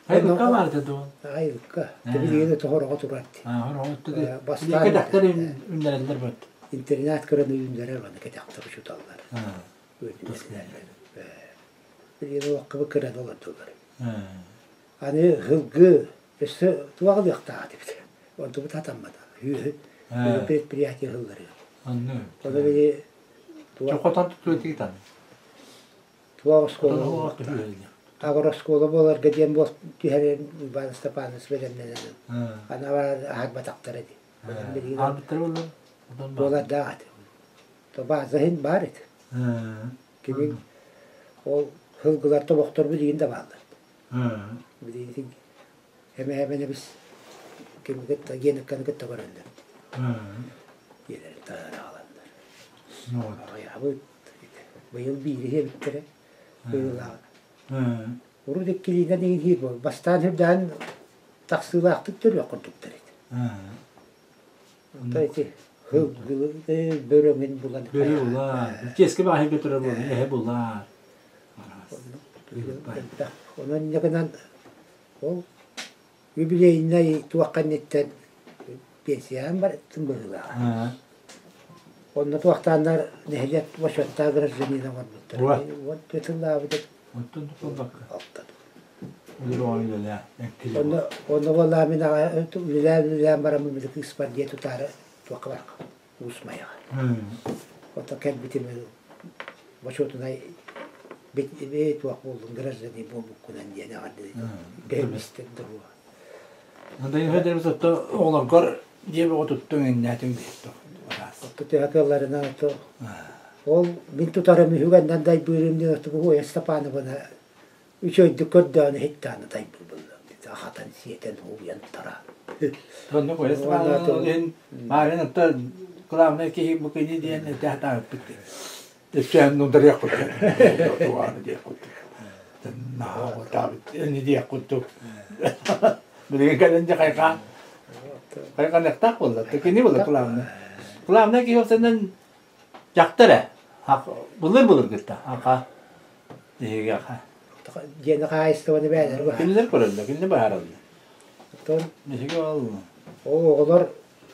Айылыкка баар этэ дуо? Айылыкка. Билигин тоһороҕо турар дии. Бастаан кэтэхтэр үүннэрэллэр быт. Интернат көрөн үүннэрэр аны кэтэхтэр учууталлар. Билигин олоххо кыран олордулар. Аны һылгы өссө туох ылыахтаах этибит. Онтубут сатаммата. Үөһү предприятие ыһылларыгар. Онно. Ону били Хотон тутуутигитан. Туох оскуола Агрооскуола буоларга диэн буол түһэрин Иван Степанович бэлэмнэнэн. Аны аһарбатахтара дии. Аһарбыттара буолла? Буолардаах этэ. То бааза иһин баар этэ. Кимин ол һылгылар тобохтор билигин да бааллар. Билигин эмэ-эмэни бис кими кытта Геныкканы кытта көрөллөр. Дьиэлэрин таһаара аҕаланнар. Аҕыйаабыт. Быйыл биири сиэбиттэрэ. Быйыллааҕы. Урут иккилиинэн иҥин иһиир буол. Бастаан үрдээн тахсыылаахтык төрүөх курдуктар этэ. Онто ити бөрөҥүн булан Бөрө булар. Чиэскэ баҕаһы көтөрө буолар, эһэ булар. Онон инньэ гынан ол юбилейнай туохха инниттэн пенсияҕа барыттым быһыылааҕа. Онно туохтааннар нэһилиэк бочуоттаах гражданина оҥорбуттар. Уон түөрт сыллаабыт Оттон тутуллакка. Алтан. Үлэлээ, Онно онно буоллаа мин аҕа үлэлээн үлэлээн бараммын били кыыспар дьиэ тутаары туохха барах Уус Майаҕа. Ото кэлбитим бочуотунай бит туох буоллун гражданин буолбуккунан диэн эҕэрдэ бэйэмистэн да буо. Анда оҕолоргор дьиэ бөҕө туттуҥ иҥнээтиҥ диэтто. Отто төһө кыалларынан ото ол мин тутарым үһүгэннэн дайбыырым диэн оту Уоя Степановна үчүгэйдик көрдөөн иһиттэҕинэ дайбыыр буолла ахатан сиэтэн ууйан тараан. Оннук Уоя Степановна иһин Маарин отто главное киһи бу кини диэн этэ сатаабыппыт Өссөөн нударыах курдук тугааны диэх курдук наһаа отаабыт ини диэх курдук билигин кэлэн дьэ хайҕаан хайҕаныахтаах буолла кини буолла главное главное киһи олсеннен дьахтар ээ былыр былыргытта аха биһиги аха Дьиэни хаһаайыстыбаны бэйэлэр быһаараллар. Кинилэр көрөллөр, кинилэр быһаараллар. Оттон биһиги ол ол оҕолор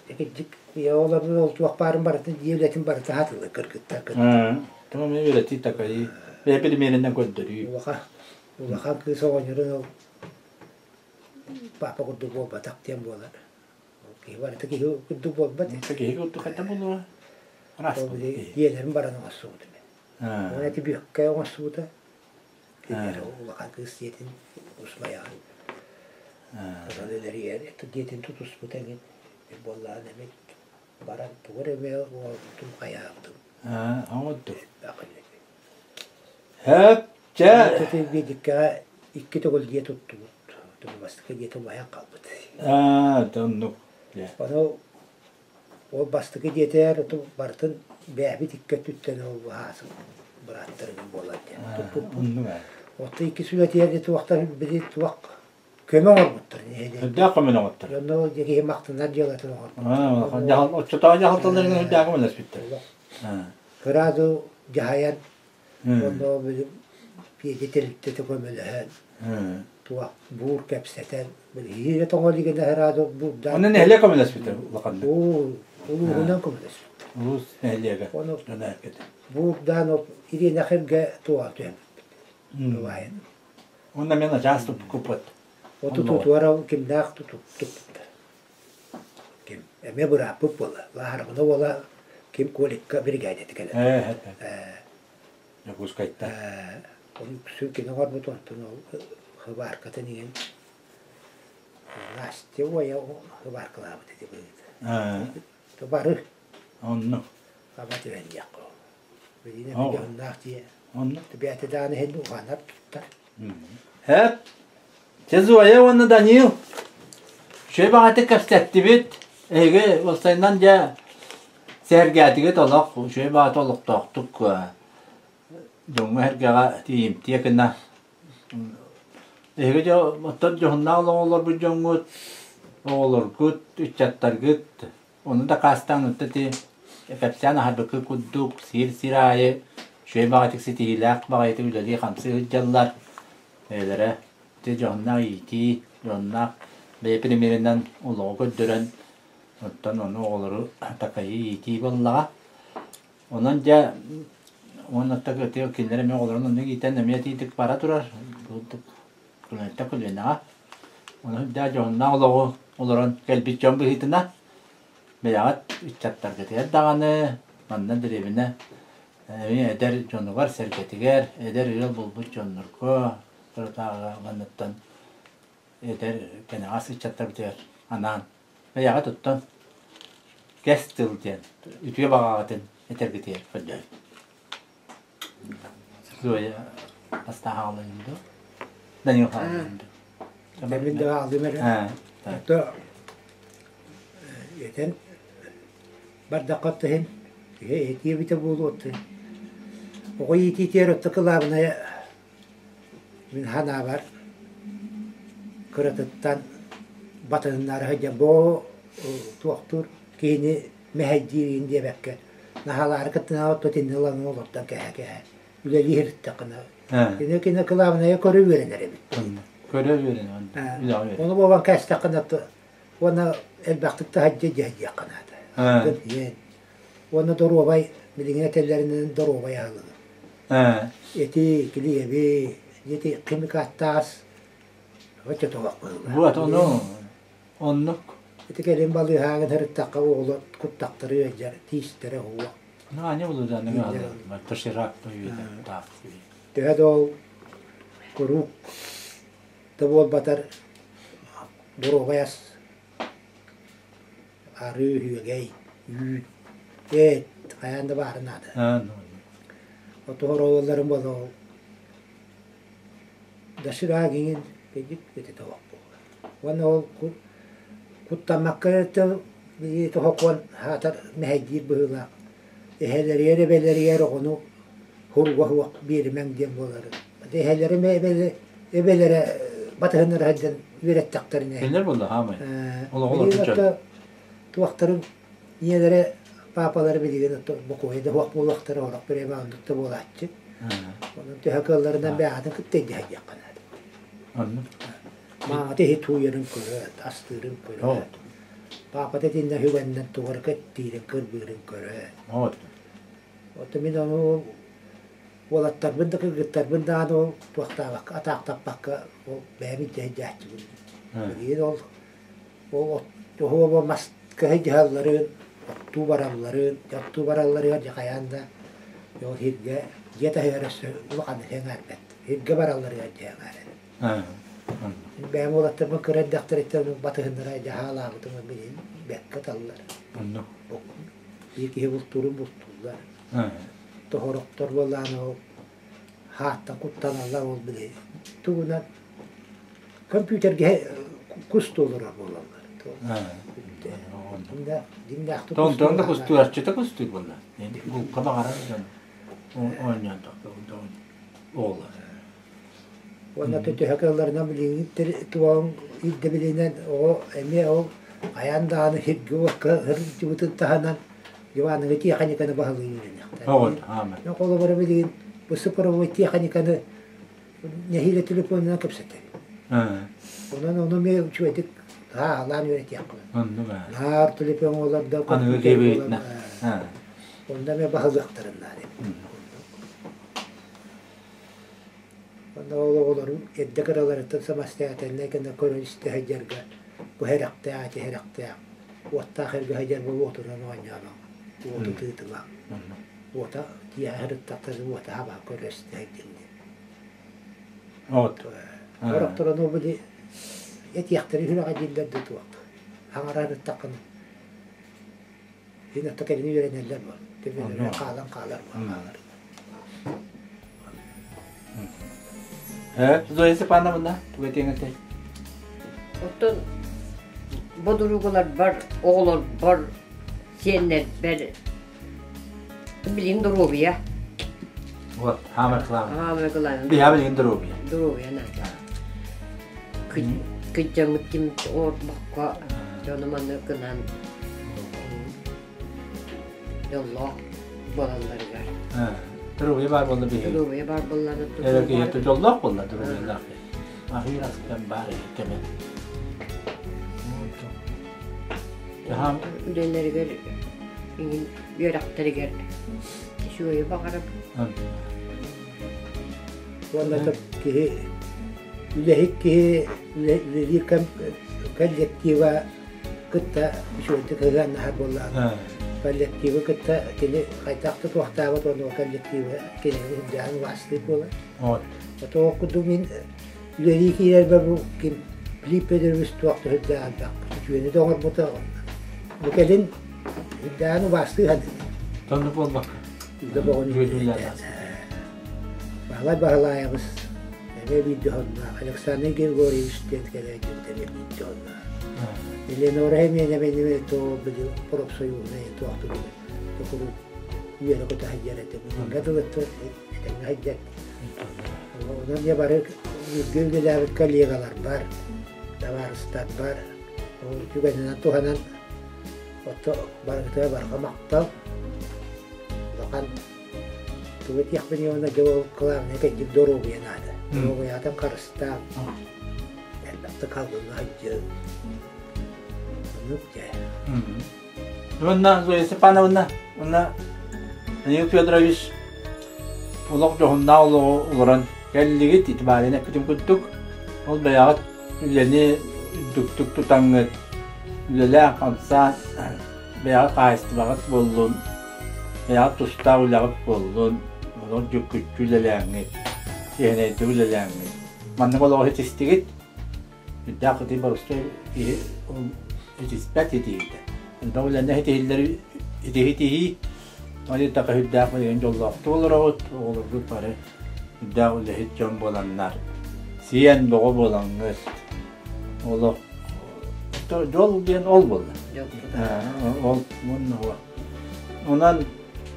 Иккирдик оҕолорбут ол туох баарын барытын дьиэ үлэтин барыта сатыыллар кыргыттар кытта. Тоҕо эмиэ үөрэтии такайыы, бэйэ примеринэн көрдөрүү. Улахан улахан кыыс оҕонньорун ол папа курдук буолбатах диэн буолар. Киһи барыта киһи курдук буолбат. Киһи курдук хайта буолуо. Араас Дьиэлэрин баран оҥостубутум. Уонна ити бүөккэ оҥостубута. Кинилэр улахан кыыс дьиэтин усмайаҕын. Онон өлөрүйэр дьиэтин тутуспут эҥин буоллаҕына эмит баран тугу эрэ эмэ оҥорбутум хайаабытым. Оҥордум. Хөп, чэ. Биэдиккэҕэ икки төгүл дьиэ туттубут. Бастакы дьиэтэ умайан хаалбыт. Аа, оннук. Ону Ол бастакы дьиэтигэр барытын бэйэбит икки өттүттэн ол быһаасым бырааттарым буолар диэн туппуппут. Оттон иккис үлэтигэр туохтан били туох Көмө оҥорбуттар нэһилиэккэ. Үрдээх көмөнү оҥоттор. Онно киһи махтанар дьыалатын оҥорбуттар. Дьаһал оччотооҕу дьаһалталарынан үрдээх көмөлөспүттэр. Сразу дьаһайан онно Петя тэрилтэтэ көмөлөһөн туох буур кэпсэтэн биһиги тоҥо илигинэ сразу буурдаан Онно нэһилиэк көмөлөспүттэр улаханнык. Улууһунан көмөлөспүттэр. Улуус нэһилиэгэ. Ону буурдаан ириэнэхиргэ туоҕа түһэбиппит. Убайын. Уонна мен начаас туппут. Оту тутуара кимнээх туппуттар. Ким эмиэ бырааппыт буола. Лааһарбына уола ким Коликка биригээдэтэ кэлэр. Дьокуускайтан. Ол үксүн кини оҥорбут онтон ол хыбааркатын иһин Настя уойа хыбааркалаабыт ити быһыыта. Бары. Оннук. Аба түһэн диэххэ. Билигин эмиэ дьоһуннаах дьиэ. Оннук. Бэйэтэ даҕаны иһин уһанар туттар. Хэп. Чэ Зоя уонна Данил үчүгэй баҕайытык кэпсэттибит. Эһиги уопсайынан дьэ сэһэргээтигит олох үчүгэй баҕата олохтоохтук дьоҥҥо-сэргэҕэ тиийимтиэ гына. Эһиги дьэ оттон дьоһуннаах олоҕу олорбут дьоҥҥут, оҕолоргут, ыччаттаргыт Ону дакаастаан ытта ити кэпсээн аһарбыкка курдук сир-сир аайы үчүгэй баҕайытык ситиһиилээх баҕайытык үлэлии-хамсыы сылдьаллар. Бэйэлэрэ ити дьоһуннаах иитии, дьоһуннаах бэйэ примеринэн олоҕу көрдөрөн, оттон ону оҕолору такайыы иитии буоллаҕа. Онон дьэ уонна кинилэр эмиэ оҕолорун оннук иитэн эмиэ итиитик бара турар. Көлүөнэттэн көлүөнэҕэ. Ону дьэ дьоһуннаах олоҕу олорон кэлбит дьон быһыытынан бэйэҕит ыччаттаргытыгар даҕаны манна дэриэбинэ эмиэ эдэр дьонугар-сэргэтигэр, эдэр ыал буолбут дьоннорго кыратааҕы манныттан эдэр кэнэҕэс ыччаттарбытыгар анаан бэйэҕит оттон кэс тыл диэн үтүө баҕаҕытын этэргитигэр көрдөһөбүт. Зоя бастаан дуо? Данил хааллын дуо? Мин да аалым эрэ. Ото этэн бардахха иһин этии эбитэ буолуо Оҕо иитиитигэр отто кылаабынайа мин санаабар кыратыттан батыһыннара сылдьан бу туохтуур киһини мэһэйдиирин диэбэккэ наһаалаары кыттынаҕа отто итинни ылан олордон кэһэ-кэһэ үлэлии сырыттаххына кини кини кылаабынайа көрө үөрэнэр эбит Көрө үөрэнэр Ону буолан кээстэххинэ уонна элбэхтик таһырдьа дьиэххэ наада. Уонна доруобай билигин этэллэринэн доруобай аһылыгы. Эти, килиэби, ити химикаттаас оччотоох быһыылаах. Вот ону оннук. Ити кэлин балыыһааҕын сырыттахха оҕолор куттахтары ыалдьар, тиистэрэ уһуох. Ну, они будут доширак Төһө да ол куруук да буолбатар доруобай ас арыы, үөгэй, үүт, эт хайаан да баара наада. Отуһар оҕолорум буола ол доширак иҥин кэлдик ити олох буолар. Уонна ол куттаммакка эрэ тоһокуон аатар мэһэйдиир быһыылаах. Эһэлэригэр, эбэлэригэр оҕону хуруга суох биэримэҥ диэн буоларын. Эһэлэрим эбэлэрэ батыһыннара сылдьан үөрэттэхтэринэ. Кинилэр буолла хаамай. Олоҕу олорбут Туохтарын ийэлэрэ паапалара билигин бокуойа да суох буолуохтара, орох бириэмэ оннук да буолааччы. Онон төһө кыалларынан бэйэҕитин кытта өйдөһүөххэ наада. Оннук. Маамата иһит сууйарын көрөөт, астыырын көрөөт, паапата итиннэ үгэннэн тугу кэттиирин, кырбыырын көрөөт. Оттон мин ону уолаттарбын да кыргыттарбын даҕаны ол туохтаабакка, атаахтаппакка ол бэйэм илдьэ сылдьааччыбын. Билигин ол ол оһуоба мас кыһайдьыһалларын, оттуу баралларын, оттуу баралларыгар дьэ хайаан да ол сиргэ дьиэ таһыгар өссө улаханнык сэҥээрбэт. Сиргэ баралларыгар дьэ сэҥээрэр. Бэйэм уолаттарбын кыра эрдэхтэриттэн батыһыннара дьаһаалаабытым билигин бэркэ таллар. Биир киһи бултуурун бултууллар. Тоһорохтор буоллаҕына ол хааттан куттаналлар ол били тугунан компьютергэ кус туолурар буолаллар. Дьиҥнээхтик Тонтон да кустуураччыта кустуур буолла. Булка баҕарар дьон оонньоон оҕолор. Уонна төһө кыалларынан билиҥҥи туоҕун ирдэбилинэн оҕо эмиэ ол хайаан даҕаны сиргэ-уокка сылдьыбытын таһынан Ивановы тиэхиньиканы баһылыы үөрэниэхтээх. Холобура билигин бу цифровой тиэхиньиканы нэһиилэ телефонунан кэпсэтэбит. Онон ону эмиэ үчүгэйдик сааһылаан үөрэтиэххэ. Наар телефон олордо, компьютер Онно эмиэ баһылыахтарын наада. Онно ол оҕолорун эрдэ кыраларыттан самостоятельнай гына көрөн-истэ сылдьарга бу сэрэхтээх, ити сэрэхтээх, уоттаах эргэ сылдьар буолуо уотунан оонньоомоҥ, уоту тыытымаҥ, уота киэһэ сырыттахтарына уота хабаа көрө-истэ сылдьыҥ диэн. Сорохторо били этиэхтэрин сүрэҕэ дииллэр да туох хаҥара сырыттаххына Син ата кэлин үөрэнэллэр буол. Төбөлөрө хаалан хаалар хаалар. Зоя Степановна, тугу этиэҥ этэй? Оттон бодуругаларбар, оҕолорбор, сиэннэрбэр билигин доруобуйа. Вот, хаамар кылаан. Хаамар кылаан. Биһа билигин доруобуйа. Доруобуйа наада. Кыдьаммыт ким оорбокко дьону маны гынан дьоллоох буолалларыгар. Доруобуйа баар буолла биһиги. Доруобуйа баар буоллаҕына Эрэ киһи дьоллоох буолла доруобуйалаах. Аһыыр астан баар кэмэ. Үлэлэригэр иҥин үөрэхтэригэр үчүгэйи баҕарабын. Уонна киһи үлэһит киһи үлэлиир коллектива кытта үчүгэйдик сыһыаннаһар буоллаҕына коллективы кытта кини хайдах да туохтаабат уонна коллективы кинини үрдээн убаастыыр буолар. Ото курдук мин үлэлии киирэрбэр бу ким Филипп Федорович туох да үрдээн элбэх үтүөнү да оҥорбута. Бу кэлин үрдээн убаастыы саныыбын. Тонну буолбакка. Үлэ боҕун Баһылай Баһылаайабыс эмиэ биир дьоһуннаах, Александр Григорьевич диэн кэлээдьибит эмиэ биир дьоһуннаах. Элеонора Семеновна то били профсоюзнай туохтук куруук үөрэ-көтө сылдьар этэ. Билиҥҥэ дылы этэҥҥэ сылдьар. Онон дьэ бары бииргэ үлэлээбит коллегаларбар, табаарыстарбар ол түгэнинэн туһанан отто барыгытыгар барҕа махтал. Улахан Тугу этиэхпиний уонна дьэ ол кылаабынай кэлдик доруобуйа наада. Доруобуйаҕытын харыстаан, элбэхтик халлыҥҥа сылдьыҥ. Оннук дьэ. Уонна Зоя Степановна, уонна Данил Федорович олох дьоһуннаах олоҕу олорон кэллигит, ити баарыйан эппитим курдук, ол бэйэҕит үлэни үрдүктүк тутаҥҥыт, үлэлээх-хамсаан бэйэҕит хаһаайыстыбаҕыт буоллун, бэйэҕит тустаах үлэҕит буоллун, олох дьүккүччү үлэлээҥҥит, чиэһинэйдик үлэлээҥҥит. Маннык олоҕу ситистигит, үрдээх ити боростуой киһи итиспэт итиһиитэ. Элбэх үлэннэ ситиһиллэр итиһии, ол итэҕэ үрдээх билигин дьоллоохтук олороҕут, оҕолоргут бары үрдээх үлэһит дьон буоланнар, сиэн бөҕө буолаҥҥыт, олох дьол диэн ол буолла. Ол уонна Онон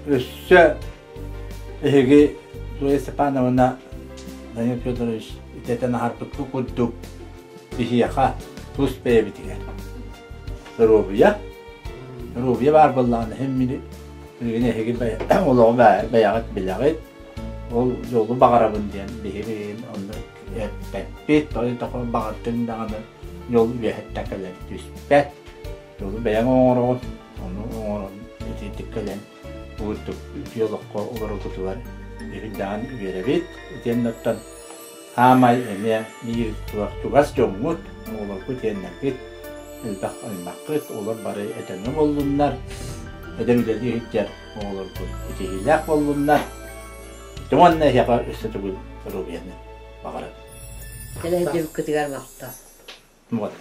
өссө эһиги Зоя Степановна Данил Федорович итэтэн аһарбыкка курдук биһиэхэ тус бэйэбитигэр доруобуйа доруобуйа баар буоллаҕына иһин билигин эһиги олоҕу бэйэҕит билэҕит ол дьолу баҕарабын диэн биһиги онно эппэппит тоҕо баҕардыҥ даҕаны дьол үөһэттэн кэлэн түспэт дьолу бэйэҥ оҥороҕун ону оҥорон итиитик кэлэн угуттук үтүө олоххо олороргутугар үрдээн үөрэбит итиэннэ оттон хаамай эмиэ биир чугас дьоҥҥут оҕолоргут иэннэргит элбэх аймаххыт олор бары этэҥҥэ буоллуннар эдэр үлэлии сылдьар оҕолоргут итиһиилээх буоллуннар уонна эһиэхэ өссө төгүл доруобуйаны баҕарабын. Кэлэ сылдьыбыккытыгар махтал. Вот.